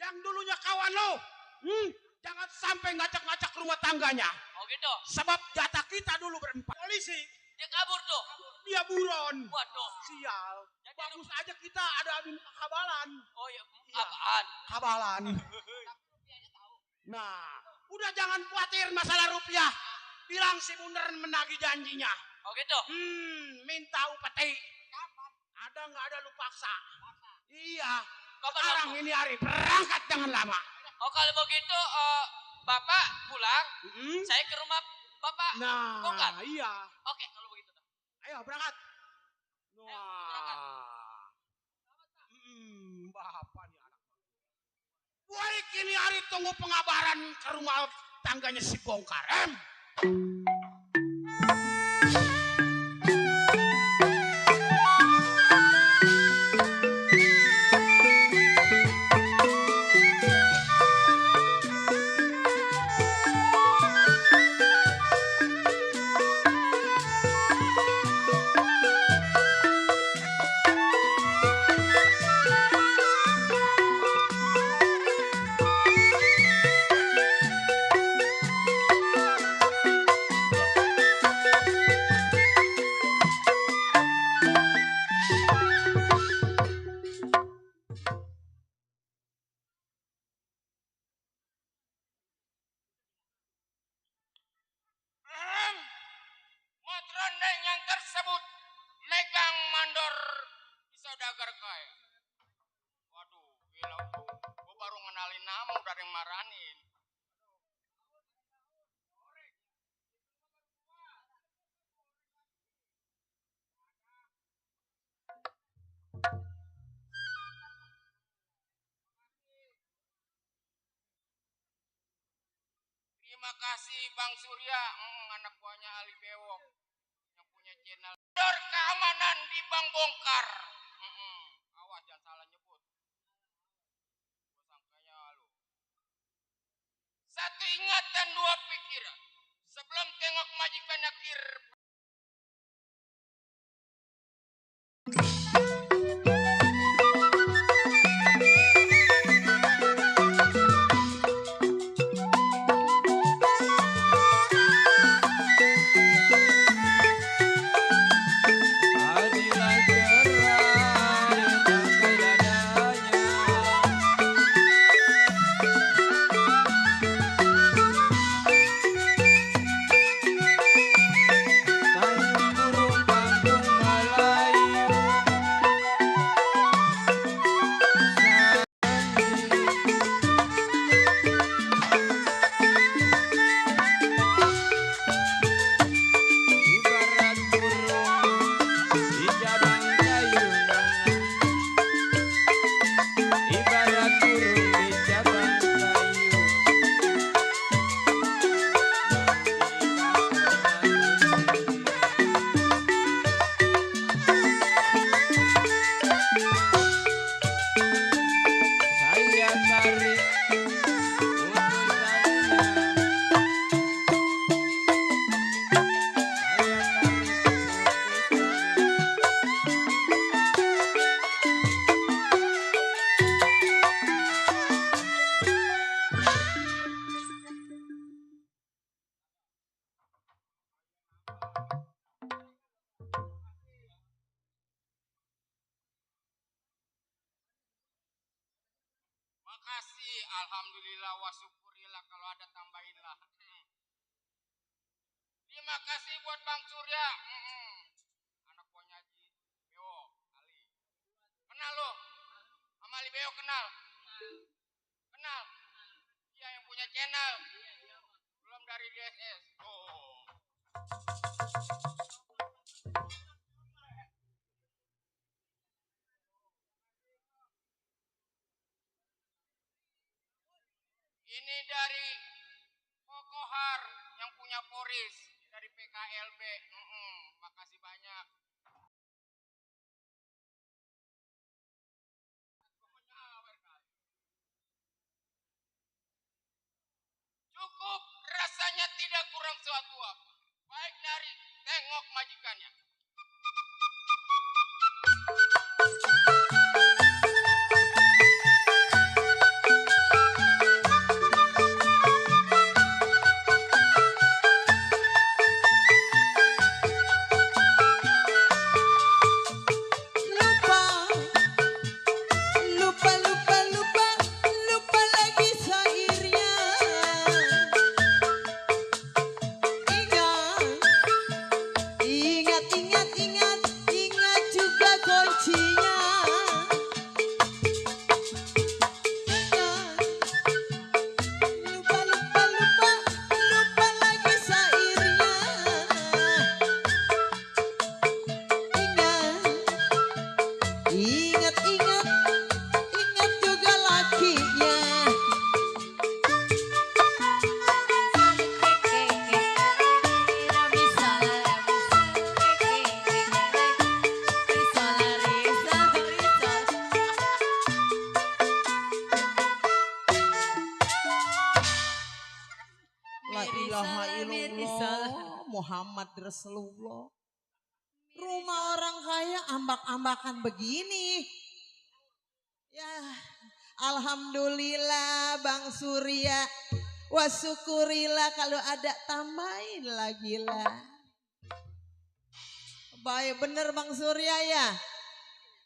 [SPEAKER 5] yang dulunya kawan lo. Jangan sampai ngacak-ngacak rumah tangganya.
[SPEAKER 3] Oh gitu.
[SPEAKER 5] Sebab jatah kita dulu berempat. Polisi.
[SPEAKER 3] Dia kabur tuh.
[SPEAKER 5] Dia buron.
[SPEAKER 3] Waduh.
[SPEAKER 5] Sial. Bagus aja kita ada admin kabalan.
[SPEAKER 3] Oh iya. Apaan?
[SPEAKER 5] Kabalan. Nah, udah jangan khawatir masalah rupiah. Bilang si Bundar menagih janjinya.
[SPEAKER 3] Oh gitu.
[SPEAKER 5] Minta upeti. Ada nggak ada lu paksa? Iya.
[SPEAKER 3] Kapan
[SPEAKER 5] Sekarang ini hari berangkat jangan lama.
[SPEAKER 3] Oh kalau begitu Bapak pulang, saya ke rumah Bapak
[SPEAKER 5] Nah,
[SPEAKER 3] bongkar.
[SPEAKER 5] iya.
[SPEAKER 3] Oke kalau begitu.
[SPEAKER 5] Ayo berangkat.
[SPEAKER 3] berangkat.
[SPEAKER 5] Bapak nih anak. Gue kini hari tunggu pengabaran ke rumah tangganya si Bongkarem. Matrondeng yang tersebut megang mandor di saudagar kaya. Waduh, gila tuh. Gue baru ngenalin nama udah ada yang maranin. Terima kasih Bang Surya, anak buahnya Ali Bewok yang punya channel. Mandor keamanan di Bang Bongkar. Awas jangan salah nyebut. Gue sangkanya lu. Satu ingat dan dua pikiran. Sebelum tengok majikannya kir.
[SPEAKER 2] Adilah gerai tangkai dadanya. Tayung burung kampung Melayu. Ibarat burung di jabang kayu nana. Ibarat burung di jabang kayu. Saya tarik utusannya. Saya tarik utusannya.
[SPEAKER 5] Makasih, alhamdulillah wa syukurillah kalau ada tambahin lah. Terima kasih buat Bang Surya. Anak buahnya Haji Beo, Ali. Kenal lo? Sama Ali Beo kenal? Kenal? Iya yang punya channel. Belum dari DSS. Oh. Ini dari Kokohar yang punya Poris dari PKLB. Makasih banyak. Cukup rasanya tidak kurang suatu apa. Baik dari tengok majikannya.
[SPEAKER 8] ilaha illallah Muhammad Rasulullah. Rumah orang kaya ambak-ambakan begini. Ya, alhamdulillah Bang Surya. Wasyukurilah kalau ada tambahin lagi lah. Baik bener Bang Surya ya.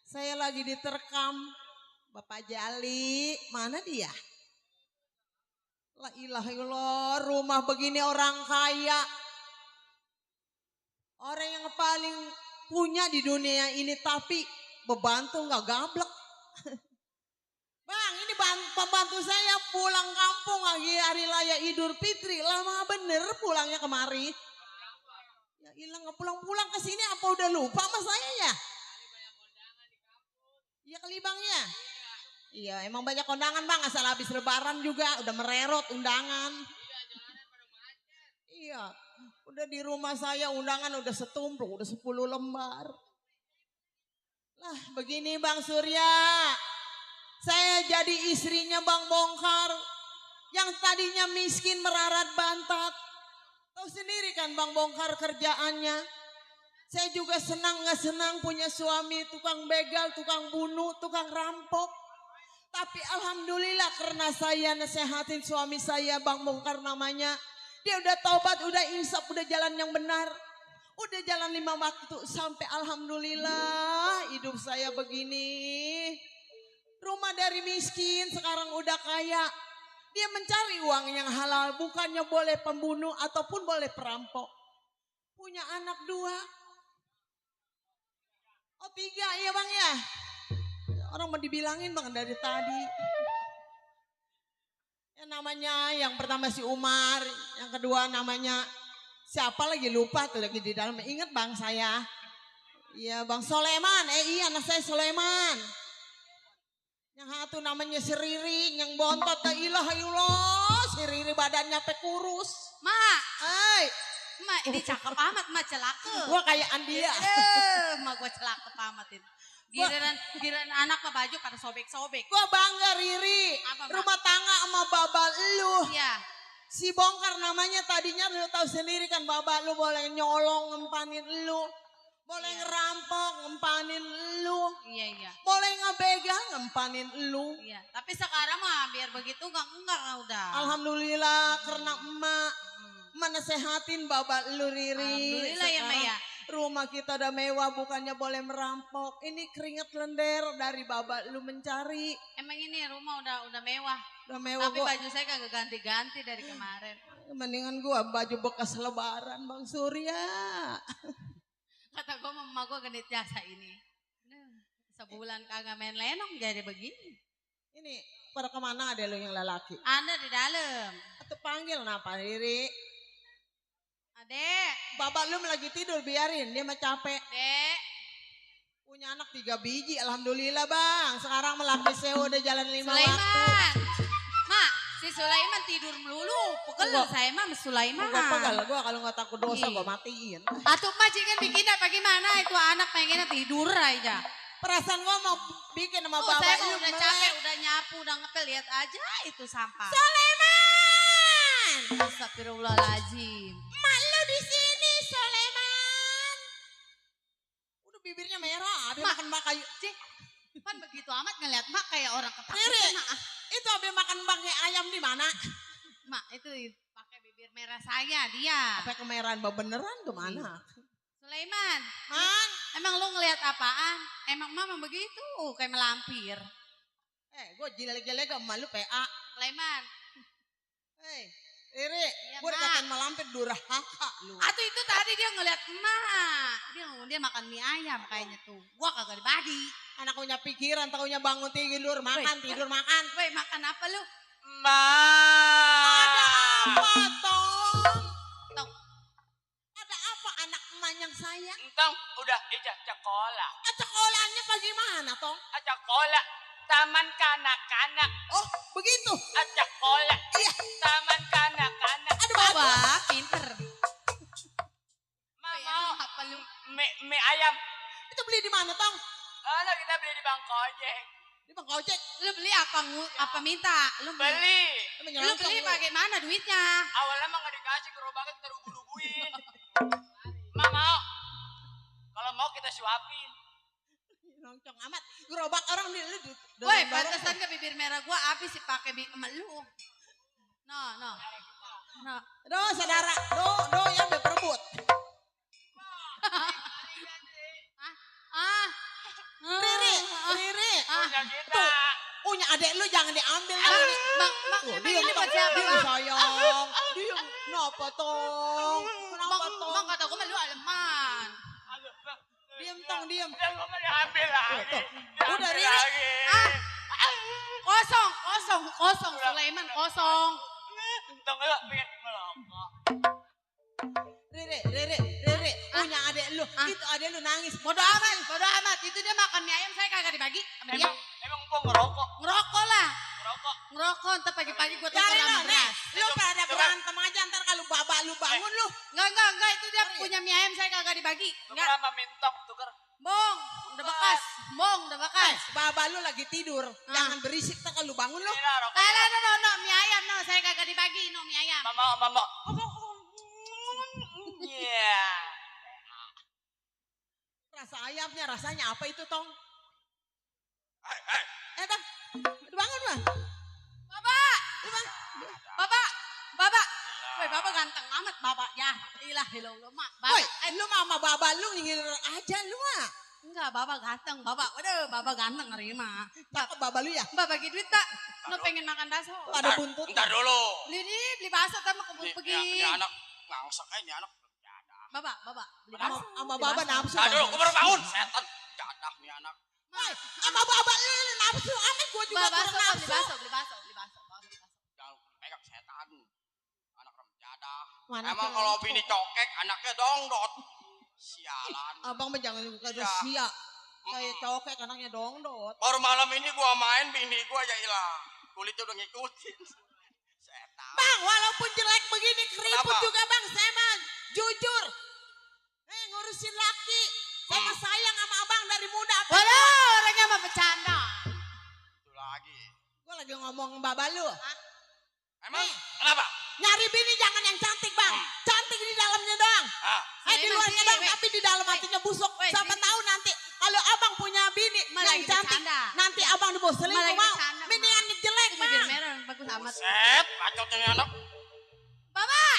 [SPEAKER 8] Saya lagi diterkam. Bapak Jali, mana dia? La ilaha illallah, rumah begini orang kaya. Orang yang paling punya di dunia ini tapi bebantu nggak gablek. Bang, ini pembantu saya pulang kampung lagi hari raya Idul Fitri. Lama bener pulangnya kemari. Ya hilang nggak pulang-pulang ke sini apa udah lupa sama saya ya? Iya kali Bang ya? Iya emang banyak kondangan Bang, asal habis lebaran juga udah mererot undangan. Iya, udah di rumah saya undangan udah setumpuk, udah 10 lembar. Lah begini Bang Surya, saya jadi istrinya Bang Bongkar. Yang tadinya miskin merarat bantat. Tahu sendiri kan Bang Bongkar kerjaannya. Saya juga senang gak senang punya suami tukang begal, tukang bunuh, tukang rampok. Tapi alhamdulillah karena saya nasehatin suami saya Bang Bongkar namanya. Dia udah taubat, udah insaf, udah jalan yang benar. Udah jalan 5 waktu sampai alhamdulillah hidup saya begini. Rumah dari miskin sekarang udah kaya. Dia mencari uang yang halal, bukannya boleh pembunuh ataupun boleh perampok. Punya anak 2. Oh 3 ya Bang ya. Orang mau dibilangin Bang dari tadi. Yang namanya yang pertama si Umar, yang kedua namanya siapa lagi lupa tuh lagi di dalam. Ingat Bang saya. Iya Bang Soleman, iya anak saya Soleman. Yang satu namanya si Riri, yang bontot la ilaha illallah, si Riri badannya pe kurus.
[SPEAKER 10] Mak,
[SPEAKER 8] Hai,
[SPEAKER 10] mak ini cakep amat, mak celaka.
[SPEAKER 8] gua kayak Andia.
[SPEAKER 10] Mak gua celaka amat itu. Giliran anak mah baju pada sobek-sobek.
[SPEAKER 8] Gua bangga Riri,
[SPEAKER 10] Apa, Mak?
[SPEAKER 8] rumah tangga sama babal lu.
[SPEAKER 10] Iya.
[SPEAKER 8] Si Bongkar namanya tadinya lu tahu sendiri kan babal lu boleh nyolong ngempanin lu. Boleh
[SPEAKER 10] Iya.
[SPEAKER 8] ngerampok ngempanin lu.
[SPEAKER 10] Iya.
[SPEAKER 8] Boleh ngebegal ngempanin lu.
[SPEAKER 10] Iya. Tapi sekarang mah biar begitu enggak udah.
[SPEAKER 8] Alhamdulillah karena emak menasehatin babak lu Riri.
[SPEAKER 10] Alhamdulillah ya, Mak ya.
[SPEAKER 8] Rumah kita udah mewah bukannya boleh merampok. Ini keringet lender dari babak lu mencari.
[SPEAKER 10] Emang ini rumah udah mewah.
[SPEAKER 8] Udah mewah
[SPEAKER 10] Tapi
[SPEAKER 8] gua.
[SPEAKER 10] baju saya kagak ganti-ganti dari kemarin.
[SPEAKER 8] Mendingan gua baju bekas lebaran Bang Surya.
[SPEAKER 10] Kata gua mama gua genit jasa ini. Nah, sebulan kagak main lenong jadi begini.
[SPEAKER 8] Ini pada kemana ada lu yang lelaki?
[SPEAKER 10] Anda di dalam.
[SPEAKER 8] Atau panggil kenapa Riri?
[SPEAKER 10] Adek,
[SPEAKER 8] Babak lu lagi tidur biarin dia mah capek.
[SPEAKER 10] Dek.
[SPEAKER 8] Punya anak 3 biji alhamdulillah Bang. Sekarang melaki sewa udah jalan 5 waktu.
[SPEAKER 10] Sulaiman. Mak, si Sulaiman tidur melulu. Pegel
[SPEAKER 8] Gua-
[SPEAKER 10] saya mah sama Sulaiman.
[SPEAKER 8] Gua pegal gua kalau nggak takut dosa
[SPEAKER 10] Ih.
[SPEAKER 8] gua matiin.
[SPEAKER 10] Atuh majikan bikin apa gimana itu anak pengennya tidur aja.
[SPEAKER 8] Perasaan gua mau bikin sama
[SPEAKER 10] Oh, saya
[SPEAKER 8] bapak
[SPEAKER 10] mah
[SPEAKER 8] lu
[SPEAKER 10] udah
[SPEAKER 8] melek.
[SPEAKER 10] capek, udah nyapu, udah ngepel, lihat aja itu sampah.
[SPEAKER 8] Soleman!
[SPEAKER 10] Astagfirullahaladzim.
[SPEAKER 8] Mak lu di sini Soleman. Udah bibirnya merah, habis
[SPEAKER 10] Mak.
[SPEAKER 8] makan kayu.
[SPEAKER 10] Cih, kan begitu amat ngeliat mak kayak orang
[SPEAKER 8] Riri,
[SPEAKER 10] ketakutan mak.
[SPEAKER 8] itu habis makan bangkai ayam di mana?
[SPEAKER 10] Mak itu pakai bibir merah saya dia.
[SPEAKER 8] Apa kemerahan beneran tuh mana?
[SPEAKER 10] Sulaiman,
[SPEAKER 8] Man,
[SPEAKER 10] emang lu ngelihat apaan? Emang mama begitu kayak melampir.
[SPEAKER 8] gua jelek-jelek sama lu PA.
[SPEAKER 10] Sulaiman,
[SPEAKER 8] Riri,
[SPEAKER 10] Iya,
[SPEAKER 8] gua
[SPEAKER 10] Mak.
[SPEAKER 8] dikatain malampir durhaka lu.
[SPEAKER 10] atau itu tadi dia ngeliat emak. Dia makan mie ayam kayaknya tuh. Gua kagak dibagi.
[SPEAKER 8] Anak punya pikiran, taunya bangun tidur, makan,
[SPEAKER 10] Weh.
[SPEAKER 8] tidur, makan.
[SPEAKER 10] Weh, makan apa lu?
[SPEAKER 8] Ada apa, Tong?
[SPEAKER 10] Tong.
[SPEAKER 8] Ada apa anak emak yang sayang?
[SPEAKER 3] Entong udah ijah sekolah.
[SPEAKER 8] Sekolahnya bagaimana, Tong?
[SPEAKER 3] Sekolah taman kanak-kanak.
[SPEAKER 8] Oh, begitu.
[SPEAKER 3] Sekolah
[SPEAKER 8] Iya.
[SPEAKER 3] taman kanak-kanak.
[SPEAKER 8] Aduh, bagus.
[SPEAKER 10] Wah, pinter.
[SPEAKER 3] Mau
[SPEAKER 10] Apa lu?
[SPEAKER 3] mie ayam.
[SPEAKER 8] Itu beli di mana, Tong?
[SPEAKER 3] Nah, kita beli di Bang Ojek.
[SPEAKER 8] Di Bang Ojek.
[SPEAKER 10] Lu beli apa minta? Lu
[SPEAKER 3] Beli.
[SPEAKER 10] Lu beli bagaimana duitnya?
[SPEAKER 3] Awalnya mah nggak dikasih ke gerobaknya kita rubuh-rubuhin. Emak mau? Kalau mau kita suapin.
[SPEAKER 8] Nongcong amat. Gerobak orang di lu.
[SPEAKER 10] Woi, pantesan ke bibir merah gua habis sih pakai emak lu. No.
[SPEAKER 8] Do saudara, do yang beperebut. Riri.
[SPEAKER 3] Punya kita.
[SPEAKER 8] Punya adek lu jangan diambil.
[SPEAKER 10] Bang,
[SPEAKER 8] Diam
[SPEAKER 10] ini buat siapa,
[SPEAKER 8] diam
[SPEAKER 10] Bang?
[SPEAKER 8] sayang. Diam. Kenapa tong? Kenapa tong?
[SPEAKER 10] Bang kata gua mah lu aleman.
[SPEAKER 8] Diam tong, diam.
[SPEAKER 3] Udah gua mau diambil lagi.
[SPEAKER 8] Udah, Riri.
[SPEAKER 3] lagi.
[SPEAKER 10] Kosong, Sulaiman kosong.
[SPEAKER 3] Tong enggak pengen ngelokok.
[SPEAKER 8] Riri. Punya adek lu. Itu adek lu nangis.
[SPEAKER 10] Bodoh amat. Itu dia makan mie ayam saya kagak dibagi sama dia.
[SPEAKER 3] Emang gua ngerokok.
[SPEAKER 10] Ngerokok lah. Ngerokok ntar pagi-pagi gua tukar
[SPEAKER 8] Biarin
[SPEAKER 10] sama
[SPEAKER 8] lu nih.
[SPEAKER 10] beras.
[SPEAKER 8] Lu pada berantem aja ntar kalau babak lu bangun lu.
[SPEAKER 10] Enggak, itu dia punya mie ayam saya kagak dibagi.
[SPEAKER 3] Tuker sama mintok, tuker.
[SPEAKER 10] Bong, udah bekas.
[SPEAKER 8] Babak lu lagi tidur. Jangan berisik ntar kalau bangun lu.
[SPEAKER 3] Ini lah rokok.
[SPEAKER 10] No, mie ayam no, saya kagak dibagi no mie ayam.
[SPEAKER 3] Mama. Iya.
[SPEAKER 8] Rasa ayamnya rasanya apa itu tong?
[SPEAKER 3] Hai.
[SPEAKER 8] Bang. Bangun bang.
[SPEAKER 10] Bapak. Woi, bapak ganteng amat bapak ya. Ilah mak.
[SPEAKER 8] Woi, lu mama babak lu nyingir aja lu mah.
[SPEAKER 10] Enggak, bapak ganteng, bapak. Waduh, bapak ganteng nerima.
[SPEAKER 8] Cakep babak lu ya?
[SPEAKER 10] Mbak bagi duit tak? Lo pengen makan bakso?
[SPEAKER 8] Pada buntut.
[SPEAKER 3] Ntar dulu.
[SPEAKER 10] Beli bakso kan mau kebun pergi.
[SPEAKER 3] Ini anak ngangsak ini anak.
[SPEAKER 10] Bapak, beli
[SPEAKER 8] Sama
[SPEAKER 10] bakso.
[SPEAKER 8] sama babak nafsu.
[SPEAKER 3] Ntar dulu, gua baru bangun. Setan. Jadah nih anak.
[SPEAKER 8] Woi, sama babak lu nafsu amat gua juga kurang nafsu.
[SPEAKER 10] Beli bakso.
[SPEAKER 3] Jangan pegang setan. Anak remjadah.
[SPEAKER 8] Mana
[SPEAKER 3] Emang
[SPEAKER 8] tuh?
[SPEAKER 3] kalau bini cokek, anaknya dongdot. Sialan.
[SPEAKER 8] Abang mah jangan suka sia. Saya cokek anaknya dongdot.
[SPEAKER 3] Baru malam ini gua main, bini gua ya ilah. Kulitnya udah ngikutin. Setan.
[SPEAKER 8] Bang, walaupun jelek begini keriput
[SPEAKER 3] Kenapa?
[SPEAKER 8] juga bang, saya mah jujur. Ngurusin laki. Saya mah sayang sama abang dari muda.
[SPEAKER 10] Waduh, orangnya mah bercanda.
[SPEAKER 3] Itu lagi.
[SPEAKER 8] Gua lagi ngomong babak lu.
[SPEAKER 3] Emang kenapa?
[SPEAKER 8] Nyari bini jangan yang cantik bang. Cantik di dalamnya doang. Di luarnya doang, tapi di dalam hatinya busuk. Siapa tahu nanti kalau abang punya bini yang cantik, nanti abang dibawa selingkuh mau. Mendingan jelek
[SPEAKER 10] Bibir
[SPEAKER 8] bang.
[SPEAKER 10] merah bagus amat.
[SPEAKER 3] Set, bacot ini anak.
[SPEAKER 10] Bapak,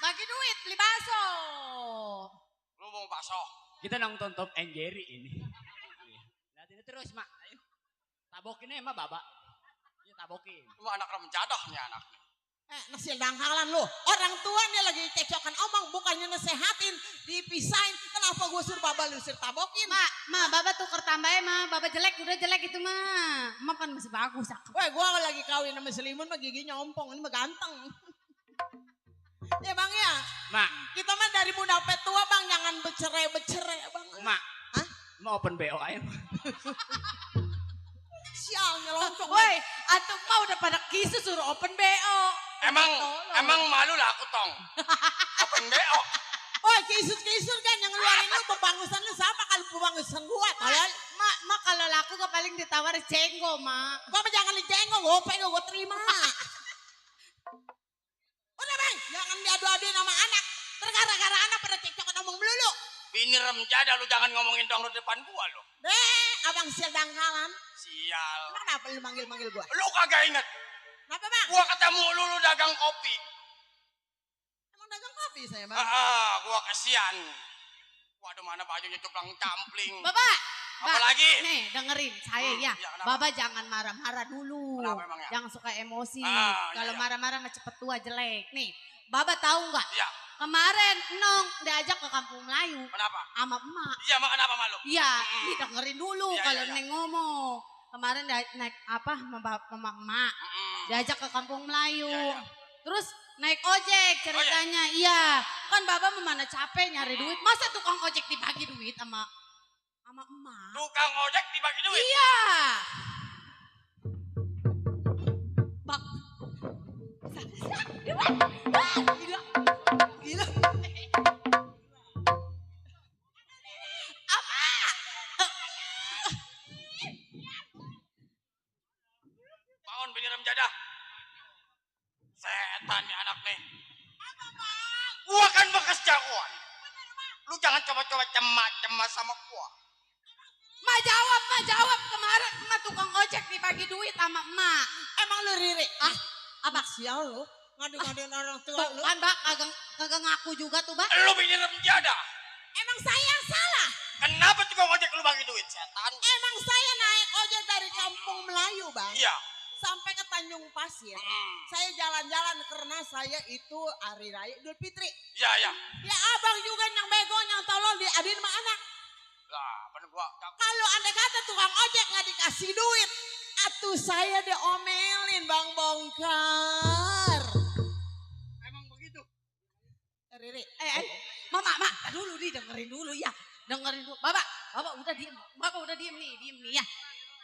[SPEAKER 10] bagi duit beli bakso.
[SPEAKER 3] Lu mau bakso?
[SPEAKER 2] Kita nonton Tom and Jerry ini. Lihatin terus, Mak. Ayo. Tabokin aja, Mak, Baba. Iya, tabokin.
[SPEAKER 3] Lu anak remjadah nih anak.
[SPEAKER 8] Nasil dangkalan lu. Orang tuanya lagi cekcokan omong, bukannya nasehatin, dipisahin. Kenapa gue suruh babak lu suruh tabokin?
[SPEAKER 10] Bapak tuker tambahnya mah, bapak jelek udah jelek itu mah. Emak kan masih bagus, cakep.
[SPEAKER 8] Weh, gue lagi kawin sama Selimun mah giginya ompong, ini mah ganteng. Ya bang ya,
[SPEAKER 2] Mak,
[SPEAKER 8] kita mah dari muda sampai tua bang, jangan bercerai bang.
[SPEAKER 2] Mak. Mau open BO aja, Mak.
[SPEAKER 8] Sial nyelonong.
[SPEAKER 10] Woi, antum mah udah pada kisu suruh open BO.
[SPEAKER 3] Emang malu lah aku tong. Open BO.
[SPEAKER 8] Woi, kisut kan yang ngeluarin lu pembangusan lu sama kalau pembangusan gua.
[SPEAKER 10] Mak kalau laku kok paling ditawarin cenggo, Mak.
[SPEAKER 8] Gua mah jangan dijengok, gua terima. Udah bang, jangan diadu-aduin sama anak. Gara-gara anak pada cekcokan ngomong melulu.
[SPEAKER 3] Bini remjadah lu jangan ngomongin dong di depan gua lo.
[SPEAKER 8] Abang sial dangkalan.
[SPEAKER 3] Sial.
[SPEAKER 8] Emang kenapa lu manggil gua?
[SPEAKER 3] Lu kagak inget.
[SPEAKER 8] Kenapa bang?
[SPEAKER 3] Gua ketemu lu dagang kopi.
[SPEAKER 8] Emang dagang kopi saya bang?
[SPEAKER 3] Gua kasihan. Waduh mana bajunya cuplang campling.
[SPEAKER 10] Bapak,
[SPEAKER 3] Apalagi?
[SPEAKER 10] Nih dengerin saya ya.
[SPEAKER 3] Iya, kenapa?
[SPEAKER 10] Bapak jangan marah-marah dulu.
[SPEAKER 3] Kenapa emang ya?
[SPEAKER 10] Jangan suka emosi. Kalau
[SPEAKER 3] iya.
[SPEAKER 10] marah-marah mah cepet tua jelek. Nih, Bapak tahu nggak?
[SPEAKER 3] Iya.
[SPEAKER 10] Kemarin Nong diajak ke Kampung Melayu
[SPEAKER 3] Kenapa?
[SPEAKER 10] sama emak.
[SPEAKER 3] Iya, mak kenapa malu?
[SPEAKER 10] Iya, dengerin dulu
[SPEAKER 3] Iya,
[SPEAKER 10] kalau
[SPEAKER 3] iya, iya.
[SPEAKER 10] Neng ngomong. Kemarin naik apa sama emak. Diajak ke Kampung Melayu.
[SPEAKER 3] Iya, iya.
[SPEAKER 10] Terus naik ojek ceritanya. Iya, kan Bapak mana capek nyari duit. Masa tukang ojek dibagi duit sama emak?
[SPEAKER 3] Tukang ojek dibagi duit?
[SPEAKER 10] Iya. Bak. Gila. Apa?
[SPEAKER 3] Bangun bini remjadah. Setan nih anak nih.
[SPEAKER 5] Gua kan bekas jagoan. Lu jangan coba-coba cemas sama gua.
[SPEAKER 10] Ma jawab kemarin emak tukang ojek dibagi duit sama emak.
[SPEAKER 8] Emang lu Riri?
[SPEAKER 10] Ah, apa?
[SPEAKER 8] Sial lu. Ngadu-ngaduin orang tua
[SPEAKER 10] Tuh
[SPEAKER 8] lu.
[SPEAKER 10] kan Mbak kagak ngaku juga tuh Mbak.
[SPEAKER 5] Lu bikin menjada.
[SPEAKER 8] Emang saya yang salah.
[SPEAKER 5] Kenapa tukang ojek lu bagi duit, setan?
[SPEAKER 8] Emang saya naik ojek dari kampung Melayu, Bang.
[SPEAKER 5] Iya.
[SPEAKER 8] Sampai ke Tanjung Pasir. Saya jalan-jalan karena saya itu hari raya Idul Fitri.
[SPEAKER 5] Iya, iya.
[SPEAKER 8] Ya abang juga yang bego, yang tolol diadin sama anak.
[SPEAKER 5] Lah, bener gua.
[SPEAKER 8] Kalau andai kata tukang ojek nggak dikasih duit, atuh saya diomelin Bang Bongkar.
[SPEAKER 5] Emang begitu?
[SPEAKER 8] Riri.
[SPEAKER 10] Mama, tar dulu nih dengerin dulu ya. Dengerin dulu. Bapak udah diem. Bapak udah diem nih ya.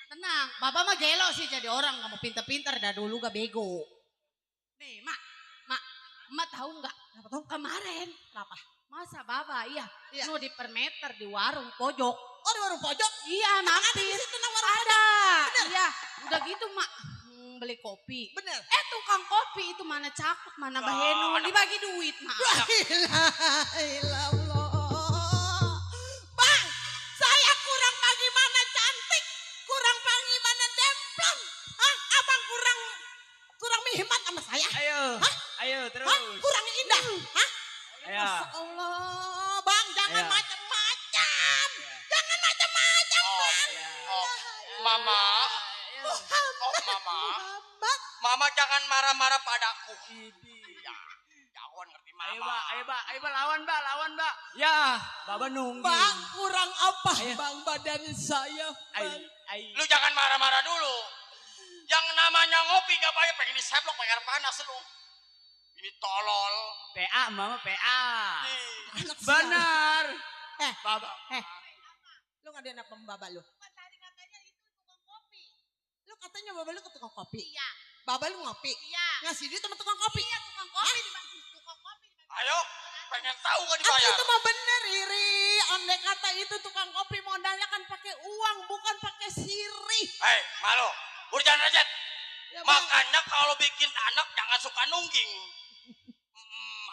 [SPEAKER 10] Tenang, Bapak mah gelo sih jadi orang, nggak mau pinter-pinter, dah dulu gak bego. Nih, Mak tahu nggak?
[SPEAKER 8] Apa tuh?
[SPEAKER 10] Kemarin,
[SPEAKER 8] Kenapa?
[SPEAKER 10] masa Bapak, iya,
[SPEAKER 8] Iya.
[SPEAKER 10] nu di per meter di warung pojok.
[SPEAKER 8] Oh di warung pojok?
[SPEAKER 10] Iya, mampir.
[SPEAKER 8] Situ nang warung
[SPEAKER 10] Ada, iya. Udah gitu, Mak, beli kopi.
[SPEAKER 8] Bener.
[SPEAKER 10] Tukang kopi itu mana cakep, mana bahenu, dibagi duit, Mak.
[SPEAKER 8] Ilah. Bang, saya kurang bagaimana cantik, kurang bagaimana demplon. Hah? Abang kurang mihmat sama saya.
[SPEAKER 2] Ayo terus.
[SPEAKER 8] Hah? Kurang indah. Hah?
[SPEAKER 2] Ayo.
[SPEAKER 8] Masya Allah, Bang, jangan
[SPEAKER 2] Ayo.
[SPEAKER 8] macam-macam. Jangan macam-macam, Bang.
[SPEAKER 5] Mama.
[SPEAKER 8] Muhammad.
[SPEAKER 5] Mama jangan marah-marah padaku. Iya. Jagoan ngerti mama.
[SPEAKER 2] Ayo, Mbak, lawan, Mbak. Ya, Baba nunggu.
[SPEAKER 8] Bang, kurang apa,
[SPEAKER 2] Ayo.
[SPEAKER 8] Bang, badan saya, Bang?
[SPEAKER 5] Lu jangan marah-marah dulu. Yang namanya ngopi gak bayar, pengen diseblok pengen panas lu. Ini tolol.
[SPEAKER 2] PA, Mama PA.
[SPEAKER 5] Nih.
[SPEAKER 8] Anak sial.
[SPEAKER 2] Benar.
[SPEAKER 5] Baba.
[SPEAKER 8] Lu nggak ada anak pembaba lu? Lu katanya baba lu ke tukang kopi.
[SPEAKER 10] Iya.
[SPEAKER 8] Baba lu ngopi.
[SPEAKER 10] Iya.
[SPEAKER 8] Ngasih duit sama tukang kopi.
[SPEAKER 10] Iya, tukang kopi dibagi tukang kopi.
[SPEAKER 5] Ayo, pengen tahu gak
[SPEAKER 8] Aku
[SPEAKER 5] dibayar?
[SPEAKER 8] itu mah bener Iri. Andai kata itu tukang kopi modalnya kan pakai uang bukan pakai sirih.
[SPEAKER 5] Hei, malu. Udah jangan rajet.
[SPEAKER 8] Ya, Bang.
[SPEAKER 5] Makanya kalau bikin anak jangan suka nungging.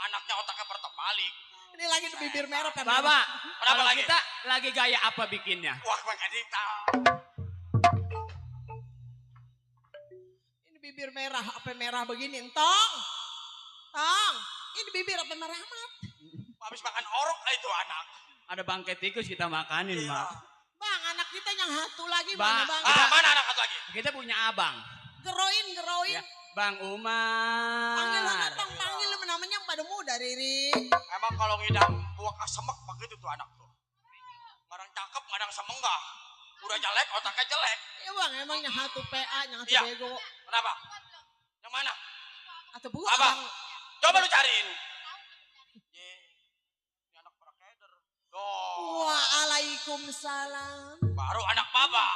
[SPEAKER 5] Anaknya otaknya terbalik.
[SPEAKER 8] Ini lagi di bibir merah kan.
[SPEAKER 2] Baba,
[SPEAKER 5] Kenapa
[SPEAKER 2] kalau
[SPEAKER 5] lagi?
[SPEAKER 2] kita lagi gaya apa bikinnya?
[SPEAKER 5] Wah, makanya
[SPEAKER 8] Ini bibir merah apa merah begini, Tong. Ini bibir apa merah amat.
[SPEAKER 5] habis makan orok lah itu anak.
[SPEAKER 2] Ada bangkai tikus kita makanin,
[SPEAKER 5] Iya.
[SPEAKER 2] Mak.
[SPEAKER 8] Bang, anak kita yang satu lagi
[SPEAKER 2] Bang.
[SPEAKER 8] mana, Bang?
[SPEAKER 5] Mana anak satu lagi?
[SPEAKER 2] Kita punya abang.
[SPEAKER 8] Geroin.
[SPEAKER 2] Ya, Bang Umar.
[SPEAKER 8] Panggil anak Tong, panggil namanya yang pada muda, Riri.
[SPEAKER 5] Emang kalau ngidam buah kasemek begitu tuh anak tuh. Kadang cakep, kadang semenggah. Udah jelek, otaknya jelek.
[SPEAKER 8] Ya Bang, emangnya satu PA, yang satu
[SPEAKER 5] Iya.
[SPEAKER 8] bego.
[SPEAKER 5] Kenapa? Yang mana?
[SPEAKER 8] Atau bu,
[SPEAKER 5] Abang. Coba lu cariin. Ini anak prakeder.
[SPEAKER 8] Waalaikumsalam.
[SPEAKER 5] Baru anak baba.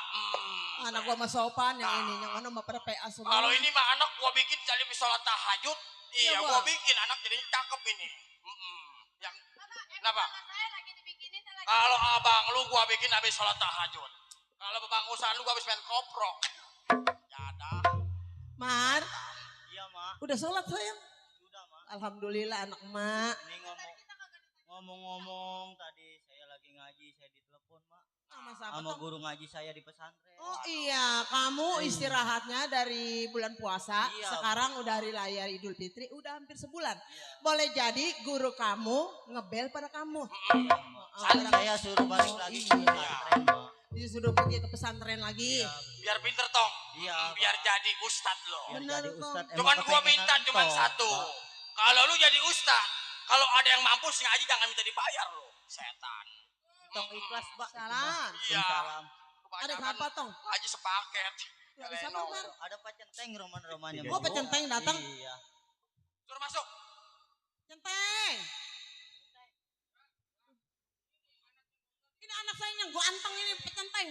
[SPEAKER 8] Anak gua mah sopan, yang ini, yang mana mah pada PA semua.
[SPEAKER 5] Kalau ini mah anak gua bikin jadi sholat tahajud. Iya,
[SPEAKER 8] Iya,
[SPEAKER 5] gua
[SPEAKER 8] Bang.
[SPEAKER 5] bikin anak jadi cakep ini. Yang kenapa? Kalau abang lu gua bikin habis sholat tahajud. Kalau bebangusan lu gua habis main koprok. Jada.
[SPEAKER 8] Mar,
[SPEAKER 4] Iya, Mak.
[SPEAKER 8] udah sholat sayang?
[SPEAKER 4] Sudah, Mak.
[SPEAKER 8] Alhamdulillah anak mak.
[SPEAKER 4] Ini ngomong-ngomong tadi saya lagi ngaji, saya ditelepon, Mak. Sama guru ngaji saya di pesantren.
[SPEAKER 8] Oh iya, kamu istirahatnya dari bulan puasa.
[SPEAKER 4] Iya.
[SPEAKER 8] Sekarang udah hari raya Idul Fitri, udah hampir sebulan.
[SPEAKER 4] Iya.
[SPEAKER 8] Boleh jadi guru kamu ngebel pada kamu.
[SPEAKER 4] Saya suruh balik lagi ke pesantren, Mak.
[SPEAKER 8] Disuruh pergi ke pesantren lagi.
[SPEAKER 4] Iya,
[SPEAKER 5] Biar pinter tong.
[SPEAKER 4] Iya,
[SPEAKER 5] Biar jadi ustad lo.
[SPEAKER 4] biar
[SPEAKER 8] Bener,
[SPEAKER 4] jadi
[SPEAKER 8] Kong.
[SPEAKER 4] ustad.
[SPEAKER 5] Cuman gua minta cuman satu. Kalau lu jadi ustad, kalau ada yang mampu sih ngaji jangan minta dibayar lo. Setan.
[SPEAKER 4] Tong ikhlas, Pak.
[SPEAKER 8] Salam.
[SPEAKER 5] Iya.
[SPEAKER 4] Salam.
[SPEAKER 8] Ada apa tong?
[SPEAKER 5] Ngaji sepaket.
[SPEAKER 8] Ada siapa,
[SPEAKER 5] Leno.
[SPEAKER 8] Mar?
[SPEAKER 4] Ada Pak Centeng roman-romannya.
[SPEAKER 8] Oh, Pak Centeng datang?
[SPEAKER 4] Iya.
[SPEAKER 5] Suruh masuk.
[SPEAKER 8] Centeng. Ini anak saya yang gua anteng ini Pak Centeng.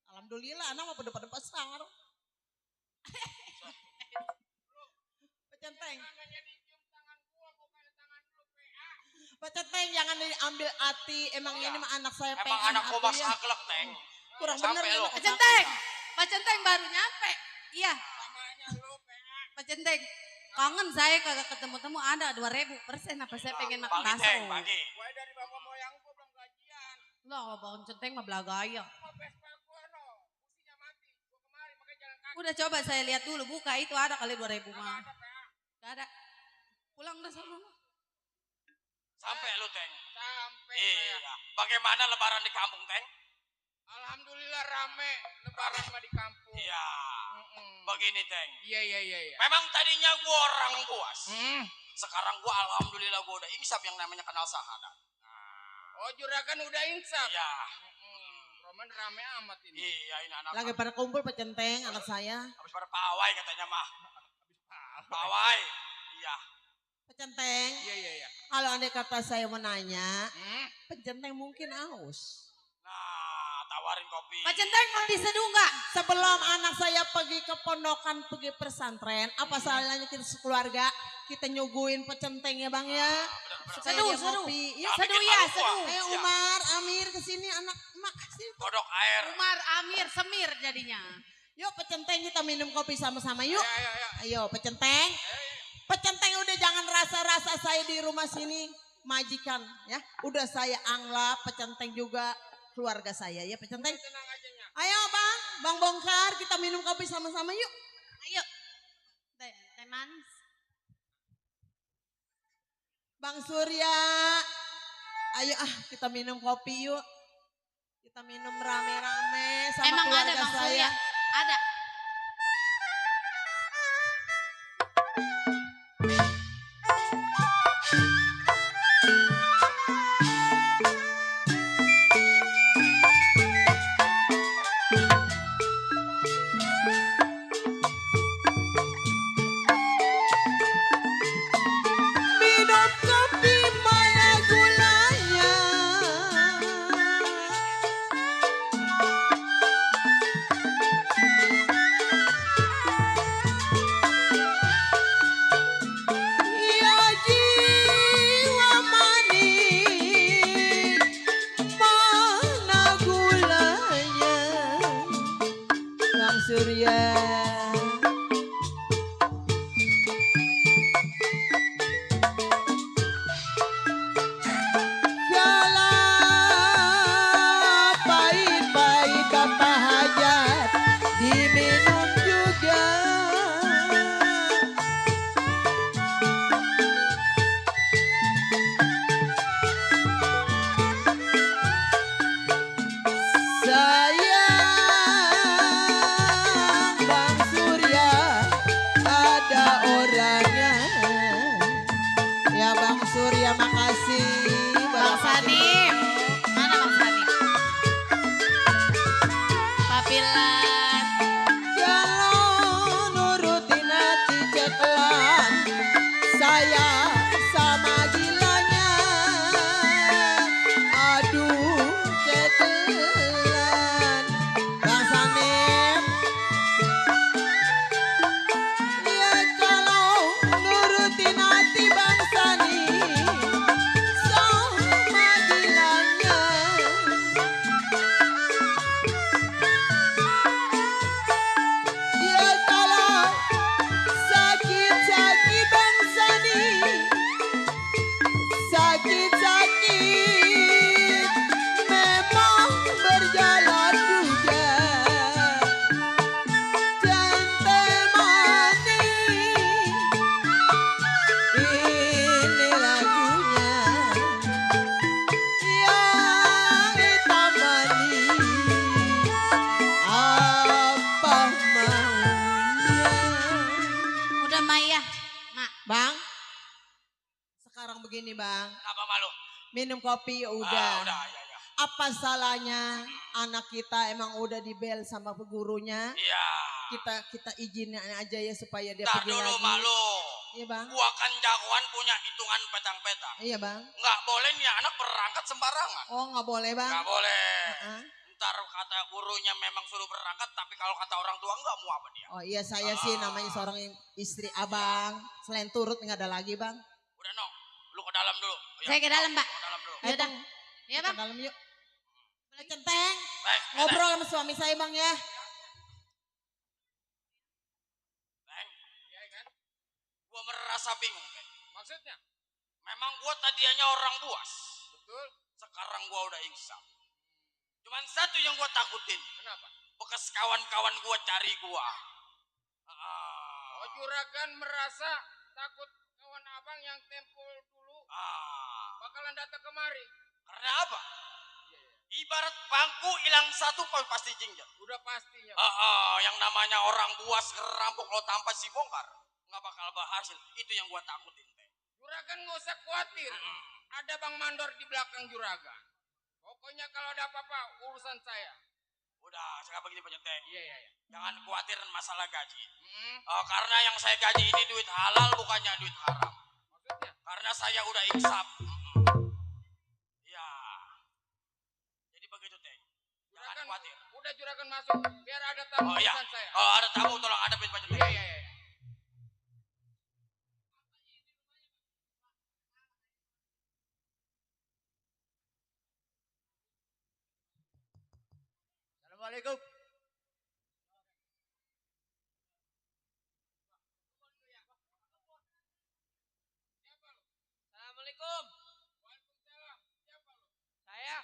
[SPEAKER 8] Alhamdulillah anak mah pada besar. Pak Centeng. Pak Centeng jangan diambil hati. Emang ini mah anak saya
[SPEAKER 5] Emang
[SPEAKER 8] pengen
[SPEAKER 5] anak gua
[SPEAKER 8] hati
[SPEAKER 5] mas
[SPEAKER 8] ya.
[SPEAKER 5] aglek, Teng.
[SPEAKER 8] Kurang
[SPEAKER 5] Sampai
[SPEAKER 8] bener
[SPEAKER 5] lo.
[SPEAKER 8] anak
[SPEAKER 10] Pak
[SPEAKER 8] saya.
[SPEAKER 10] Centeng baru nyampe. Iya. Pak Centeng. Kangen saya kagak ketemu-temu ada 2000% apa saya pengen makan
[SPEAKER 3] Bagi
[SPEAKER 10] bakso.
[SPEAKER 3] Teng, bagi.
[SPEAKER 5] Gue dari bapak moyangku belum gajian.
[SPEAKER 10] Lah, Bang Centeng mah belagaya.
[SPEAKER 5] Mau Vespa gue no, businya mati. Gue kemari makanya jalan kaki.
[SPEAKER 10] Udah coba saya lihat dulu, buka itu ada kali 2000 mah.
[SPEAKER 5] Ada PA.
[SPEAKER 10] Gak ada. Pulang dah sana.
[SPEAKER 3] Sampai lu Teng.
[SPEAKER 5] Sampai
[SPEAKER 3] Iya.
[SPEAKER 5] saya.
[SPEAKER 3] Bagaimana lebaran di kampung Teng?
[SPEAKER 5] Alhamdulillah rame lebaran mah di kampung.
[SPEAKER 3] Iya. Begini Teng.
[SPEAKER 5] Iya.
[SPEAKER 3] Memang tadinya gua orang puas.
[SPEAKER 5] Hmm.
[SPEAKER 3] Sekarang gua alhamdulillah gua udah insaf yang namanya kenal sahadat.
[SPEAKER 5] Oh juragan udah insaf.
[SPEAKER 3] Iya.
[SPEAKER 5] Roman rame amat ini.
[SPEAKER 3] Iya ini anak.
[SPEAKER 8] Lagi pada kumpul Pak Centeng, anak saya.
[SPEAKER 3] Habis pada pawai katanya mah. Pawai. Iya.
[SPEAKER 8] Pak Centeng,
[SPEAKER 5] Iya.
[SPEAKER 8] kalau andai kata saya menanya,
[SPEAKER 5] Hmm?
[SPEAKER 8] Pak Centeng mungkin aus.
[SPEAKER 3] Nah, tawarin kopi.
[SPEAKER 10] Pak Centeng mau diseduh nggak?
[SPEAKER 8] Sebelum anak saya pergi ke pondokan, pergi pesantren, apa salahnya kita sekeluarga, kita nyuguhin Pak Centeng ya Bang ya. Supaya
[SPEAKER 10] Seduh,
[SPEAKER 8] dia
[SPEAKER 10] seduh.
[SPEAKER 8] ngopi.
[SPEAKER 3] Ya,
[SPEAKER 8] Yuk,
[SPEAKER 3] bikin
[SPEAKER 10] Seduh ya,
[SPEAKER 3] malu gua.
[SPEAKER 10] seduh.
[SPEAKER 8] ayo
[SPEAKER 3] Iya.
[SPEAKER 8] Umar, Amir kesini anak emak. Sini.
[SPEAKER 3] Kodok air.
[SPEAKER 10] Umar, Amir, Semir jadinya.
[SPEAKER 8] Yuk Pak Centeng kita minum kopi sama-sama yuk.
[SPEAKER 5] Ayo.
[SPEAKER 8] Ayo Pak Centeng. Pak Centeng udah jangan rasa-rasa saya di rumah sini majikan ya. Udah saya anggap Pak Centeng juga keluarga saya ya Pak Centeng.
[SPEAKER 5] Tenang aja nya.
[SPEAKER 8] Ayo Bang Bongkar kita minum kopi sama-sama yuk.
[SPEAKER 10] Ayo. Teh manis.
[SPEAKER 8] Bang Surya. Ayo kita minum kopi yuk. Kita minum rame-rame sama
[SPEAKER 10] Emang ada
[SPEAKER 8] keluarga
[SPEAKER 10] Bang
[SPEAKER 8] saya.
[SPEAKER 10] Surya? Ada.
[SPEAKER 8] Minum kopi mana gulanya. Ya jiwa manis mana gulanya. Bang Surya. Galah pahit-pahit bapak hajat diminum juga. Sayang Bang Surya ada orangnya. Ya Bang Surya makasih.
[SPEAKER 10] Bang Sanim. Mana Bang Sanim? Papilan.
[SPEAKER 8] Kalau nurutin hati ceklan, saya sama gilanya. Aduh ceklan. Bang Sanim. Ya kalau nurutin hati Bang Sanim, sama gilanya. Ya kalau sakit-sakit Bang Sani, sakit-sakit memang berjalan juga. Cantik manis, ini lagunya yang hitam manis. Apa maunya?
[SPEAKER 10] Udah Maya. Mak.
[SPEAKER 8] Bang, sekarang begini Bang,
[SPEAKER 3] Kenapa malu?
[SPEAKER 8] minum kopi ya
[SPEAKER 3] Ah,
[SPEAKER 8] udah.
[SPEAKER 3] udah, ya.
[SPEAKER 8] Apa salahnya anak kita emang udah dibel sama gurunya?
[SPEAKER 3] Iya.
[SPEAKER 8] Kita izinin aja ya supaya dia
[SPEAKER 3] Tar
[SPEAKER 8] pergi
[SPEAKER 3] dulu
[SPEAKER 8] lagi.
[SPEAKER 3] malu.
[SPEAKER 8] Iya Bang,
[SPEAKER 3] Gua kan jagoan punya hitungan petang-petang.
[SPEAKER 8] iya Bang.
[SPEAKER 3] Nggak boleh nih anak berangkat sembarangan.
[SPEAKER 8] Oh nggak boleh Bang.
[SPEAKER 3] Nggak boleh.
[SPEAKER 8] Heeh.
[SPEAKER 3] Ntar kata gurunya memang suruh berangkat, tapi kalau kata orang tua nggak mau apa dia.
[SPEAKER 8] Oh iya saya sih namanya seorang istri abang. Selain turut nggak ada lagi Bang.
[SPEAKER 3] Udah Nong, lu ke dalam dulu. Ya,
[SPEAKER 10] Saya ke dalam, Mbak.
[SPEAKER 3] Ke dalam dulu.
[SPEAKER 8] Ayo,
[SPEAKER 10] Yaudah.
[SPEAKER 8] Bang,
[SPEAKER 10] Iya
[SPEAKER 8] kita
[SPEAKER 10] Bang.
[SPEAKER 8] dalam yuk. Centeng,
[SPEAKER 3] Teng,
[SPEAKER 8] ngobrol sama suami saya Bang ya.
[SPEAKER 3] Teng. Gua
[SPEAKER 5] merasa bingung, Teh.
[SPEAKER 3] Maksudnya?
[SPEAKER 5] Memang gua tadinya orang buas.
[SPEAKER 3] Betul.
[SPEAKER 5] Sekarang gua udah insaf. Cuman satu yang gua takutin.
[SPEAKER 3] Kenapa?
[SPEAKER 5] Bekas kawan-kawan gua cari gua.
[SPEAKER 3] Oh, juragan merasa takut kawan abang yang tempo dulu bakalan datang kemari.
[SPEAKER 5] Karena apa? Ibarat bangku hilang satu pasti jinjat.
[SPEAKER 3] Udah pastinya.
[SPEAKER 5] Yang namanya orang buas ngerampok lo tanpa si bongkar. Nggak bakal berhasil. Itu yang gua takutin, Teh.
[SPEAKER 3] Juragan nggak usah khawatir. Ada Bang Mandor di belakang juragan. Pokoknya kalau ada apa-apa urusan saya.
[SPEAKER 5] Udah, sekarang begini Pak Centeng.
[SPEAKER 3] Iya.
[SPEAKER 5] Jangan khawatir masalah gaji. Karena yang saya gaji ini duit halal bukannya duit haram.
[SPEAKER 3] Maksudnya?
[SPEAKER 5] Karena saya udah insaf. Ya. Jadi begitu, Teng. Jangan khawatir.
[SPEAKER 3] Udah juragan masuk. Biar ada tamu
[SPEAKER 5] iya.
[SPEAKER 3] urusan saya.
[SPEAKER 5] Ada tamu tolong hadapin Pak Centeng.
[SPEAKER 3] Iya.
[SPEAKER 4] Assalamualaikum.
[SPEAKER 6] Assalamualaikum.
[SPEAKER 3] Waalaikumsalam. Siapa lu?
[SPEAKER 6] Saya.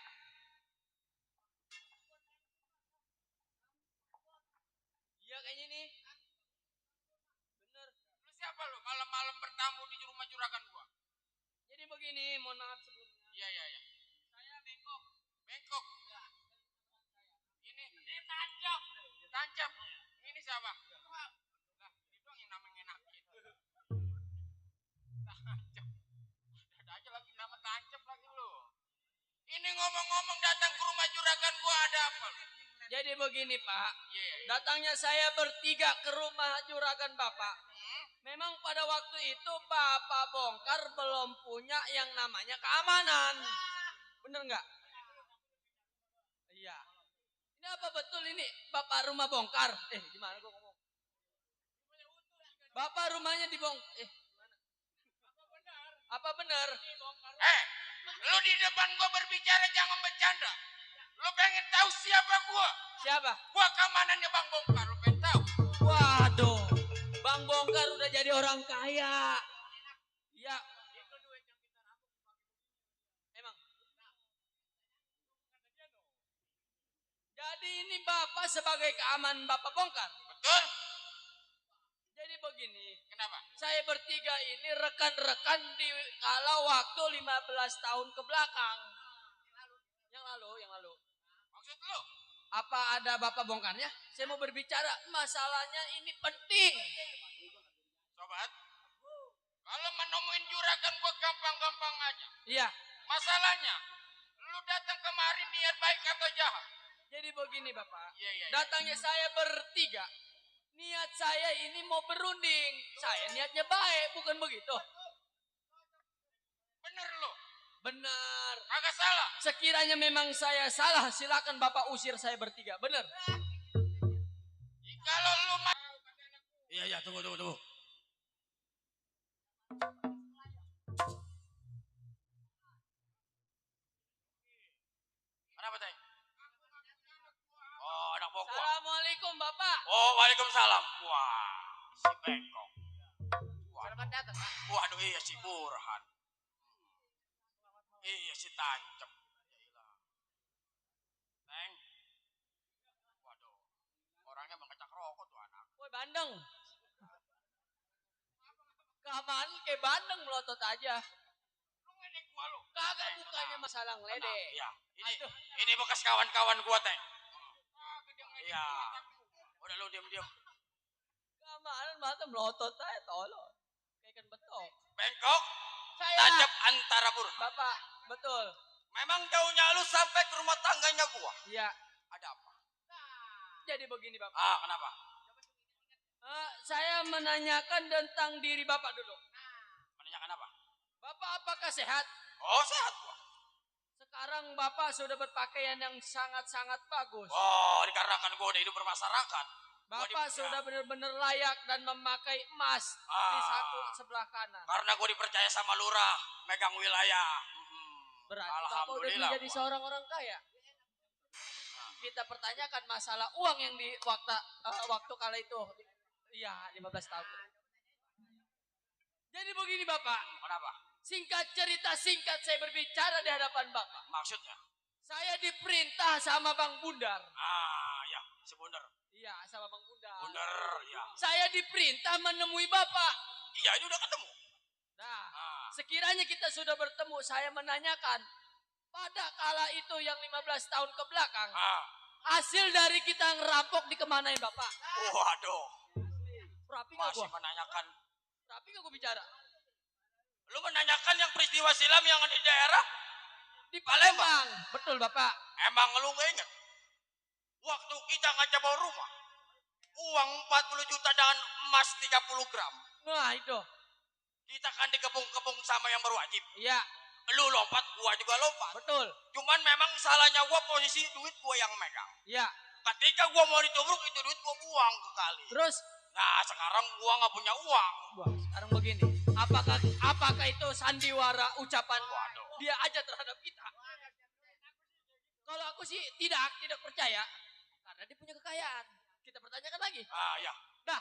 [SPEAKER 6] Iya kayaknya nih. Bener.
[SPEAKER 3] Lu siapa lu? Malam-malam bertamu di rumah juragan gua.
[SPEAKER 6] Jadi begini, mohon maaf sebelumnya.
[SPEAKER 3] Iya.
[SPEAKER 6] Saya bengkok.
[SPEAKER 3] Bengkok. Ini tancap. Tancap. Ini siapa? Lah, itu doang yang namanya enakin. Tancap. Ada aja lagi nama tancap lagi lu. Ini ngomong-ngomong datang ke rumah juragan gua ada apa lu?
[SPEAKER 6] Jadi begini Pak,
[SPEAKER 3] Iya.
[SPEAKER 6] datangnya saya bertiga ke rumah juragan Bapak. Memang pada waktu itu Bapak bongkar belum punya yang namanya keamanan. Bener nggak? Iya. Ini apa betul ini Bapak rumah bongkar? Gimana gua ngomong? Bapak rumahnya dibongkar. Gimana? Apa benar?
[SPEAKER 5] Lu di depan gua berbicara jangan bercanda. Lu pengen tahu siapa gua?
[SPEAKER 6] Siapa?
[SPEAKER 5] Gua keamanannya Bang Bongkar, lu pengen tahu?
[SPEAKER 6] Waduh, Bang Bongkar udah jadi orang kaya. Ya. Emang. Jadi ini Bapak sebagai keamanan Bapak bongkar.
[SPEAKER 5] Betul?
[SPEAKER 6] Jadi begini.
[SPEAKER 5] Kenapa?
[SPEAKER 6] Saya bertiga ini rekan-rekan di kala waktu 15 tahun ke belakang. Yang lalu.
[SPEAKER 5] Maksud lu?
[SPEAKER 6] Apa ada Bapak bongkarnya? Saya mau berbicara, masalahnya ini penting.
[SPEAKER 5] Sobat, kalau menemuin juragan gua gampang-gampang aja.
[SPEAKER 6] Iya.
[SPEAKER 5] Masalahnya, lu datang kemari niat baik atau jahat?
[SPEAKER 6] Jadi begini Bapak,
[SPEAKER 5] Iya.
[SPEAKER 6] datangnya saya bertiga. Niat saya ini mau berunding. Saya niatnya baik, bukan begitu?
[SPEAKER 5] Bener lu?
[SPEAKER 6] Benar.
[SPEAKER 5] Kagak salah.
[SPEAKER 6] Sekiranya memang saya salah, silakan Bapak usir saya bertiga. Benar?
[SPEAKER 5] Kalau lu
[SPEAKER 2] Iya, tunggu.
[SPEAKER 5] Kenapa, Teng? Oh, anak bokok.
[SPEAKER 6] Assalamualaikum Bapak.
[SPEAKER 5] Oh, waalaikumsalam. Wah, si bengkok.
[SPEAKER 6] Selamat datang Pak.
[SPEAKER 5] Waduh, iya si Burhan. Iya si Tancep. Teng. Waduh, orangnya mengecak rokok tuh anak.
[SPEAKER 6] Woi bandeng. Keamanan kayak bandeng melotot aja.
[SPEAKER 5] Lu ngedek gua lu.
[SPEAKER 6] Kagak bukannya masalah ngeledek.
[SPEAKER 5] Iya, ini bekas kawan-kawan gua, Teng. Iya. Udah lu diam-diam.
[SPEAKER 6] Keamanan mata melotot aja tolong. Kayak ikan betok.
[SPEAKER 5] Bengkok.
[SPEAKER 6] Saya.
[SPEAKER 5] Tancep antara Burhan.
[SPEAKER 6] Bapak, betul.
[SPEAKER 5] Memang jauhnya lu sampai ke rumah tangganya gua.
[SPEAKER 6] Iya.
[SPEAKER 5] Ada apa?
[SPEAKER 6] Jadi begini Bapak.
[SPEAKER 5] Kenapa?
[SPEAKER 6] Saya menanyakan tentang diri Bapak dulu.
[SPEAKER 5] Menanyakan apa?
[SPEAKER 6] Bapak apakah sehat?
[SPEAKER 5] Oh, sehat gua.
[SPEAKER 6] Sekarang Bapak sudah berpakaian yang sangat-sangat bagus.
[SPEAKER 5] Oh, dikarenakan gua udah hidup bermasyarakat.
[SPEAKER 6] Bapak sudah benar-benar layak dan memakai emas di satu sebelah kanan.
[SPEAKER 5] Karena gua dipercaya sama lurah, megang wilayah.
[SPEAKER 6] Berarti Bapak udah menjadi seorang orang kaya. Kita pertanyakan masalah uang yang di waktu kala itu. Iya, 15 tahun. Jadi begini Bapak.
[SPEAKER 3] Kenapa?
[SPEAKER 6] Singkat cerita singkat saya berbicara di hadapan Bapak.
[SPEAKER 3] Maksudnya?
[SPEAKER 6] Saya diperintah sama Bang Bundar.
[SPEAKER 3] Ya, si Bundar.
[SPEAKER 6] Iya, sama Bang Bundar.
[SPEAKER 3] Bundar, ya.
[SPEAKER 6] Saya diperintah menemui Bapak.
[SPEAKER 3] Iya, ini udah ketemu.
[SPEAKER 6] Nah, sekiranya kita sudah bertemu, saya menanyakan. Pada kala itu yang 15 tahun ke belakang. Hasil dari kita ngerampok dikemanain Bapak?
[SPEAKER 3] Waduh.
[SPEAKER 6] Rapi gak
[SPEAKER 3] Masih
[SPEAKER 6] gua?
[SPEAKER 3] menanyakan.
[SPEAKER 6] Rapi gak gua bicara?
[SPEAKER 3] Lu menanyakan yang peristiwa silam yang di daerah?
[SPEAKER 6] Di Palembang. Betul Bapak.
[SPEAKER 3] Emang lu gak inget? Waktu kita ngajak bawa rumah. Uang 40 juta dengan emas 30 gram.
[SPEAKER 6] Nah itu.
[SPEAKER 3] Kita kan dikepung-kepung sama yang berwajib.
[SPEAKER 6] Iya.
[SPEAKER 3] Lu lompat, gua juga lompat.
[SPEAKER 6] Betul.
[SPEAKER 3] Cuman memang salahnya gua posisi duit gua yang megang.
[SPEAKER 6] Iya.
[SPEAKER 3] Ketika gua mau ditubruk itu duit gua buang ke kali.
[SPEAKER 6] Terus?
[SPEAKER 3] Nah sekarang gua nggak punya uang.
[SPEAKER 6] Wah, sekarang begini. Apakah itu sandiwara ucapan dia aja terhadap kita? Kalau aku sih tidak percaya. Karena dia punya kekayaan. Kita pertanyakan lagi.
[SPEAKER 3] Ya.
[SPEAKER 6] Nah,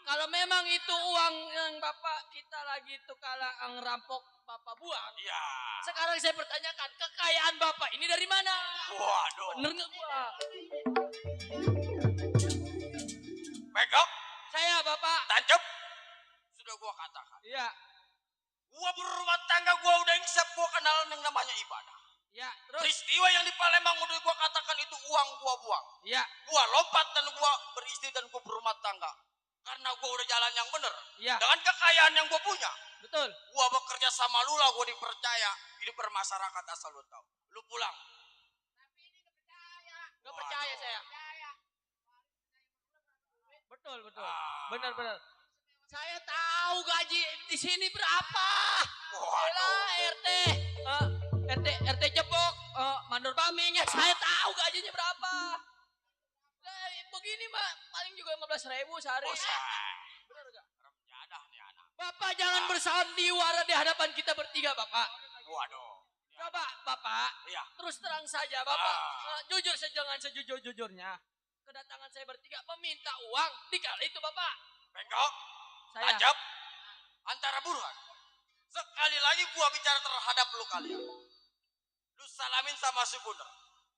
[SPEAKER 6] kalau memang itu uang yang Bapak kita lagi itu kala ngerampok Bapak buang.
[SPEAKER 3] Iya.
[SPEAKER 6] Sekarang saya pertanyakan, kekayaan Bapak ini dari mana?
[SPEAKER 3] Waduh.
[SPEAKER 6] Bener nggak gua?
[SPEAKER 3] Pegok.
[SPEAKER 6] Saya Bapak.
[SPEAKER 3] Tancap. Sudah gua katakan.
[SPEAKER 6] Iya.
[SPEAKER 3] Gua berumah tangga, gua udah insaf, gua kenal yang namanya ibadah.
[SPEAKER 6] Ya, terus?
[SPEAKER 3] Peristiwa yang di Palembang udah gua katakan itu uang gua buang.
[SPEAKER 6] Iya.
[SPEAKER 3] Gua lompat dan gua beristri dan gua berumah tangga. Karena gua udah jalan yang bener.
[SPEAKER 6] Iya.
[SPEAKER 3] Dengan kekayaan yang gua punya.
[SPEAKER 6] Betul.
[SPEAKER 3] Gua bekerja sama lu lah, gua dipercaya. Hidup bermasyarakat asal lu tahu. Lu pulang.
[SPEAKER 6] Gak percaya saya. Betul. Benar. Saya tahu gaji di sini berapa. Walah, RT Jebok, Mandor Paming ya. Saya tahu gajinya berapa. Begini mah paling juga 15.000 sehari. Benar gak?
[SPEAKER 3] Remjadah nih anak.
[SPEAKER 6] Bapak jangan bersandiwara di hadapan kita bertiga Bapak.
[SPEAKER 3] Waduh.
[SPEAKER 6] Coba Bapak, terus terang saja Bapak, jujur jangan sejujur-jujurnya. Kedatangan saya bertiga meminta uang, dikali itu Bapak.
[SPEAKER 3] Bengkok,
[SPEAKER 6] Saya.
[SPEAKER 3] Tajab, antara buruan. Sekali lagi gua bicara terhadap lu kalian. Lu salamin sama si Bundar.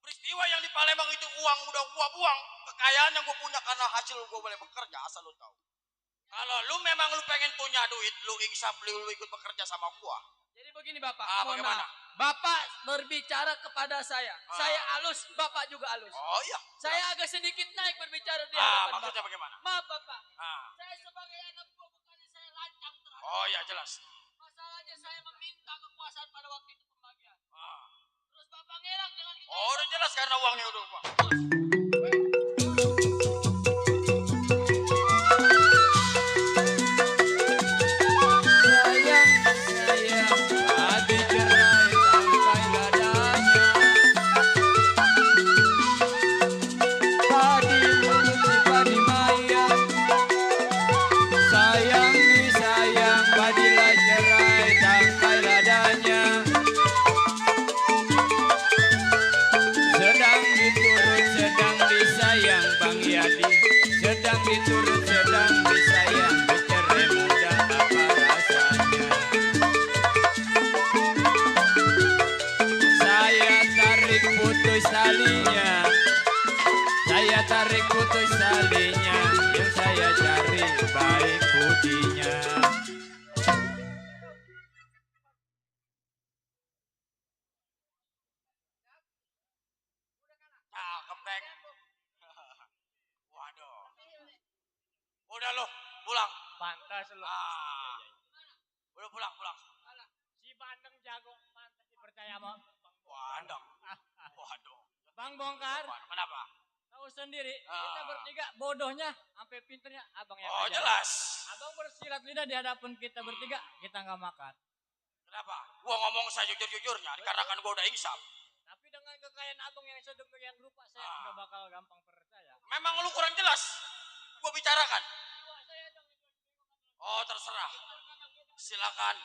[SPEAKER 3] Peristiwa yang di Palembang itu uang udah gua buang. Kekayaan yang gua punya karena hasil gua boleh bekerja, asal lu tahu. Kalau lu memang lu pengen punya duit, lu insaf lu ikut bekerja sama gua.
[SPEAKER 6] Jadi begini Bapak,
[SPEAKER 3] bagaimana?
[SPEAKER 6] Bapak berbicara kepada saya. Saya halus, Bapak juga halus.
[SPEAKER 3] Oh iya.
[SPEAKER 6] Saya agak sedikit naik berbicara di hadapan
[SPEAKER 3] maksudnya
[SPEAKER 6] Bapak.
[SPEAKER 3] bagaimana?
[SPEAKER 6] Maaf Bapak.
[SPEAKER 3] Saya
[SPEAKER 6] sebagai anak buah bukannya saya lancang terhadap.
[SPEAKER 3] Oh ya jelas.
[SPEAKER 6] Masalahnya saya meminta kekuasaan pada waktu itu pembagian. Terus Bapak ngelak dengan kita.
[SPEAKER 3] Oh udah jelas karena uangnya udah gua.
[SPEAKER 2] Sedang diturut, sedang disayang, bercerai muda apa rasanya. Saya tarik putus talinya, saya tarik putus talinya, yang saya cari baik budinya.
[SPEAKER 3] Kepeng. Waduh. Udah lo, pulang.
[SPEAKER 6] Pantas lo.
[SPEAKER 3] Udah pulang.
[SPEAKER 6] Si Bandeng jago, pantas dipercaya Bang.
[SPEAKER 3] Bandeng. Waduh.
[SPEAKER 6] Bang Bongkar.
[SPEAKER 3] Kenapa?
[SPEAKER 6] Tahu sendiri, kita bertiga bodohnya, sampai pinternya abang yang
[SPEAKER 3] Oh
[SPEAKER 6] ajar.
[SPEAKER 3] jelas.
[SPEAKER 6] Abang bersilat lidah di hadapan kita bertiga, kita nggak makan.
[SPEAKER 3] Kenapa? Gua ngomong saya jujur-jujurnya, dikarenakan gua udah insaf.
[SPEAKER 6] Tapi dengan kekayaan abang yang sedemikian rupa, saya nggak bakal gampang percaya.
[SPEAKER 3] Memang lu kurang jelas. Gua bicarakan. Oh terserah. Silakan.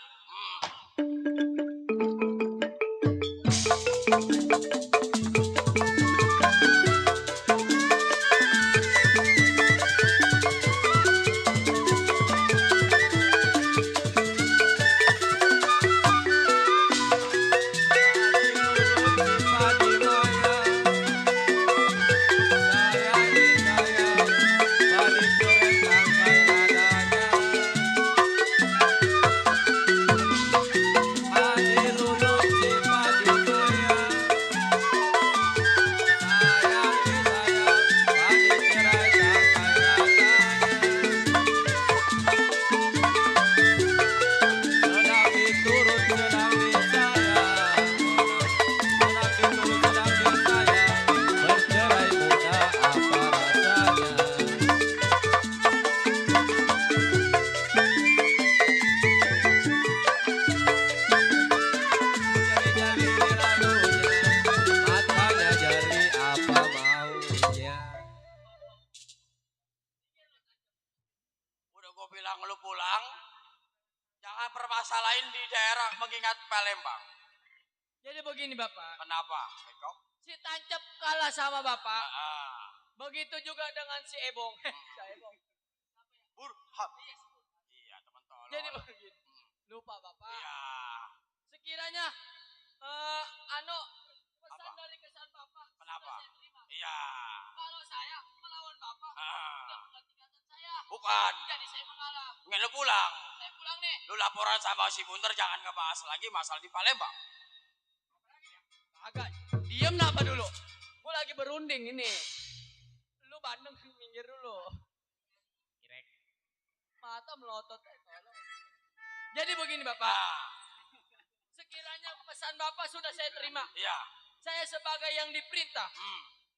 [SPEAKER 3] pulang, jangan permasalahin di daerah mengingat Palembang.
[SPEAKER 6] Jadi begini Bapak.
[SPEAKER 3] Kenapa? Bekok?
[SPEAKER 6] Si Tancap kalah sama Bapak. Begitu juga dengan si Ebong. Si Ebong.
[SPEAKER 3] Burhan. Iya, teman tolong.
[SPEAKER 6] Jadi begini. Lupa Bapak.
[SPEAKER 3] Iya.
[SPEAKER 6] Sekiranya pesan dari kesan Bapak.
[SPEAKER 3] Kenapa?
[SPEAKER 6] Saya terima.
[SPEAKER 3] Iya.
[SPEAKER 6] Kalau saya melawan Bapak, sudah bukan tingkatan saya.
[SPEAKER 3] Bukan.
[SPEAKER 6] Jadi saya mengalah.
[SPEAKER 3] Nggak, lu pulang.
[SPEAKER 6] Saya pulang nih.
[SPEAKER 3] Lu laporan sama si Bunder, jangan ngebahas lagi masalah di Palembang.
[SPEAKER 6] Agak. Diem apa dulu? Gue lagi berunding ini. Lu bandeng minggir dulu. Kirek. Mata melotot. Jadi begini Bapak. Sekiranya pesan Bapak sudah saya terima.
[SPEAKER 3] Iya.
[SPEAKER 6] Saya sebagai yang diperintah.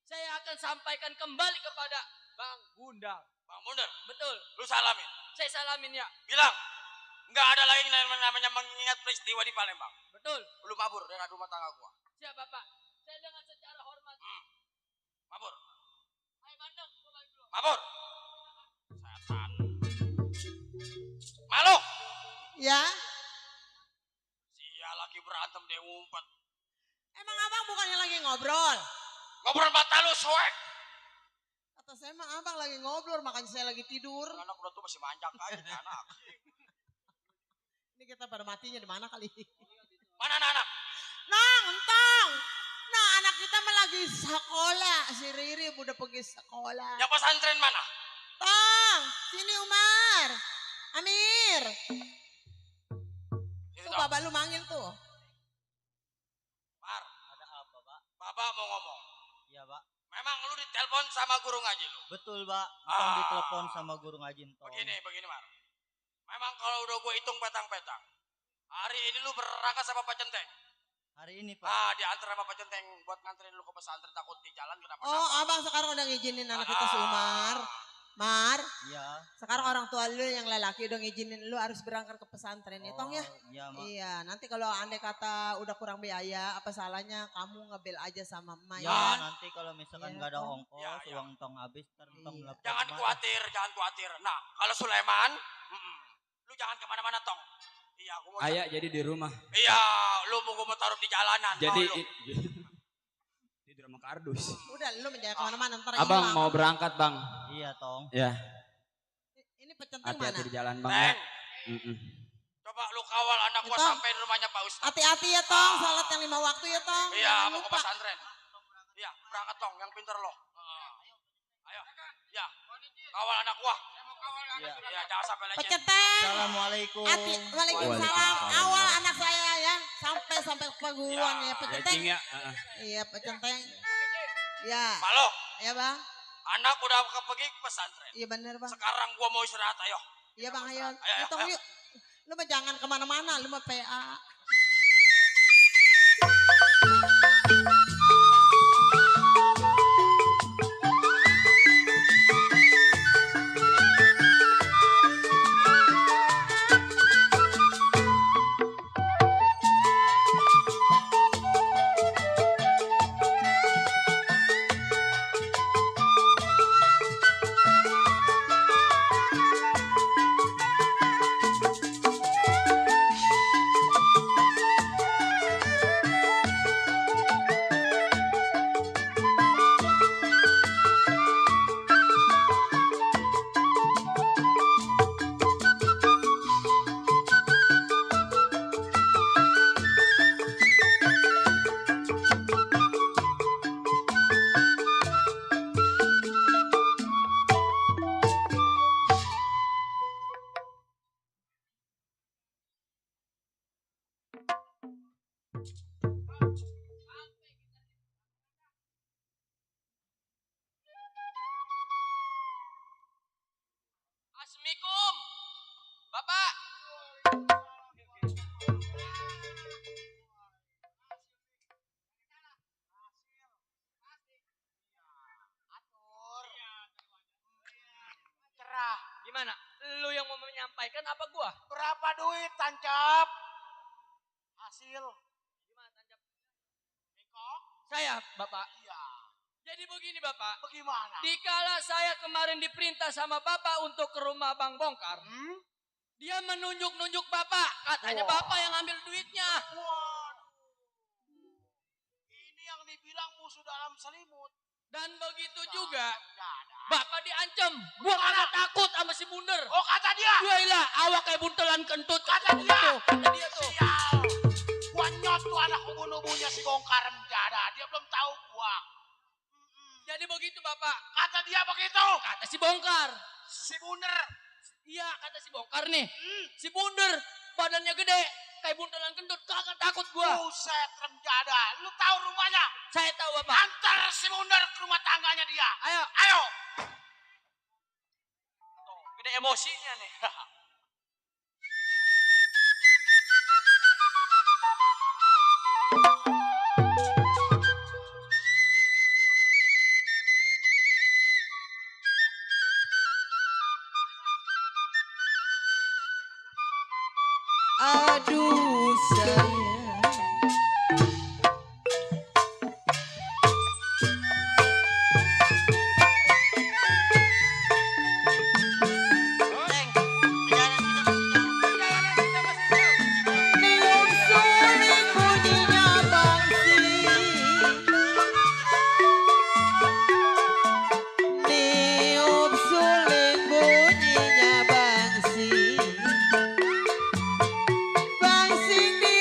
[SPEAKER 6] Saya akan sampaikan kembali kepada Bang Bundar.
[SPEAKER 3] Bang Bunder?
[SPEAKER 6] Betul.
[SPEAKER 3] Lu salamin?
[SPEAKER 6] Saya salamin ya.
[SPEAKER 3] Bilang, nggak ada lagi yang namanya mengingat peristiwa di Palembang.
[SPEAKER 6] Betul.
[SPEAKER 3] Lu mabur dengan rumah tangga gua.
[SPEAKER 6] Siap Bapak. Saya dengan secara hormat.
[SPEAKER 3] Mabur.
[SPEAKER 6] Hai bandeng, gua balik dulu.
[SPEAKER 3] Mabur. Setan. Malu.
[SPEAKER 8] Ya.
[SPEAKER 3] Sia lagi berantem dia ngumpet.
[SPEAKER 8] Emang abang bukannya lagi ngobrol?
[SPEAKER 3] Ngobrol mata lu soek.
[SPEAKER 8] Kata saya mah abang lagi ngobrol, makanya saya lagi tidur.
[SPEAKER 3] Anak udah tuh masih manjak aja nih anak.
[SPEAKER 8] Ini kita pada matinya di mana kali?
[SPEAKER 3] Mana anak?
[SPEAKER 8] Nang, entong. Nah, anak kita mah lagi sekolah. Si Riri udah pergi sekolah.
[SPEAKER 3] Yang pesantren mana?
[SPEAKER 8] Tong, sini Umar. Amir. Tuh bapak lu manggil tuh.
[SPEAKER 3] Mar.
[SPEAKER 4] Ada apa, Pak?
[SPEAKER 3] Bapak mau ngomong.
[SPEAKER 4] Iya, Pak.
[SPEAKER 3] Memang lu ditelepon sama guru ngaji lu?
[SPEAKER 4] Betul, Pak. Entong ditelepon sama guru ngaji entong.
[SPEAKER 3] Begini Mar. Memang kalau udah gue hitung petang-petang. Hari ini lu berangkat sama Pak Centeng.
[SPEAKER 4] Hari ini, Pak.
[SPEAKER 3] Diantar sama Pak Centeng buat nganterin lu ke pesantren, takut di jalan kenapa?
[SPEAKER 8] Oh, abang sekarang udah ngizinin anak kita si Umar. Mar.
[SPEAKER 4] Iya.
[SPEAKER 8] Sekarang orang tua lu yang lelaki udah ngizinin lu harus berangkat ke pesantren ya, Tong ya?
[SPEAKER 4] Iya, Mak.
[SPEAKER 8] Iya, nanti kalau andai kata udah kurang biaya, apa salahnya kamu ngebel aja sama emak
[SPEAKER 4] Ya,
[SPEAKER 8] ya?
[SPEAKER 4] nanti kalau misalkan
[SPEAKER 8] Iya,
[SPEAKER 4] nggak ada
[SPEAKER 8] Tong.
[SPEAKER 4] ongkos, uang tong habis, tong
[SPEAKER 8] Iya.
[SPEAKER 4] telepon
[SPEAKER 3] Jangan
[SPEAKER 4] Mak.
[SPEAKER 3] khawatir. Nah, kalau Sulaiman, lu jangan kemana-mana Tong. Iya, aku mau.
[SPEAKER 2] Ayah jadi di rumah.
[SPEAKER 3] Iya, lu mau taruh di jalanan.
[SPEAKER 2] Jadi
[SPEAKER 3] mau lu.
[SPEAKER 2] tidur sama kardus.
[SPEAKER 8] Udah, lu menjaga kemana-mana ntar
[SPEAKER 2] Abang
[SPEAKER 8] hilang.
[SPEAKER 2] mau berangkat bang.
[SPEAKER 4] Iya, Tong.
[SPEAKER 2] Ya.
[SPEAKER 8] Ini pecenteng mana?
[SPEAKER 2] Hati-hati di jalan bang.
[SPEAKER 3] Teng,
[SPEAKER 2] Ya.
[SPEAKER 3] coba lu kawal anak gua
[SPEAKER 8] Tong.
[SPEAKER 3] sampai di rumahnya Pak Ustadz.
[SPEAKER 8] Hati-hati ya Tong, salat yang 5 waktu ya Tong.
[SPEAKER 3] Iya,
[SPEAKER 8] Jangan
[SPEAKER 3] mau ke
[SPEAKER 8] lupa.
[SPEAKER 3] pesantren. Iya, berangkat Tong, yang pinter lo. Ayo. Ya, kawal anak gua. Iya, jangan sampai lecet.
[SPEAKER 8] Pecenteng.
[SPEAKER 4] Assalamualaikum.
[SPEAKER 8] Waalaikumsalam. Awal anak saya ya, sampai kepeguan ya,
[SPEAKER 2] Ya
[SPEAKER 8] pecenteng.
[SPEAKER 2] cing ya.
[SPEAKER 8] Iya, pecenteng. Ya.
[SPEAKER 3] Halo,
[SPEAKER 8] Iya, Bang.
[SPEAKER 3] anak udah pergi ke pesantren.
[SPEAKER 8] Iya bener, Bang.
[SPEAKER 3] Sekarang gua mau istirahat, ayo.
[SPEAKER 8] Iya, Bang, ayo.
[SPEAKER 3] Ayo,
[SPEAKER 8] Tong yuk. Lu mah jangan kemana-mana, lu mah PA.
[SPEAKER 6] Assalamualaikum. Bapak.
[SPEAKER 5] Cerah.
[SPEAKER 6] Gimana? Lu yang mau menyampaikan apa gua?
[SPEAKER 5] Berapa duit Tancap? Hasil.
[SPEAKER 6] Gimana Tancap?
[SPEAKER 5] Bengkok?
[SPEAKER 6] Saya, Bapak.
[SPEAKER 5] Iya.
[SPEAKER 6] Jadi begini, Bapak.
[SPEAKER 5] Bagaimana?
[SPEAKER 6] Dikala saya kemarin diperintah sama Bapak untuk ke rumah Bang Bongkar, menunjuk-nunjuk bapak. Katanya bapak yang ambil duitnya.
[SPEAKER 5] Ini yang dibilang musuh dalam selimut.
[SPEAKER 6] Dan begitu juga bapak diancam. Gua kagak takut sama si Bunder.
[SPEAKER 5] Oh kata dia.
[SPEAKER 6] Gua ilah awak kayak buntelan kentut.
[SPEAKER 5] Kata dia.
[SPEAKER 6] Kata dia tuh.
[SPEAKER 5] Sial. Gua nyot tuh anak ubun-ubunnya si Bongkar menjada. Dia belum tahu gua.
[SPEAKER 6] Jadi begitu bapak.
[SPEAKER 5] Kata dia begitu.
[SPEAKER 6] Kata si Bongkar.
[SPEAKER 5] Si Bunder.
[SPEAKER 6] Iya kata si Bongkar nih. Si Bunder badannya gede. Kayak buntelan kentut. Kagak takut gua.
[SPEAKER 5] Buset remjada. Lu tahu rumahnya?
[SPEAKER 6] Saya tahu bapak.
[SPEAKER 5] Antar si Bunder ke rumah tangganya dia.
[SPEAKER 6] Ayo.
[SPEAKER 5] Ayo.
[SPEAKER 6] Tuh, gede emosinya nih.
[SPEAKER 8] Aduh sayang. Nium suling bunyinya bangsi. Nium suling bunyinya bangsi. Bangsing di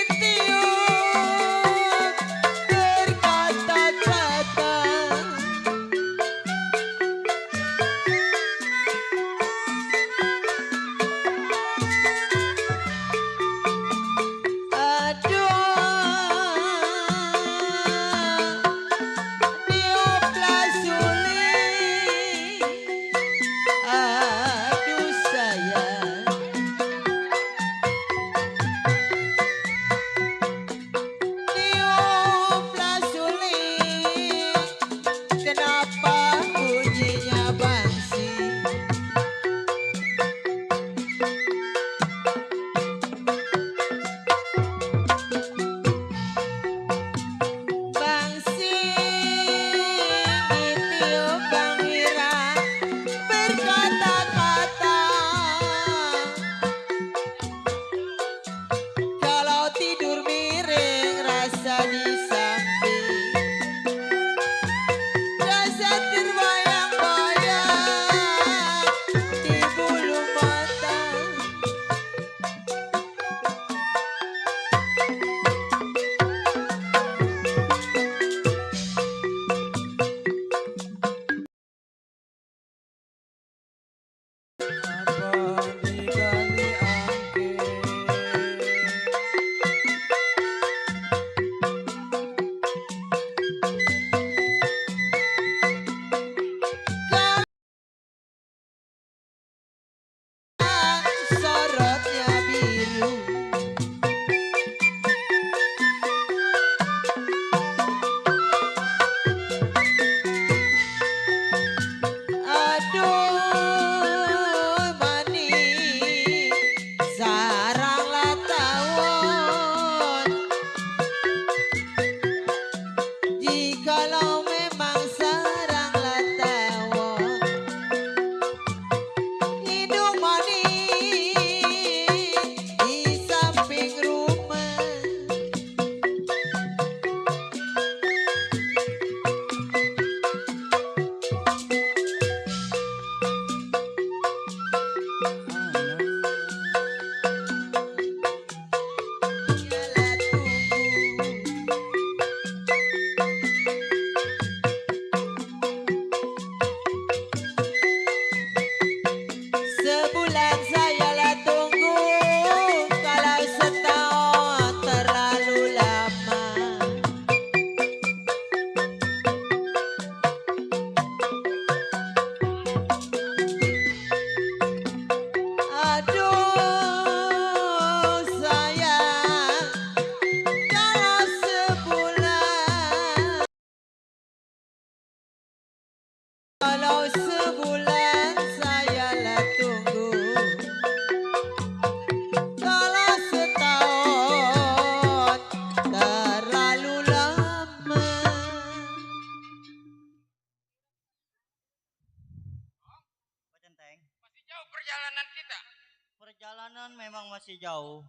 [SPEAKER 4] perjalanan memang masih jauh.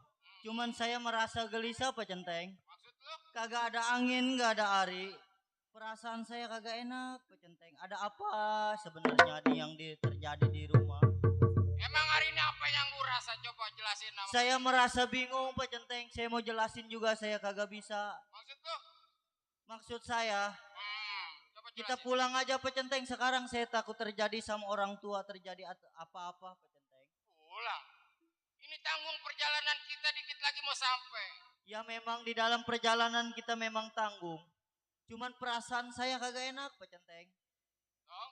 [SPEAKER 4] Cuman saya merasa gelisah Pak Centeng.
[SPEAKER 5] Maksud lu?
[SPEAKER 4] Kagak ada angin, gak ada ari. Perasaan saya kagak enak Pak Centeng. Ada apa sebenarnya yang terjadi di rumah?
[SPEAKER 5] Emang hari ini apa yang lu rasa? Coba jelasin nama.
[SPEAKER 4] Saya merasa bingung Pak Centeng. Saya mau jelasin juga saya kagak bisa.
[SPEAKER 5] Maksud lu?
[SPEAKER 4] Maksud saya,
[SPEAKER 5] Coba
[SPEAKER 4] kita
[SPEAKER 5] jelasin.
[SPEAKER 4] pulang aja Pak Centeng. Sekarang saya takut terjadi sama orang tua, terjadi apa-apa Pak Centeng.
[SPEAKER 5] Pulang. Ini tanggung perjalanan kita dikit lagi mau sampai.
[SPEAKER 4] Ya memang di dalam perjalanan kita memang tanggung. Cuman perasaan saya kagak enak Pak Centeng.
[SPEAKER 5] Dong.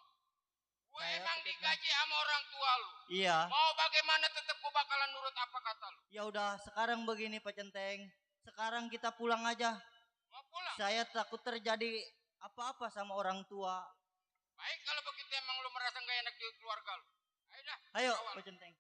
[SPEAKER 5] Gue
[SPEAKER 4] Saya
[SPEAKER 5] emang
[SPEAKER 4] tetep-
[SPEAKER 5] digaji sama orang tua lu.
[SPEAKER 4] Iya.
[SPEAKER 5] Mau bagaimana tetap gue bakalan nurut apa kata lu.
[SPEAKER 4] Ya udah sekarang begini Pak Centeng. Sekarang kita pulang aja.
[SPEAKER 5] Mau pulang?
[SPEAKER 4] Saya takut terjadi apa-apa sama orang tua.
[SPEAKER 5] Baik kalau begitu emang lu merasa gak enak di keluarga lu. Ayo dah.
[SPEAKER 4] Ayo
[SPEAKER 5] kawal.
[SPEAKER 4] Pak Centeng.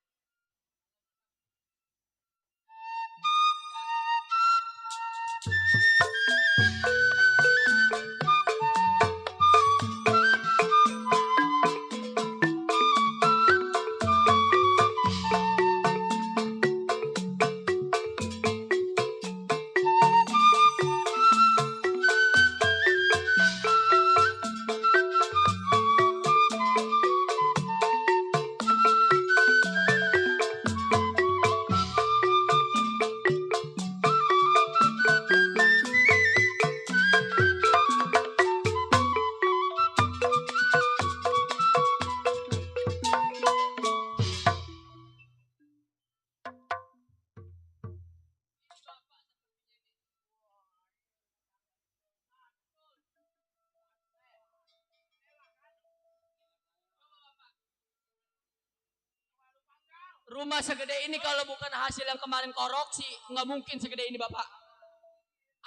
[SPEAKER 6] Rumah segede ini kalau bukan hasil yang kemarin korupsi, nggak mungkin segede ini Bapak.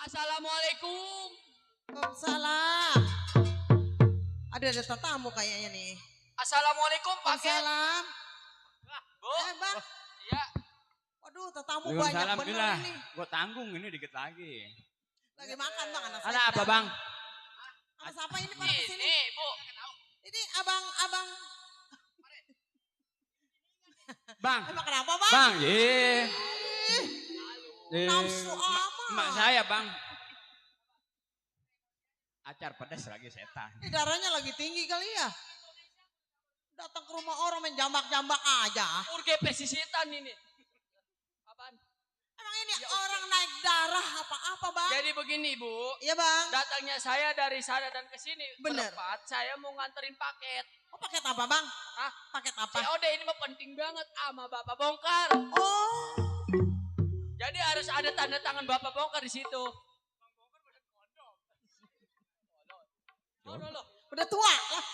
[SPEAKER 6] Assalamualaikum.
[SPEAKER 8] Waalaikumsalam. Ada tatamu kayaknya nih.
[SPEAKER 6] Assalamualaikum Pak Ken.
[SPEAKER 8] Waalaikumsalam.
[SPEAKER 6] Bu.
[SPEAKER 8] Bang.
[SPEAKER 6] Iya.
[SPEAKER 8] Waduh, tatamu banyak
[SPEAKER 2] Waalaikumsalam
[SPEAKER 8] bener
[SPEAKER 2] Bila.
[SPEAKER 8] ini.
[SPEAKER 2] Gue tanggung ini dikit lagi.
[SPEAKER 8] Lagi makan bang anak
[SPEAKER 2] Ada apa bang?
[SPEAKER 8] Sama siapa ini pada kesini?
[SPEAKER 6] Nih Bu.
[SPEAKER 8] Ini abang.
[SPEAKER 2] Bang,
[SPEAKER 8] Emang kenapa bang?
[SPEAKER 2] bang, ye.
[SPEAKER 8] Nafsu amat.
[SPEAKER 2] Mak saya bang. Acar pedas lagi setan.
[SPEAKER 8] Ini darahnya lagi tinggi kali ya. Datang ke rumah orang main jambak-jambak aja.
[SPEAKER 6] Urge pesisitan ini. Apaan?
[SPEAKER 8] Emang ini orang naik darah apa-apa bang?
[SPEAKER 6] Jadi begini Bu.
[SPEAKER 8] Iya bang.
[SPEAKER 6] Datangnya saya dari sana dan ke sini.
[SPEAKER 8] Bener.
[SPEAKER 6] Berempat, saya mau nganterin paket.
[SPEAKER 8] Oh paket apa bang?
[SPEAKER 6] Hah?
[SPEAKER 8] Paket apa?
[SPEAKER 6] COD ini mah penting banget sama Bapak bongkar.
[SPEAKER 8] Oh.
[SPEAKER 6] Jadi harus ada tanda tangan Bapak bongkar di situ. Loh.
[SPEAKER 8] Udah tua lah.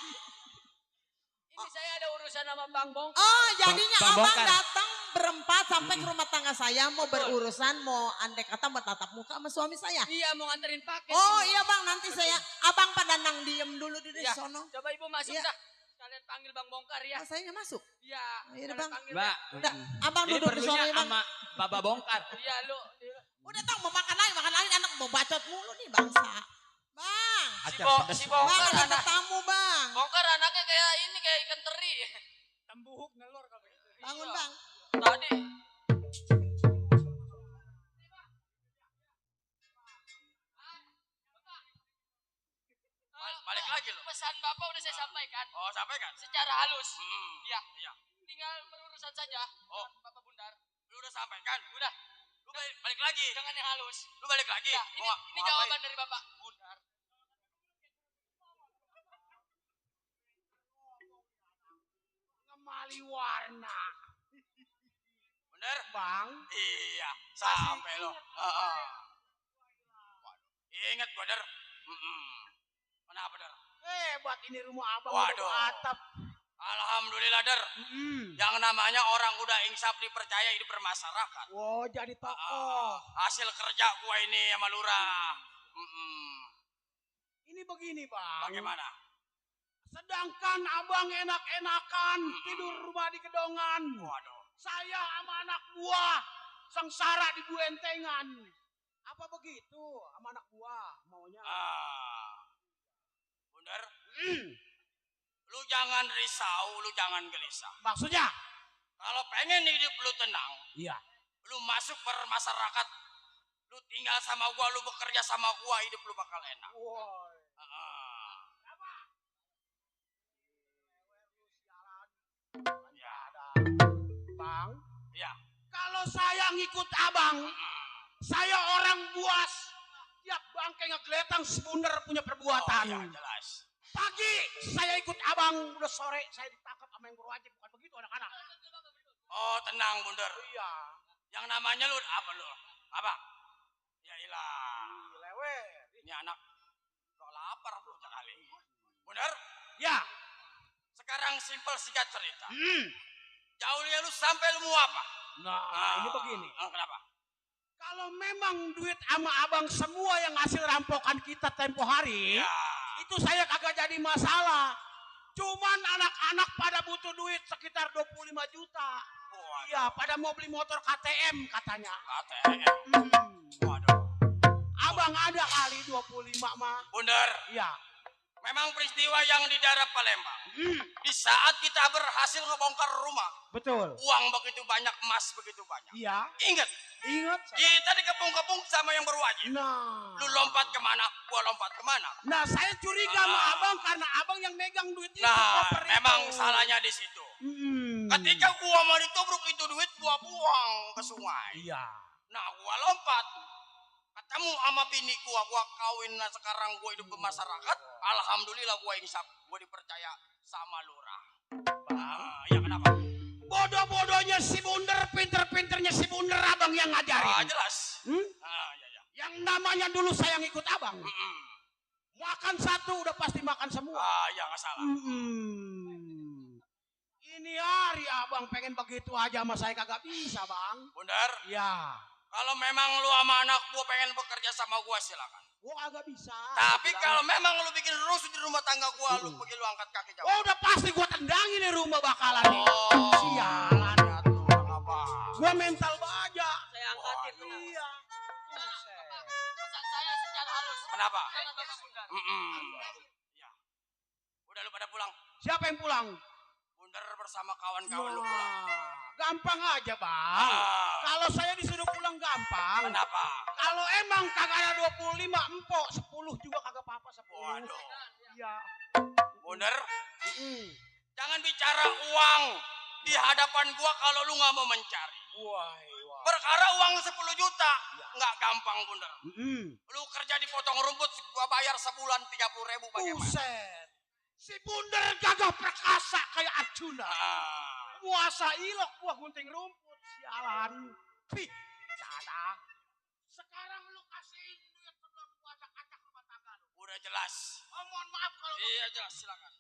[SPEAKER 6] Ini saya ada urusan sama Bang Bongkar.
[SPEAKER 8] Oh jadinya
[SPEAKER 2] Bang
[SPEAKER 8] abang
[SPEAKER 2] Bongkar.
[SPEAKER 8] datang berempat sampai ke rumah tangga saya mau berurusan, mau andai kata mau tatap muka sama suami saya.
[SPEAKER 6] Iya mau nganterin paket.
[SPEAKER 8] Oh
[SPEAKER 6] ini.
[SPEAKER 8] iya bang, nanti saya, abang pada nang diem dulu di
[SPEAKER 6] Ya,
[SPEAKER 8] sono.
[SPEAKER 6] coba Ibu masuk
[SPEAKER 8] Iya.
[SPEAKER 6] dah. Kalian panggil Bang Bongkar ya.
[SPEAKER 8] Oh, saya masuk.
[SPEAKER 6] Iya.
[SPEAKER 8] Iya,
[SPEAKER 6] kalian
[SPEAKER 8] Bang.
[SPEAKER 6] panggil
[SPEAKER 2] Mbak,
[SPEAKER 6] ya.
[SPEAKER 8] Udah, abang
[SPEAKER 2] ini
[SPEAKER 8] duduk di sono
[SPEAKER 2] perlunya
[SPEAKER 8] ya bang.
[SPEAKER 2] sama Bapak bongkar.
[SPEAKER 6] Iya lu.
[SPEAKER 8] Udah tau mau makan lagi anak mau bacot mulu nih bangsa. Bang,
[SPEAKER 6] Si
[SPEAKER 2] Acar pedas.
[SPEAKER 6] si
[SPEAKER 8] bang
[SPEAKER 6] Bongkar
[SPEAKER 8] ada
[SPEAKER 6] anak.
[SPEAKER 8] tamu bang.
[SPEAKER 6] Bongkar anaknya kayak ini kayak ikan teri. Tembuhuk ngelor kalau begitu.
[SPEAKER 8] Bangun
[SPEAKER 6] Iya.
[SPEAKER 8] bang.
[SPEAKER 6] Tadi.
[SPEAKER 3] Balik lagi lo.
[SPEAKER 6] Pesan Bapak udah saya sampaikan.
[SPEAKER 3] Oh, sampaikan.
[SPEAKER 6] Secara halus. Iya.
[SPEAKER 3] Iya.
[SPEAKER 6] Tinggal berurusan saja.
[SPEAKER 3] Oh.
[SPEAKER 6] dengan Bapak Bundar.
[SPEAKER 3] Lu udah sampaikan?
[SPEAKER 6] Udah.
[SPEAKER 3] Lu balik lagi.
[SPEAKER 6] Dengan yang halus.
[SPEAKER 3] Lu balik lagi.
[SPEAKER 6] Ya, ini jawaban dari Bapak Bundar.
[SPEAKER 5] Ngemali warna.
[SPEAKER 3] Bener?
[SPEAKER 5] Bang.
[SPEAKER 3] Iya, sampai lo. Heeh. Waduh, ingat gua, Der. Kenapa, Der?
[SPEAKER 5] Hebat ini rumah abang.
[SPEAKER 3] Waduh.
[SPEAKER 5] udah atap.
[SPEAKER 3] Alhamdulillah, Der. Yang namanya orang udah insaf dipercaya hidup bermasyarakat.
[SPEAKER 5] Wow, jadi tokoh.
[SPEAKER 3] Hasil kerja gua ini sama lurah.
[SPEAKER 5] Ini begini bang.
[SPEAKER 3] Bagaimana?
[SPEAKER 5] Sedangkan abang enak-enakan tidur rumah di kedongan.
[SPEAKER 3] Waduh.
[SPEAKER 5] Saya sama anak buah sengsara di buentengan. Apa begitu sama anak buah maunya?
[SPEAKER 3] Bener? Lu jangan risau, lu jangan gelisah.
[SPEAKER 5] Maksudnya?
[SPEAKER 3] Kalau pengen hidup lu tenang,
[SPEAKER 5] Iya.
[SPEAKER 3] lu masuk bermasyarakat, lu tinggal sama gua, lu bekerja sama gua, hidup lu bakal enak.
[SPEAKER 5] Bang,
[SPEAKER 3] Ya.
[SPEAKER 5] kalau saya ngikut abang, saya orang buas. Tiap bangke ngegeletang sebunder punya perbuatan.
[SPEAKER 3] Oh, ya, jelas.
[SPEAKER 5] Pagi saya ikut abang, udah sore saya ditangkap sama yang berwajib. Bukan begitu anak-anak?
[SPEAKER 3] Oh, tenang, Bundar.
[SPEAKER 5] Iya.
[SPEAKER 3] Yang namanya lu apa lu? Apa? Ya ilah.
[SPEAKER 5] Lewe.
[SPEAKER 3] Ini anak kok lapar lu sekali. Bundar?
[SPEAKER 5] Ya.
[SPEAKER 3] Sekarang simpel singkat cerita. Jauhnya lu sampai lu mau apa?
[SPEAKER 5] Nah, ini begini.
[SPEAKER 3] Kenapa?
[SPEAKER 5] Kalau memang duit sama abang semua yang hasil rampokan kita tempo hari,
[SPEAKER 3] Ya.
[SPEAKER 5] itu saya kagak jadi masalah. Cuman anak-anak pada butuh duit sekitar 25 juta. Iya, pada mau beli motor KTM katanya.
[SPEAKER 3] KTM. Waduh.
[SPEAKER 5] Abang ada kali 25 mah.
[SPEAKER 3] Bundar.
[SPEAKER 5] Iya.
[SPEAKER 3] Memang peristiwa yang di daerah Palembang. Di saat kita berhasil ngebongkar rumah.
[SPEAKER 5] Betul.
[SPEAKER 3] Uang begitu banyak, emas begitu banyak.
[SPEAKER 5] Iya.
[SPEAKER 3] Ingat.
[SPEAKER 5] Ingat saya.
[SPEAKER 3] Kita dikepung-kepung sama yang berwajib.
[SPEAKER 5] Nah.
[SPEAKER 3] Lu lompat kemana, gua lompat kemana.
[SPEAKER 5] Nah, saya curiga sama abang karena abang yang megang duit itu.
[SPEAKER 3] Nah,
[SPEAKER 5] koper itu.
[SPEAKER 3] memang salahnya di situ. Ketika gua mau ditubruk itu duit gua buang ke sungai.
[SPEAKER 5] Iya.
[SPEAKER 3] Nah, gua lompat. Ketemu sama bini gua kawin, nah sekarang gua hidup bermasyarakat. Alhamdulillah gua insaf, gua dipercaya sama lurah. Ya kenapa?
[SPEAKER 5] Bodoh-bodohnya si Bunder, pinter-pinternya si Bunder abang yang ngajarin.
[SPEAKER 3] Jelas. Ya.
[SPEAKER 5] Yang namanya dulu saya ngikut abang. Makan satu udah pasti makan semua.
[SPEAKER 3] Ya nggak salah.
[SPEAKER 5] Ini hari abang pengen begitu aja sama saya kagak bisa bang.
[SPEAKER 3] Bundar.
[SPEAKER 5] Ya.
[SPEAKER 3] Kalau memang lu sama anak gua pengen bekerja sama gua silakan.
[SPEAKER 5] Gua kagak bisa.
[SPEAKER 3] Tapi kalau memang lu bikin rusuh di rumah tangga gua, lu pergi lu angkat kaki jauh.
[SPEAKER 5] Oh udah pasti gua tendangin nih rumah bakalan nih. Sialan ya tuh. Gua mental baja.
[SPEAKER 6] Saya angkatin tuh.
[SPEAKER 5] Iya.
[SPEAKER 10] Pesan saya secara halus.
[SPEAKER 3] Kenapa?
[SPEAKER 10] Jangan Bapak Bundar.
[SPEAKER 3] Ya. Udah lu pada pulang.
[SPEAKER 5] Siapa yang pulang?
[SPEAKER 3] Bundar bersama kawan-kawan lu pulang.
[SPEAKER 5] Gampang aja bang. Kalau saya disuruh pulang gampang.
[SPEAKER 3] Kenapa?
[SPEAKER 5] Kalau emang kagak ada 25 empok 10 juga kagak apa-apa 10.
[SPEAKER 3] Waduh.
[SPEAKER 5] Iya.
[SPEAKER 3] Bundar. Jangan bicara uang di hadapan gua kalau lu nggak mau mencari. Perkara uang 10 juta nggak gampang Bundar. Lu kerja di potong rumput gua bayar sebulan 30.000 bagaimana?
[SPEAKER 5] Buset. Si Bunder gagah perkasa kayak Arjuna. Puasa ilok gua gunting rumput. Sialan. Pih. Cara. Sekarang lu kasih duit sebelum gua acak-acak rumah tangga lu.
[SPEAKER 3] Udah jelas.
[SPEAKER 5] Oh mohon maaf kalau.
[SPEAKER 3] Iya jelas silakan.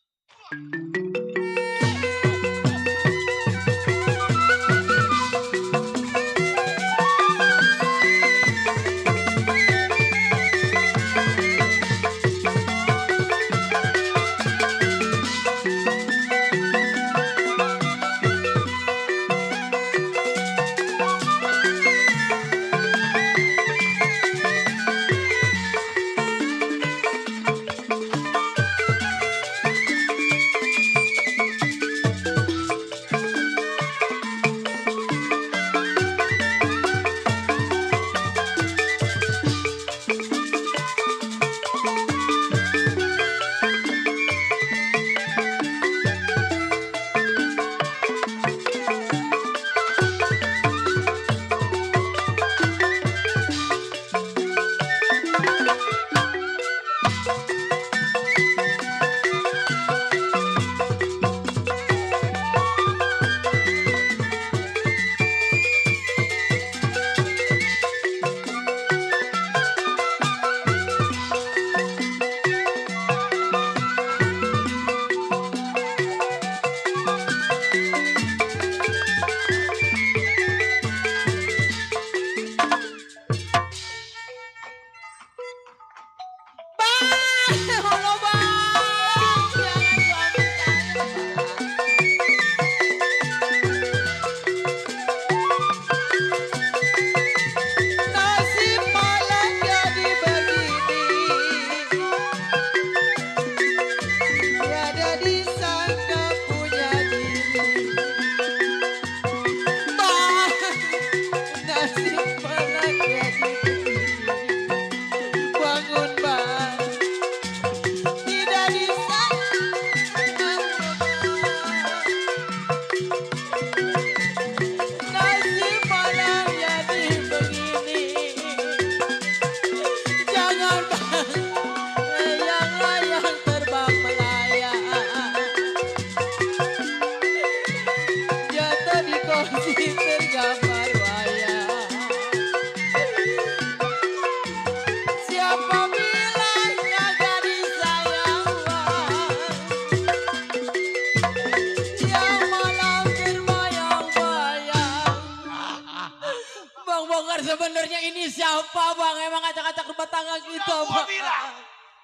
[SPEAKER 8] Bang Bongkar sebenarnya ini siapa bang? Emang acak-acak rumah tangga kita
[SPEAKER 5] Gua
[SPEAKER 8] bang?
[SPEAKER 5] bilang,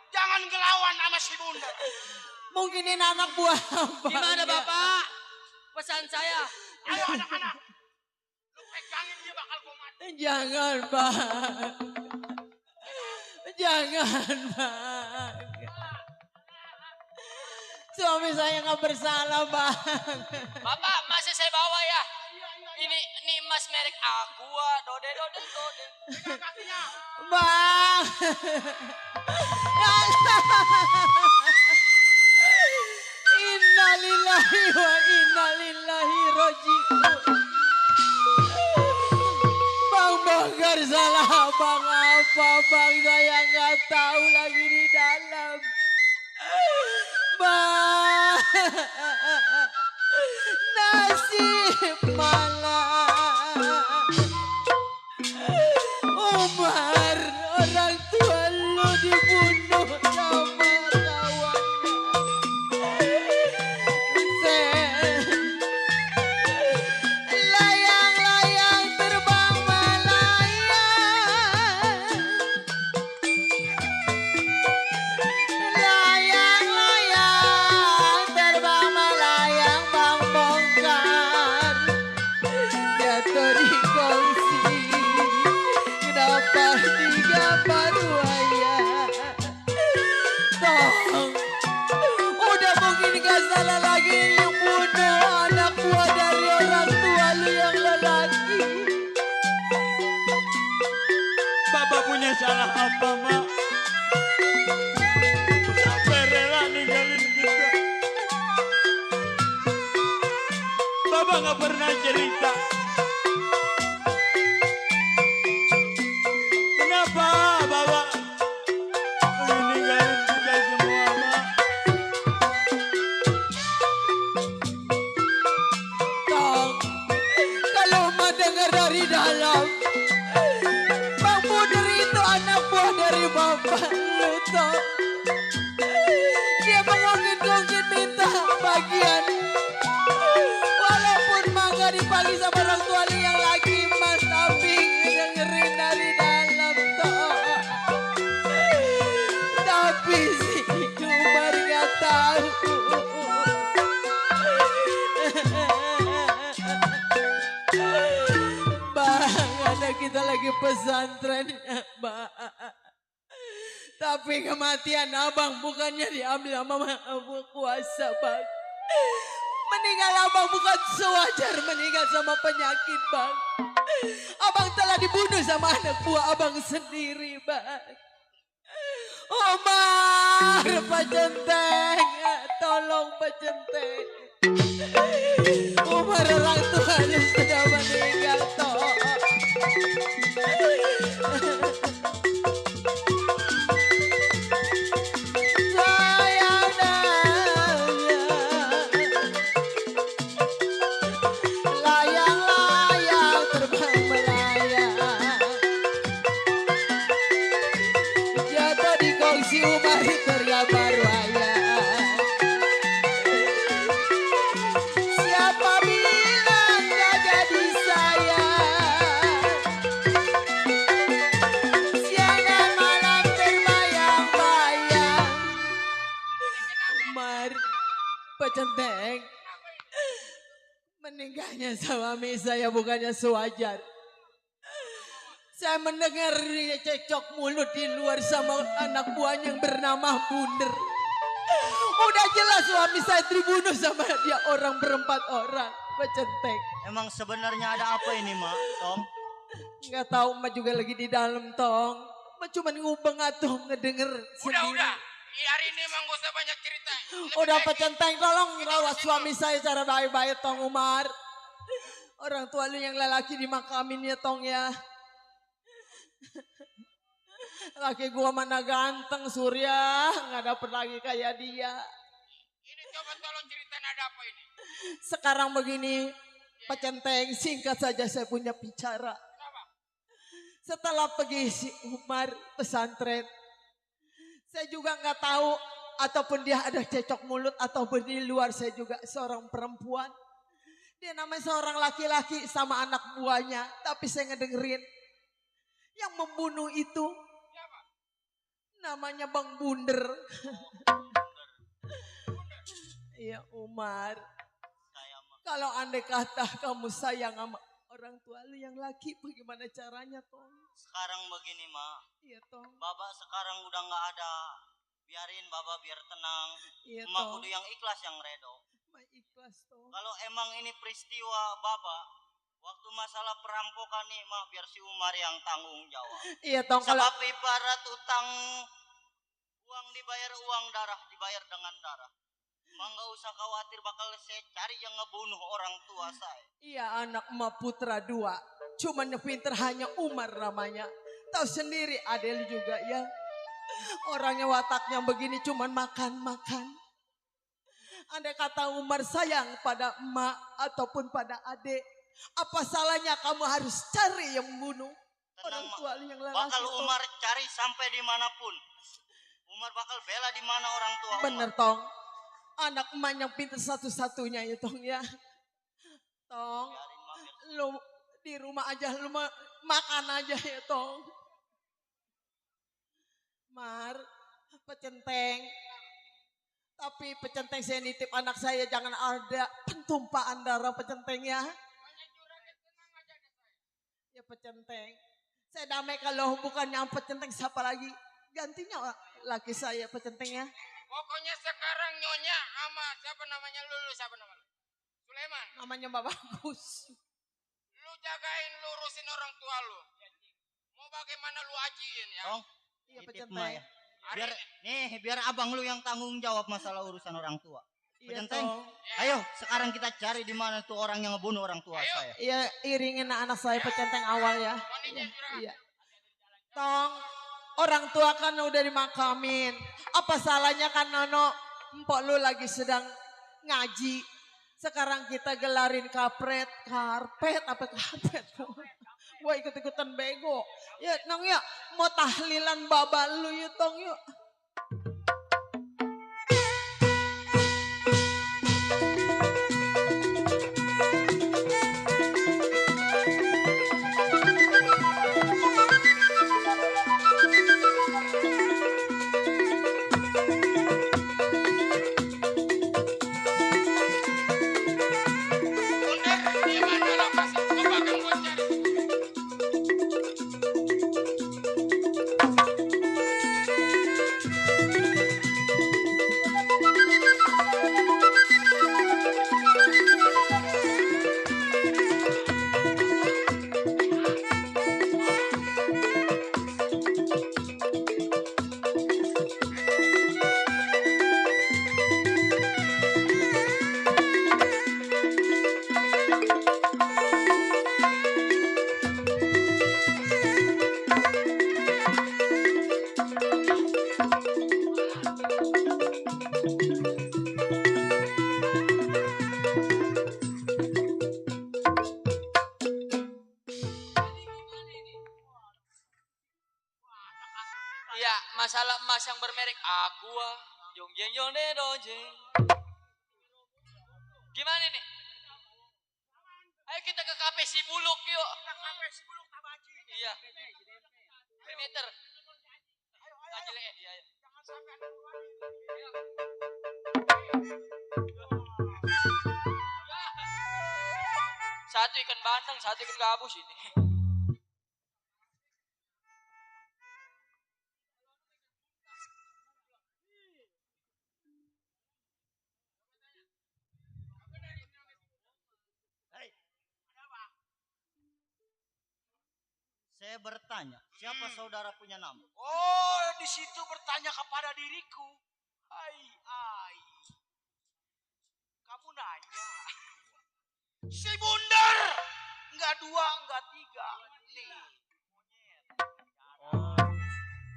[SPEAKER 5] jangan ngelawan sama si bunda.
[SPEAKER 8] Mungkin ini anak buah bang.
[SPEAKER 10] Gimana Bapak? Pesan saya.
[SPEAKER 5] Ayo anak-anak, lu pegangin dia bakal gua mati.
[SPEAKER 8] Jangan bang. Jangan bang. Suami saya nggak bersalah bang.
[SPEAKER 10] Bapak masih saya bawa ya. Ini emas merek Aqua, dode.
[SPEAKER 5] Pegang kakinya.
[SPEAKER 8] Bang. Innalillahi wa innalillahi roji'un. Bang Bongkar salah bang apa bang, saya nggak tahu lagi di dalam. Bang, nasib malah Umar, orang tua lu dibunuh sama kawannya. Layang-layang terbang melayang, layang-layang terbang melayang. Bang Bongkar jatuh di kongsi, kenapa digambar wayang? Tong, udah mungkin gak salah lagi yang bunuh anak buah dari orang tua lu yang lelaki.
[SPEAKER 2] Bapak punya salah apa, Mak? Sampai rela ninggalin kita. Bapak nggak pernah cerita. Kenapa Bapak ninggalin kita semua, Mak?
[SPEAKER 8] Tong, kalau mau dengar dari dalam, Bang Buder itu anak buah dari bapak lu, Tong. Dia mengungkit-ungkit minta bagian. Walaupun mah gak dipanggil sama orang tua lu yang lagi, mas, tapi dengerin dari dalam, Tong. Tapi si Umar gak tahu. Bang, anak kita lagi pesantren, Bang. Tapi kematian abang bukannya diambil sama Maha Kuasa, Bang. Meninggal abang bukan sewajar meninggal sama penyakit, Bang. Abang telah dibunuh sama anak buah abang sendiri, Bang. Omar, Pak Centeng, tolong Pak Centeng. Umar orang tuanya sudah meninggal, toh. Sayang layang-layang terbang melayang, jatuh di kongsi Umar tergambar wayang. Siapa bilang gak jadi sayang, siang dan malam terbayang-bayang. Umar, Pak Centeng, meninggalnya suami saya bukannya sewajar. Saya mendengar dia cekcok mulut di luar sama anak buahnya yang bernama Bunder. Udah jelas suami saya dibunuh sama dia orang berempat orang, Pak Centeng.
[SPEAKER 4] Emang sebenarnya ada apa ini, Mak? Tong?
[SPEAKER 8] Nggak tahu, Mak juga lagi di dalam, Tong. Mak cuma ngubeng atuh ngedenger sendiri.
[SPEAKER 5] Udah. Hari ini emang gak usah banyak cerita.
[SPEAKER 8] Udah Pak Centeng, tolong rawat suami saya cara baik-baik, Tong Umar. Orang tua lu yang lelaki dimakamin ya, Tong ya. Laki gua mana ganteng, Surya, nggak dapet lagi kayak dia.
[SPEAKER 5] Ini coba tolong ceritain ada apa ini.
[SPEAKER 8] Sekarang begini, Pak Centeng, singkat saja saya punya bicara. Setelah pergi si Umar pesantren, saya juga nggak tahu ataupun dia ada cecok mulut ataupun di luar, saya juga seorang perempuan. Dia namanya seorang laki-laki sama anak buahnya. Tapi saya ngedengerin. Yang membunuh itu namanya Bang Bunder. Iya Umar. Kalau andai kata kamu sayang sama orang tua lu yang laki, bagaimana caranya Tong?
[SPEAKER 4] Sekarang begini Ma,
[SPEAKER 8] Iya Tong.
[SPEAKER 4] Baba sekarang udah nggak ada. Biarin Baba biar tenang.
[SPEAKER 8] Iya
[SPEAKER 4] Emak
[SPEAKER 8] Tong.
[SPEAKER 4] kudu yang ikhlas yang redo.
[SPEAKER 8] Ma ikhlas Tong.
[SPEAKER 4] Kalau emang ini peristiwa Baba, waktu masalah perampokan nih Mak, biar si Umar yang tanggung jawab.
[SPEAKER 8] Iya Tong. Kalau
[SPEAKER 4] Sebab ibarat utang, uang dibayar uang, darah dibayar dengan darah. Mak nggak usah khawatir, bakal saya cari yang ngebunuh orang tua saya.
[SPEAKER 8] iya anak emak putra dua. Cuman yang pinter hanya Umar namanya. Tahu sendiri Adel juga ya. Orangnya wataknya begini cuman makan-makan. Andai kata Umar sayang pada emak ataupun pada adik, apa salahnya kamu harus cari yang membunuh orang
[SPEAKER 4] Tenang Mak,
[SPEAKER 8] tua lu yang lelaki.
[SPEAKER 4] bakal
[SPEAKER 8] Tong.
[SPEAKER 4] Umar cari sampai dimanapun. Umar bakal bela di mana orang tua
[SPEAKER 8] Bener
[SPEAKER 4] Umar.
[SPEAKER 8] Tong. Anak emak yang pinter satu-satunya ya Tong ya. Tong,
[SPEAKER 4] Biarin Mak, biar
[SPEAKER 8] lu di rumah aja lu makan aja ya Tong. Mar, pecenteng. Tapi pecenteng saya nitip anak saya jangan ada pentumpahan darah pecenteng ya. Ya pecenteng. Saya damai kalau bukan yang pecenteng siapa lagi. Gantinya laki saya pecenteng ya.
[SPEAKER 7] Pokoknya sekarang nyonya sama siapa namanya lu siapa nama lu? Sulaiman.
[SPEAKER 8] Namanya Mbak Bagus.
[SPEAKER 7] Lu jagain lurusin orang tua lu. Mau bagaimana lu ajiin ya?
[SPEAKER 4] Tong,
[SPEAKER 8] Iya
[SPEAKER 4] titip
[SPEAKER 8] pecenteng.
[SPEAKER 4] Mak ya.
[SPEAKER 7] Hari
[SPEAKER 4] Biar biar abang lu yang tanggung jawab masalah urusan orang tua.
[SPEAKER 8] Iya
[SPEAKER 4] Pecenteng.
[SPEAKER 8] Tong.
[SPEAKER 4] Ayo, sekarang kita cari di mana tuh orang yang ngebunuh orang tua saya.
[SPEAKER 8] Iya iringin anak saya pecenteng awal ya. Iya, iya. Tong, orang tua kan udah dimakamin. Apa salahnya kan Nono, empok lu lagi sedang ngaji. Sekarang kita gelarin karpet apa karpet. Wah ikut-ikutan bego. Ya Nong ya, mau tahlilan baba lu yuk Tong yuk.
[SPEAKER 7] Bundar, di mana lokasi? Coba kamu cari.
[SPEAKER 6] Iya, masalah emas yang bermerek Aqua, jong jeng jong dojeng. Gimana nih? Ayo kita ke kafe si Buluk yuk. Iya. Perimeter. Aja le, iya. Satu ikan bandeng, satu ikan gabus ini.
[SPEAKER 4] Saya bertanya, siapa saudara punya nama?
[SPEAKER 5] Oh, di situ bertanya kepada diriku. Ai. Kamu nanya. Si Bundar. Enggak dua, enggak tiga. Nih.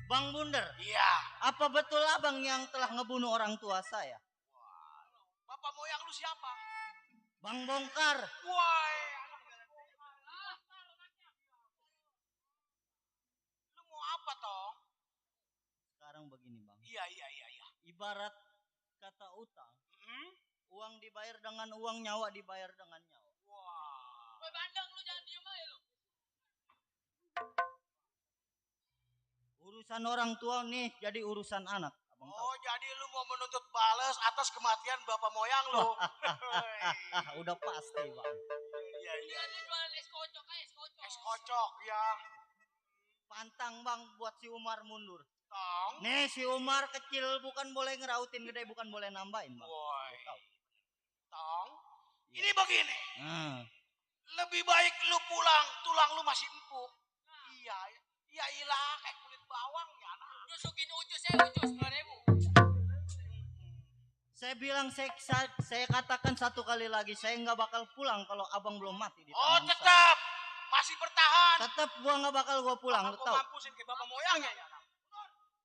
[SPEAKER 4] Bang Bunder,
[SPEAKER 5] Iya.
[SPEAKER 4] apa betul abang yang telah ngebunuh orang tua saya?
[SPEAKER 5] Bapak moyang lu siapa?
[SPEAKER 4] Bang Bongkar,
[SPEAKER 5] Woi. Lu mau apa, Tong?
[SPEAKER 4] sekarang begini bang.
[SPEAKER 5] Iya.
[SPEAKER 4] Ibarat kata utang,
[SPEAKER 5] Hmm?
[SPEAKER 4] uang dibayar dengan uang, nyawa dibayar dengan nyawa. Urusan orang tua nih jadi urusan anak. Abang tahu.
[SPEAKER 5] Oh, jadi lu mau menuntut balas atas kematian bapak moyang lu.
[SPEAKER 4] Udah pasti, Bang.
[SPEAKER 5] Iya.
[SPEAKER 3] Ini jualan es kocok, es kocok.
[SPEAKER 5] Es kocok ya.
[SPEAKER 4] Pantang, Bang, buat si Umar mundur.
[SPEAKER 5] Tong.
[SPEAKER 4] Nih si Umar kecil bukan boleh ngerautin, gede bukan boleh nambahin, Bang.
[SPEAKER 5] Woi.
[SPEAKER 4] Tahu.
[SPEAKER 5] Tong. Ini begini.
[SPEAKER 4] Hmm.
[SPEAKER 5] Lebih baik lu pulang, tulang lu masih empuk. Iya, ya ilah kayak kulit bawang ya. Nah.
[SPEAKER 3] Nusukin ucus 2.000.
[SPEAKER 4] Saya bilang saya katakan satu kali lagi, saya nggak bakal pulang kalau abang belum mati di
[SPEAKER 5] Oh,
[SPEAKER 4] tangan saya.
[SPEAKER 5] tetap masih bertahan.
[SPEAKER 4] Tetap gua nggak bakal gua pulang, lu
[SPEAKER 5] Gua
[SPEAKER 4] tahu?
[SPEAKER 5] mampusin ke bapak moyangnya ya.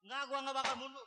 [SPEAKER 4] Nggak, gua nggak bakal mundur.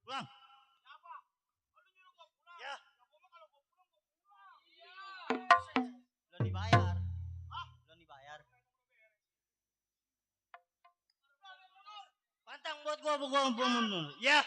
[SPEAKER 4] Pulang. Ya. Belum dibayar. Belum dibayar. Pantang buat gua mundur. Ya.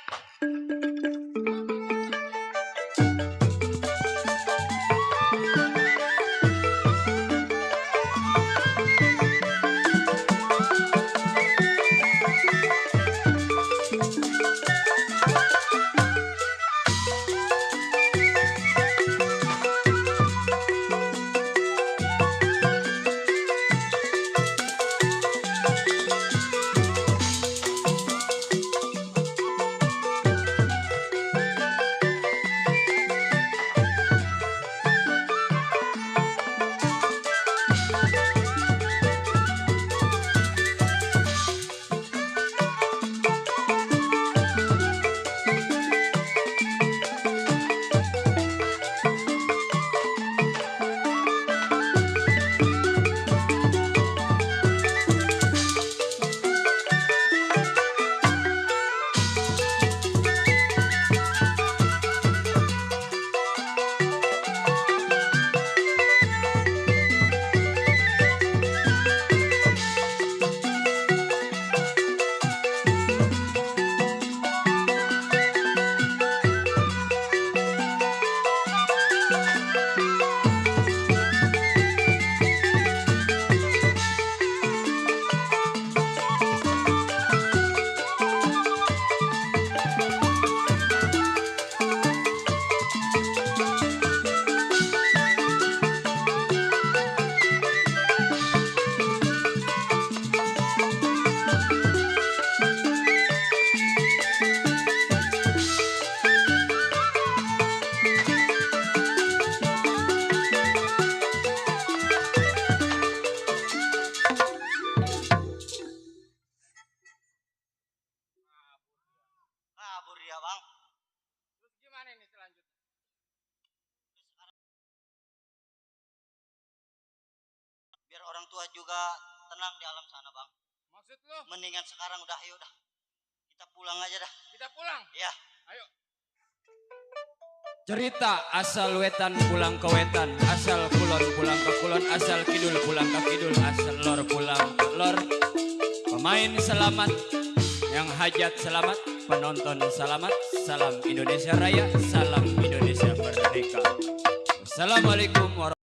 [SPEAKER 4] Kabur dia, Bang.
[SPEAKER 5] Terus gimana ini selanjutnya?
[SPEAKER 4] Biar orang tua juga tenang di alam sana, Bang.
[SPEAKER 5] Maksud lu?
[SPEAKER 4] Mendingan sekarang udah, ayo dah. Kita pulang aja dah.
[SPEAKER 5] Kita pulang.
[SPEAKER 4] Ya.
[SPEAKER 5] Ayo.
[SPEAKER 2] Cerita asal wetan pulang ke wetan, asal kulon pulang ke kulon, asal kidul pulang ke kidul, asal lor pulang ke lor. Pemain selamat, yang hajat selamat, penonton selamat. Salam Indonesia Raya, salam Indonesia Merdeka. Wassalamualaikum warahmatullahi wabarakatuh.